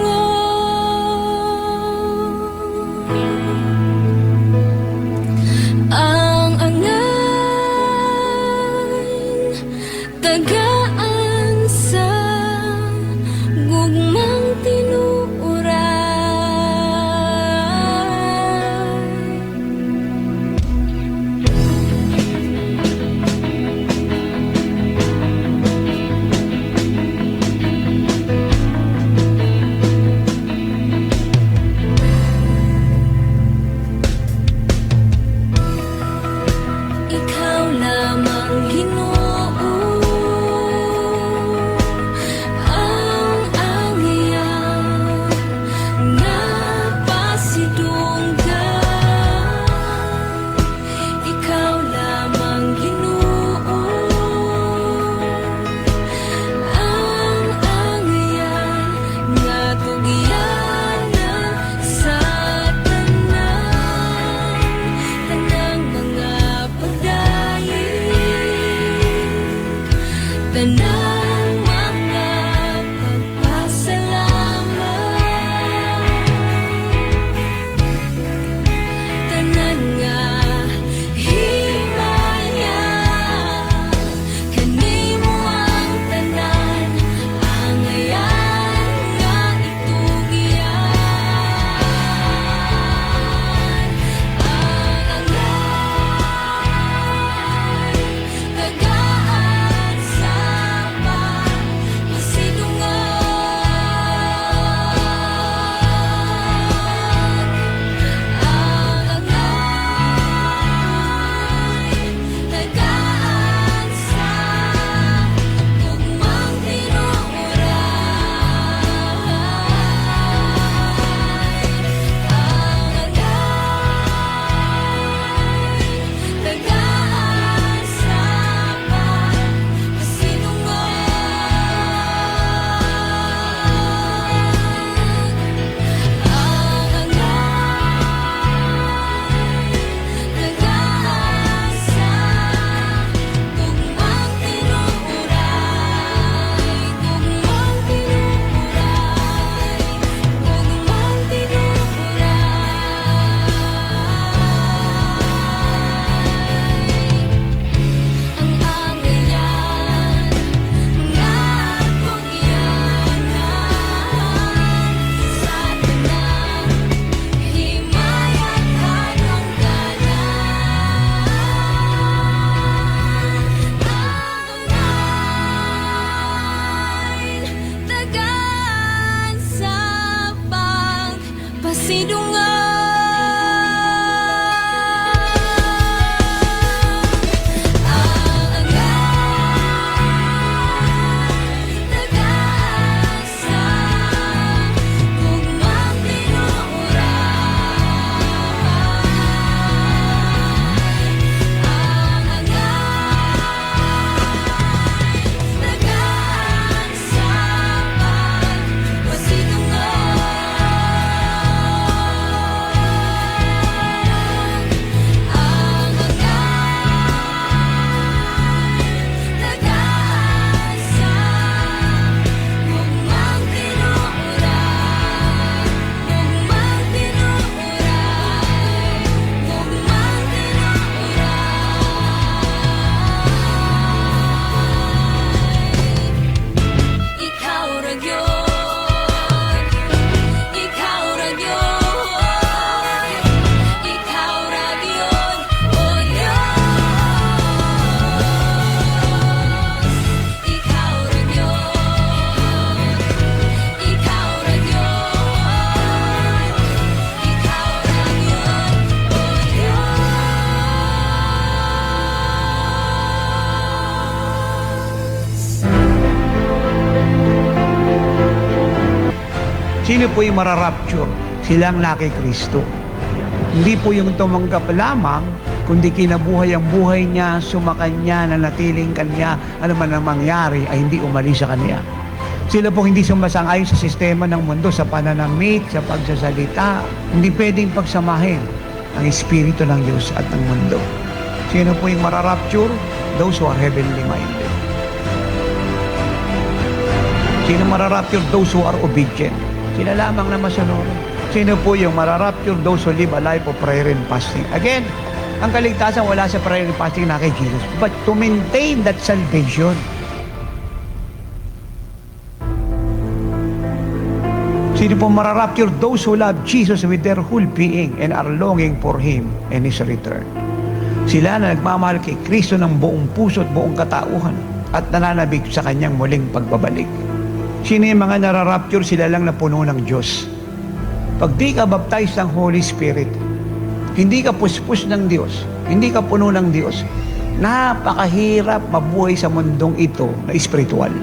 F: Ang angay tagaan sa gugmang tinuoray. Ikaw lamang, Ginoo, ang angayan nga pasidunggan. Ikaw lamang, Ginoo, ang angayan nga tugyanan sa tanan, tanang mga pagdaig, tanang mga pagpasalamat, tanan nga himaya. Kanimo ang tanan, angayan nga itugyan. Ang angay tagaan sa pagpasidungog. Ang angay tagaan sa gugmang tinuoray. Ang angay tagaan sa pagpasidungog. Ang angay tagaan sa gugmang tinuoray, gugmang tinuoray, gugmang tinuoray. Ang angayan nga tugyanan sa tanang himaya't kadungganan. Ang angay tagaan sa pagpasidungog. Ang angay tagaan sa gugmang tinuoray. Ang angay tagaan sa pagpasidungog. Ang angay tagaan sa gugmang tinuoray, gugmang tinuoray, gugmang tinuoray. Ikaw ra gyud, ikaw ra gyud, ikaw ra gyud, O Diyos. Ikaw ra gyud, ikaw ra gyud, ikaw ra gyud, O Diyos.
G: Sino po yung mararapture? Silang na kay Kristo. Hindi po yung tumanggap lamang. Kundi kinabuhay ang buhay niya, sumakanya, nanatiling kanya, ano man ang mangyari ay hindi umalis sa kanya. Sila pong hindi sumasang-ayon sa sistema ng mundo, sa pananamit, sa pagsasalita. Hindi pwedeng pagsamahin ang espiritu ng Diyos at ng mundo. Sino po yung mararapture? Those who are heavenly minded. Sino mararapture? Those who are obedient. Sila lamang na masunurin. Sino po yung mararapture? Those who live a life of prayer and fasting. Again, ang kaligtasan wala sa prayer and fasting na kay Jesus. But to maintain that salvation, sino po mararapture? Those who love Jesus with their whole being and are longing for Him and His return. Sila na nagmamahal kay Kristo ng buong puso at buong katauhan at nananabik sa kanyang muling pagbabalik. Sino yung mga nararapture? Sila lang na puno ng Diyos. Pag di ka baptized ng Holy Spirit, hindi ka puspos ng Diyos, hindi ka puno ng Diyos, napakahirap mabuhay sa mundong ito na spiritual.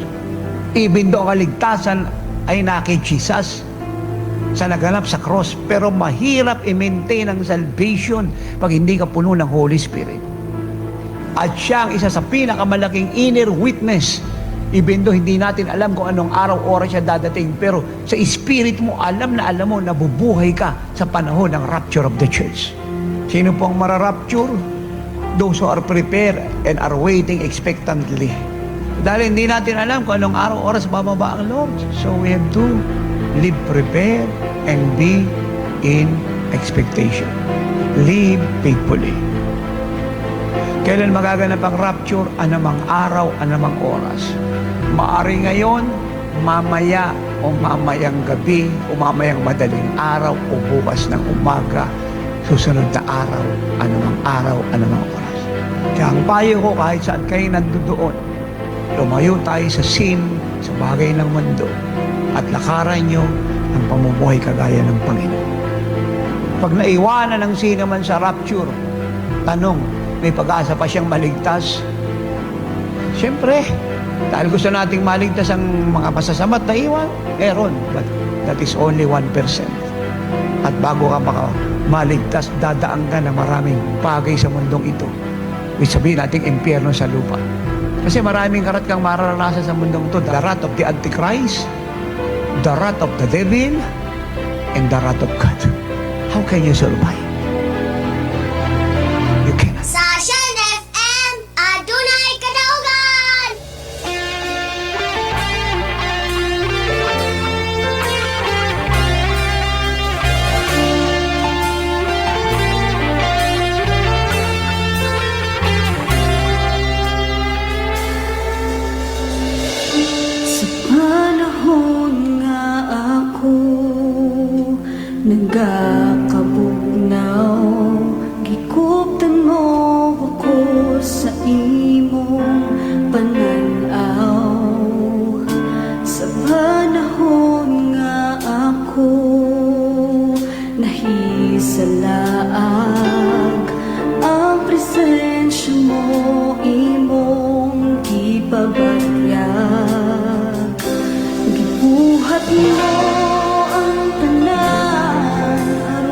G: Even though ang kaligtasan ay na kay Jesus sa naganap sa cross, pero mahirap i-maintain ang salvation pag hindi ka puno ng Holy Spirit. At siya ang isa sa pinakamalaking inner witness. Even though hindi natin alam kung anong araw, oras siya dadating, pero sa spirit mo, alam na alam mo, nabubuhay ka sa panahon ng rapture of the church. Sino po ang mararapture? Those who are prepared and are waiting expectantly. Dahil hindi natin alam kung anong araw, oras bababa ang Lord. So we have to live prepared and be in expectation. Live faithfully. Kailan magaganap ang rapture? Anumang araw, anumang oras. Maari ngayon, mamaya, o mamayang gabi, o mamayang madaling araw, o bukas ng umaga, susunod na araw, anumang araw, anumang oras. Kaya ang payo ko, kahit saan kayo nandoon, lumayo tayo sa sin, sa bagay ng mundo, at lakaran nyo ang pamumuhay kagaya ng Panginoon. Pag naiwanan ng sino man sa rapture, tanong, may pag-asa pa siyang maligtas? Siyempre, dahil gusto nating maligtas ang mga masasama't naiwan, meron. But that is only 1%. At bago ka maka maligtas, dadaan ka na maraming bagay sa mundong ito. Ibig sabihin natin, impyerno sa lupa. Kasi maraming karat kang mararanasan sa mundong ito. The wrath of the Antichrist, the wrath of the devil, and the wrath of God. How can you survive? You cannot.
H: Sa Shine FM, adunay kadaugan!
F: Sa panahon nga ako nagakabugnaw, gikuptan mo ako sa imong pananaw. Sa panahon nga ako nahisalaag, ang presensya mo imong gipabatyag. Gibuhat mo ang tanan aron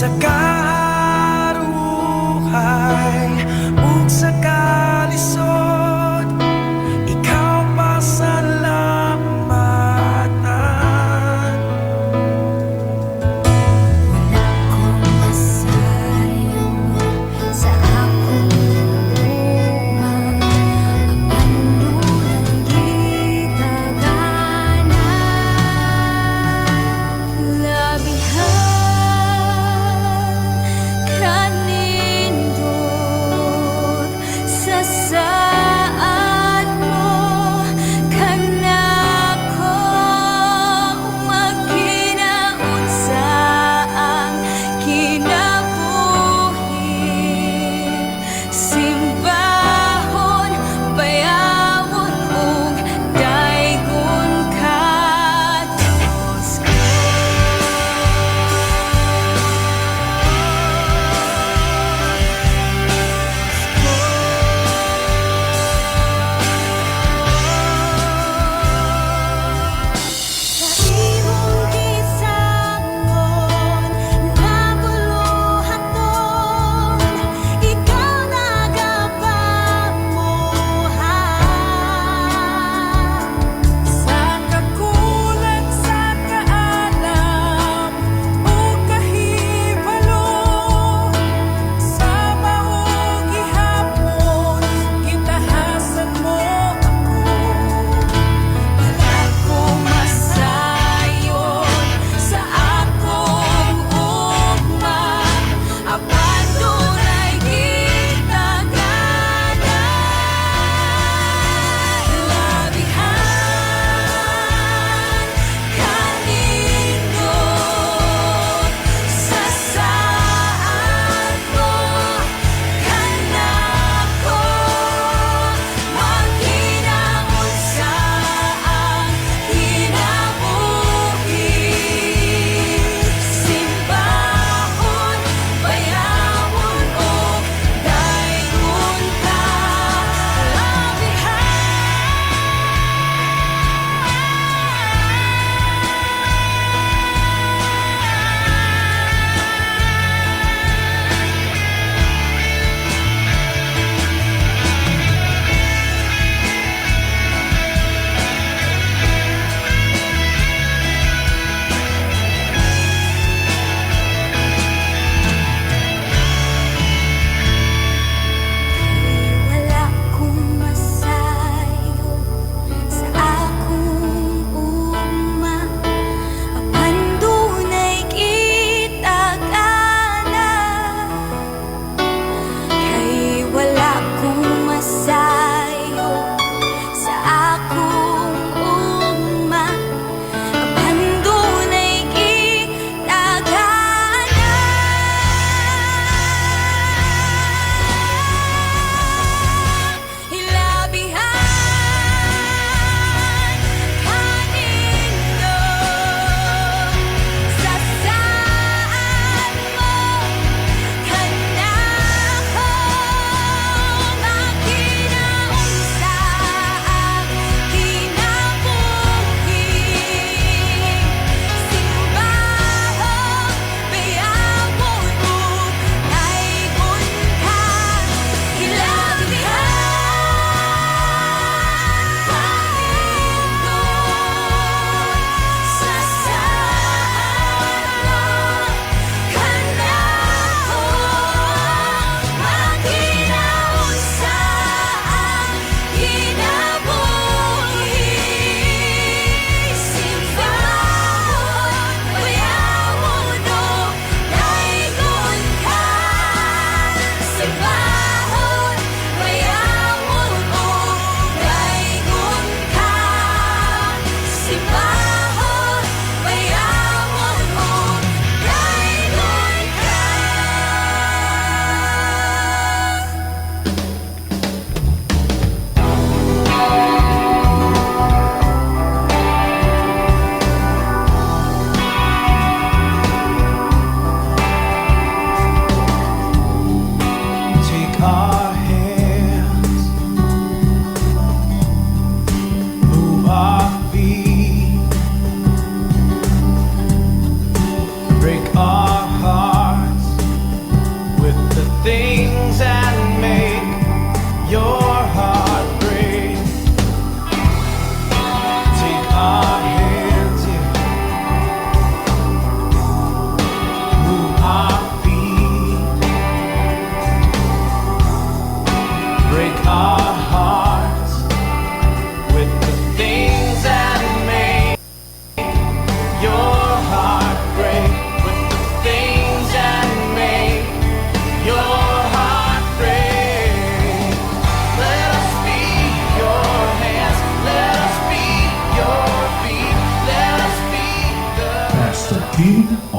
D: Sa kaharuhay ug sa kalisod, ikaw pasalamatan.
H: Wala kong masayon sa akong uma, apan dunay gitagana. Labihan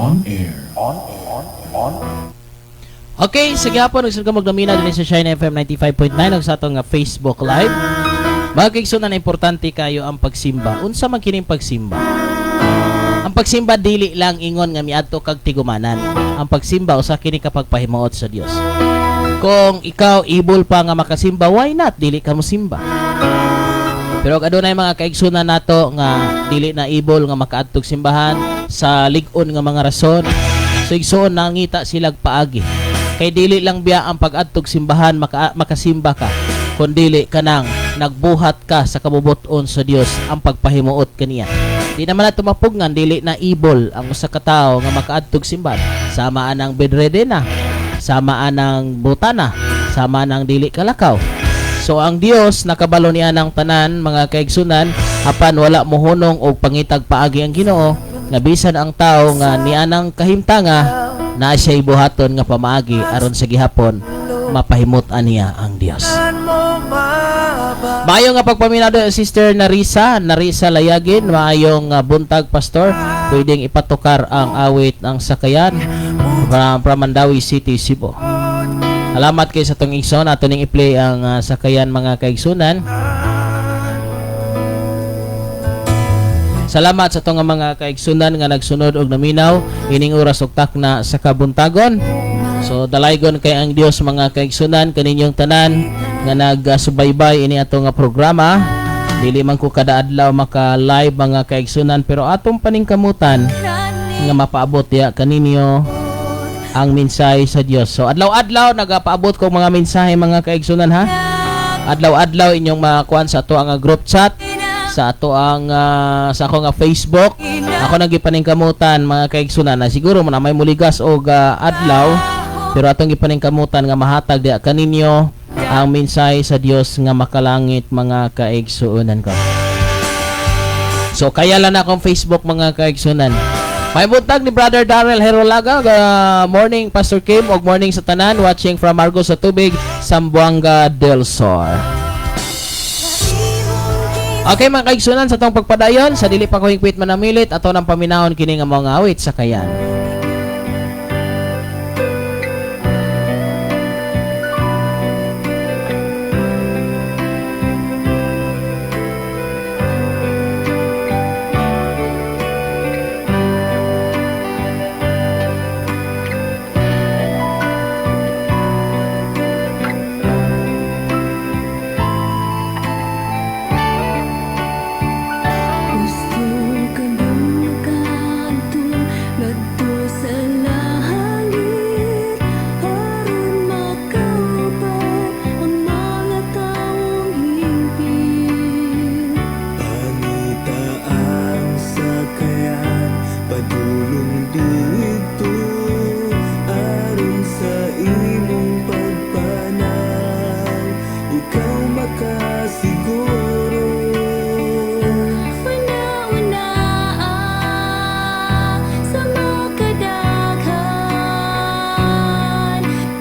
B: On Air. On On On.
C: Okay, sige hapon, nagsunod ka magdamina din sa Shine FM 95.9 ug sa atong Facebook Live. Mga kaigsunan, importante kayo ang pagsimba. Unsa man kining pagsimba? Ang pagsimba dili lang ingon nga miadto kag tigumanan. Ang pagsimba usa kini ka pagpahimuot sa Dios. Kung ikaw able pa nga makasimba, why not dili ka mosimba? Pero kung adunay mga kaigsunan nato nga dili na able nga makaadtog simbahan sa lig-on nga mga rason, so igsuon, nangita silag paagi. Kay dili lang biya ang pag-adtog simbahan makasimba ka, kundili kanang nagbuhat ka sa kabubuton sa Dios, ang pagpahimuot kaniya. Di naman nato mapugnan dili na able ang usa ka tawo nga makaadtog simbahan. Sama anang bedridden na, sama anang butana, sama anang dili kalakaw. So ang Dios nakabalo niya ng tanan, mga kaigsunan, apan wala mohunong og pangitag paagi ang Ginoo nga bisan ang tao nga nianang kahimtanga, naa siya'y buhaton nga pamaagi aron sa gihapon mapahimut-an niya ang Dios. Maayo nga pagpaminaw, Sister Narisa, Narisa Layagin. Maayong buntag, Pastor. Pwedeng ipatukar ang awit ang sakayan from Mandaue City, Cebu. Salamat kay sa tong igsoon. Ato ning i-play ang sakayan, mga kaigsunan. Salamat sa tong mga kaigsunan nga nagsunod og naminaw ining oras ug takna sa kabuntagon. So dalaygon kay ang Dios, mga kaigsunan, kaninyong tanan nga nagsubaybay ini ato nga programa. Dili man ko kada adlaw maka live, mga kaigsunan, pero atong paningkamutan nga mapaabot ya kaninyo ang mensahe sa Dios. So adlaw-adlaw nagapaabot ko mga mensahe, mga kaigsunan, ha. Adlaw-adlaw inyong makuan sa ato ang group chat, sa ato ang sa ako nga Facebook. Ako nang gipaningkamutan, mga kaigsunan, na siguro na may muligas og adlaw, pero atong gipaningkamutan nga mahatag diha kaninyo ang mensahe sa Dios nga makalangit, mga kaigsuonan ko. So kaya lang na akong Facebook, mga kaigsunan. May buntag ni Brother Darrell Herolaga. Morning, Pastor Kim, og morning sa tanan watching from Marcos sa Tubig, Zamboanga del Sur. Okay, mga kaigsunan, sa tong pagpadayon, sa dili pa ko hingpit manamilit, ato nang paminawon kini nga mga awit sakayan.
F: Gusto ka bang makaadto ngadto sa langit aron makaupad ang mga taong hingpit?
D: Pangita ang sakayan padulong didto aron sa imong pagpanaw ikaw makasiguro.
H: Una-una sa makadaghan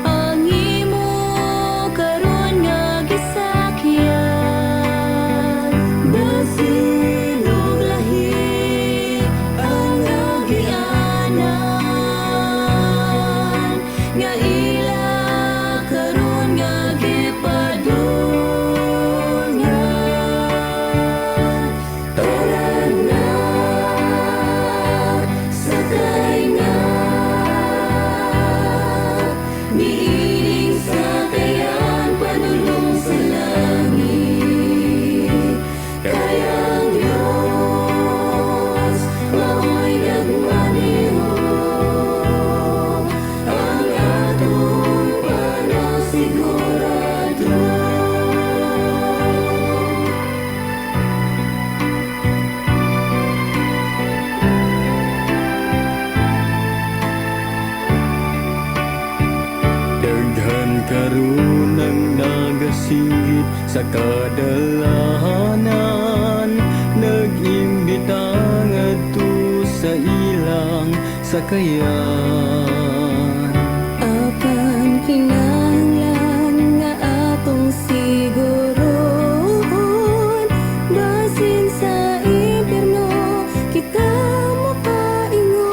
H: ang imo karon nga gisakyan.
D: Basin og lahi ang agianan
H: nga ila karon nga gipadulngan.
D: Tara na, sakay na niining sakayan padulong sa langit, kay ang Diyos mao'y nagmaneho, ang atong panaw sigurado. Daghan karon ang nagasinggit sa kadalahanan, nag-imbita ngadto sa ilang sakayan.
H: Apan kinahanglan nga atong siguroon, basin sa impyerno kita mokaingon.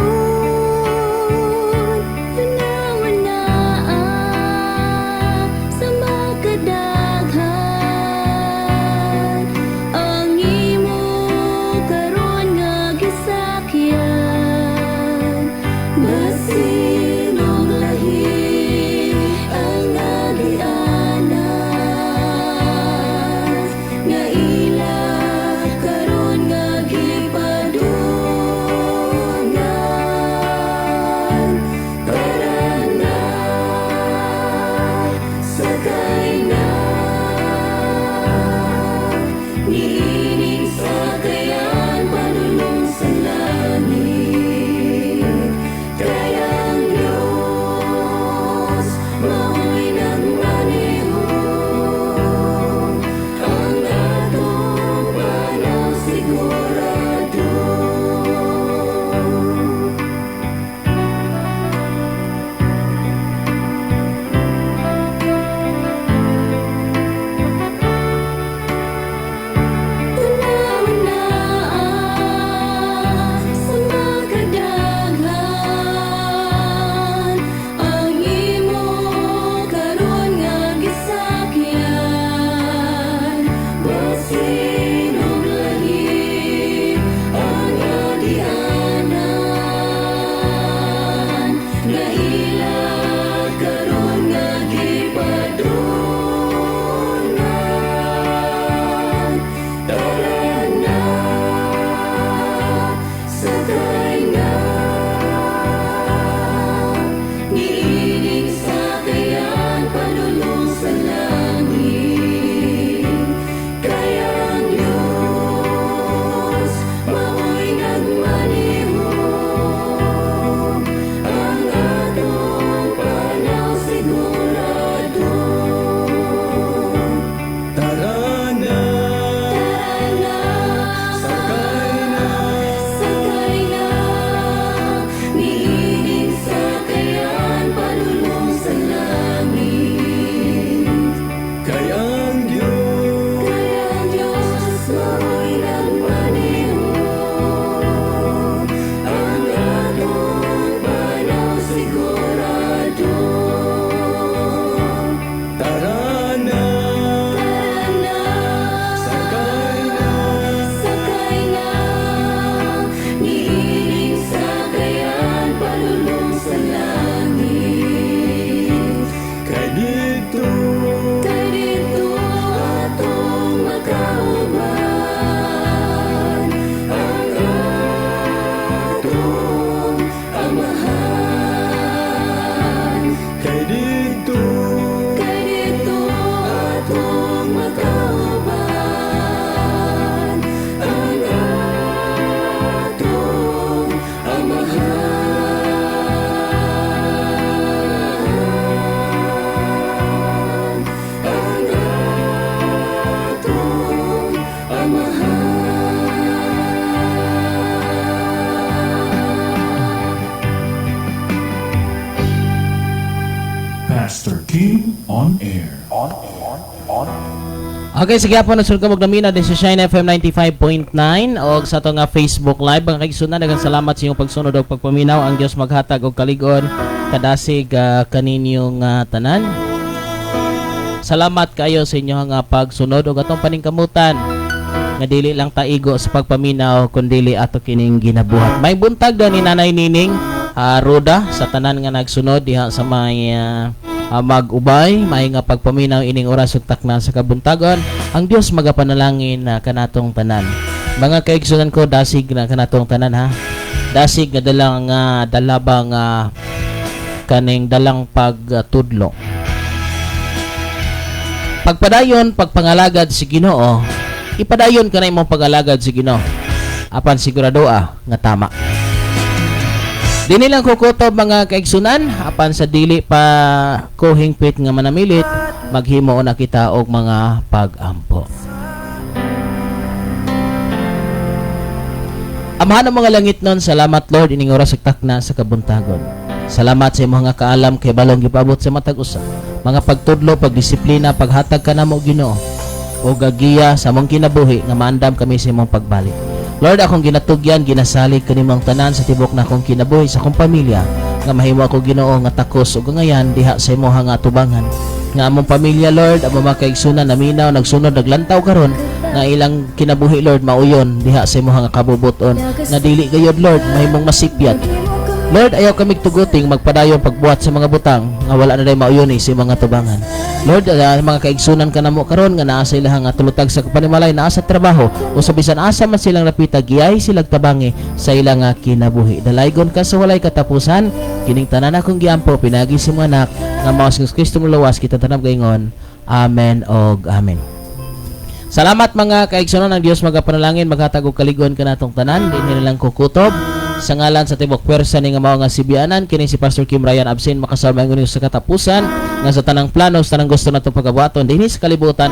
B: On air. On air. On
C: Okay, sige po, nagsunod ka magdamina din sa Shine FM 95.9 o sa ato nga Facebook Live. Mga kaigsunan, daghang salamat sa inyong pagsunod og pagpaminaw. Ang Dios maghatag og kalig-on kadasig kaninyong tanan. Salamat kayo sa inyong pagsunod og atong paningkamutan nga dili lang taigo sa pagpaminaw kundili ato kining ginabuhat. May buntag da ni Nanay Nining Roda sa tanan nga nagsunod diha sa may mag-ubay, may nga pagpaminaw ining oras ug takna sa kabuntagon. Ang Dios magapanalangin na kanatong tanan. Mga kaigsunan ko, dasig na kanatong tanan ha. Dasig nga dalang dalabang kaning dalang pagtudlo. Pagpadayon, pagpangalagad si Ginoo, ipadayon ka na imong pag-alagad si Ginoo. Apan sigurado nga tama. Dini lang kukutob, mga kaigsunan, apan sa dili pa ko hingpit nga manamilit, maghimo na kita og mga pag-ampo. Amahan ng mga langit nun, salamat, Lord, ining oras ug takna sa kabuntagon. Salamat sa imong mga kaalam kay balong gipabot sa matag usa. Mga pagtudlo, pagdisiplina, paghatag ka namo, Ginoo o gagiya sa among kinabuhi nga maandam kami sa imong pagbalik. Lord, akong ginatugyan, ginasalig kanimo ang tanan sa tibok na akong kinabuhi, sa akong pamilya, nga mahimo ako, Ginoo, nga takos ug ngayan diha sa imong nga atubangan. Nga among pamilya, Lord, among mga kaigsunan naminaw, nagsunod, naglantaw karon nga ilang kinabuhi, Lord, mauyon diha sa imong nga kabubuton nga dili gayod, Lord, mahimong masipyat. Lord, ayaw kami tuguting magpadayon pagbuhat sa mga butang nga wala na day mauyon sa mga tubangan. Lord, mga kaigsunan ka namo karon nga naa sa ilahang nga tulutag sa panimalay, naa sa trabaho o sa bisan asa man silang napita, giyay silang tabangi sa ilang nga kinabuhi. Dalaygon ka sa walay katapusan, kining tanan akong giampo pinagi sa mga anak nga mao si Kristo moluwas kita tanang gaingon. Amen og amen. Salamat, mga kaigsunan. Ang Dios magapanalangin, maghatag og kaligon kanatong tanan. Dinhi na lang kukutob. Sa ngalan sa tibok pwersa ni nga mao nga sibianan, kini si Pastor Kim Ryan absent makasama ngunit sa katapusan nga sa tanang plano, sa tanang gusto natong pagabuhaton dinhi sa kalibutan.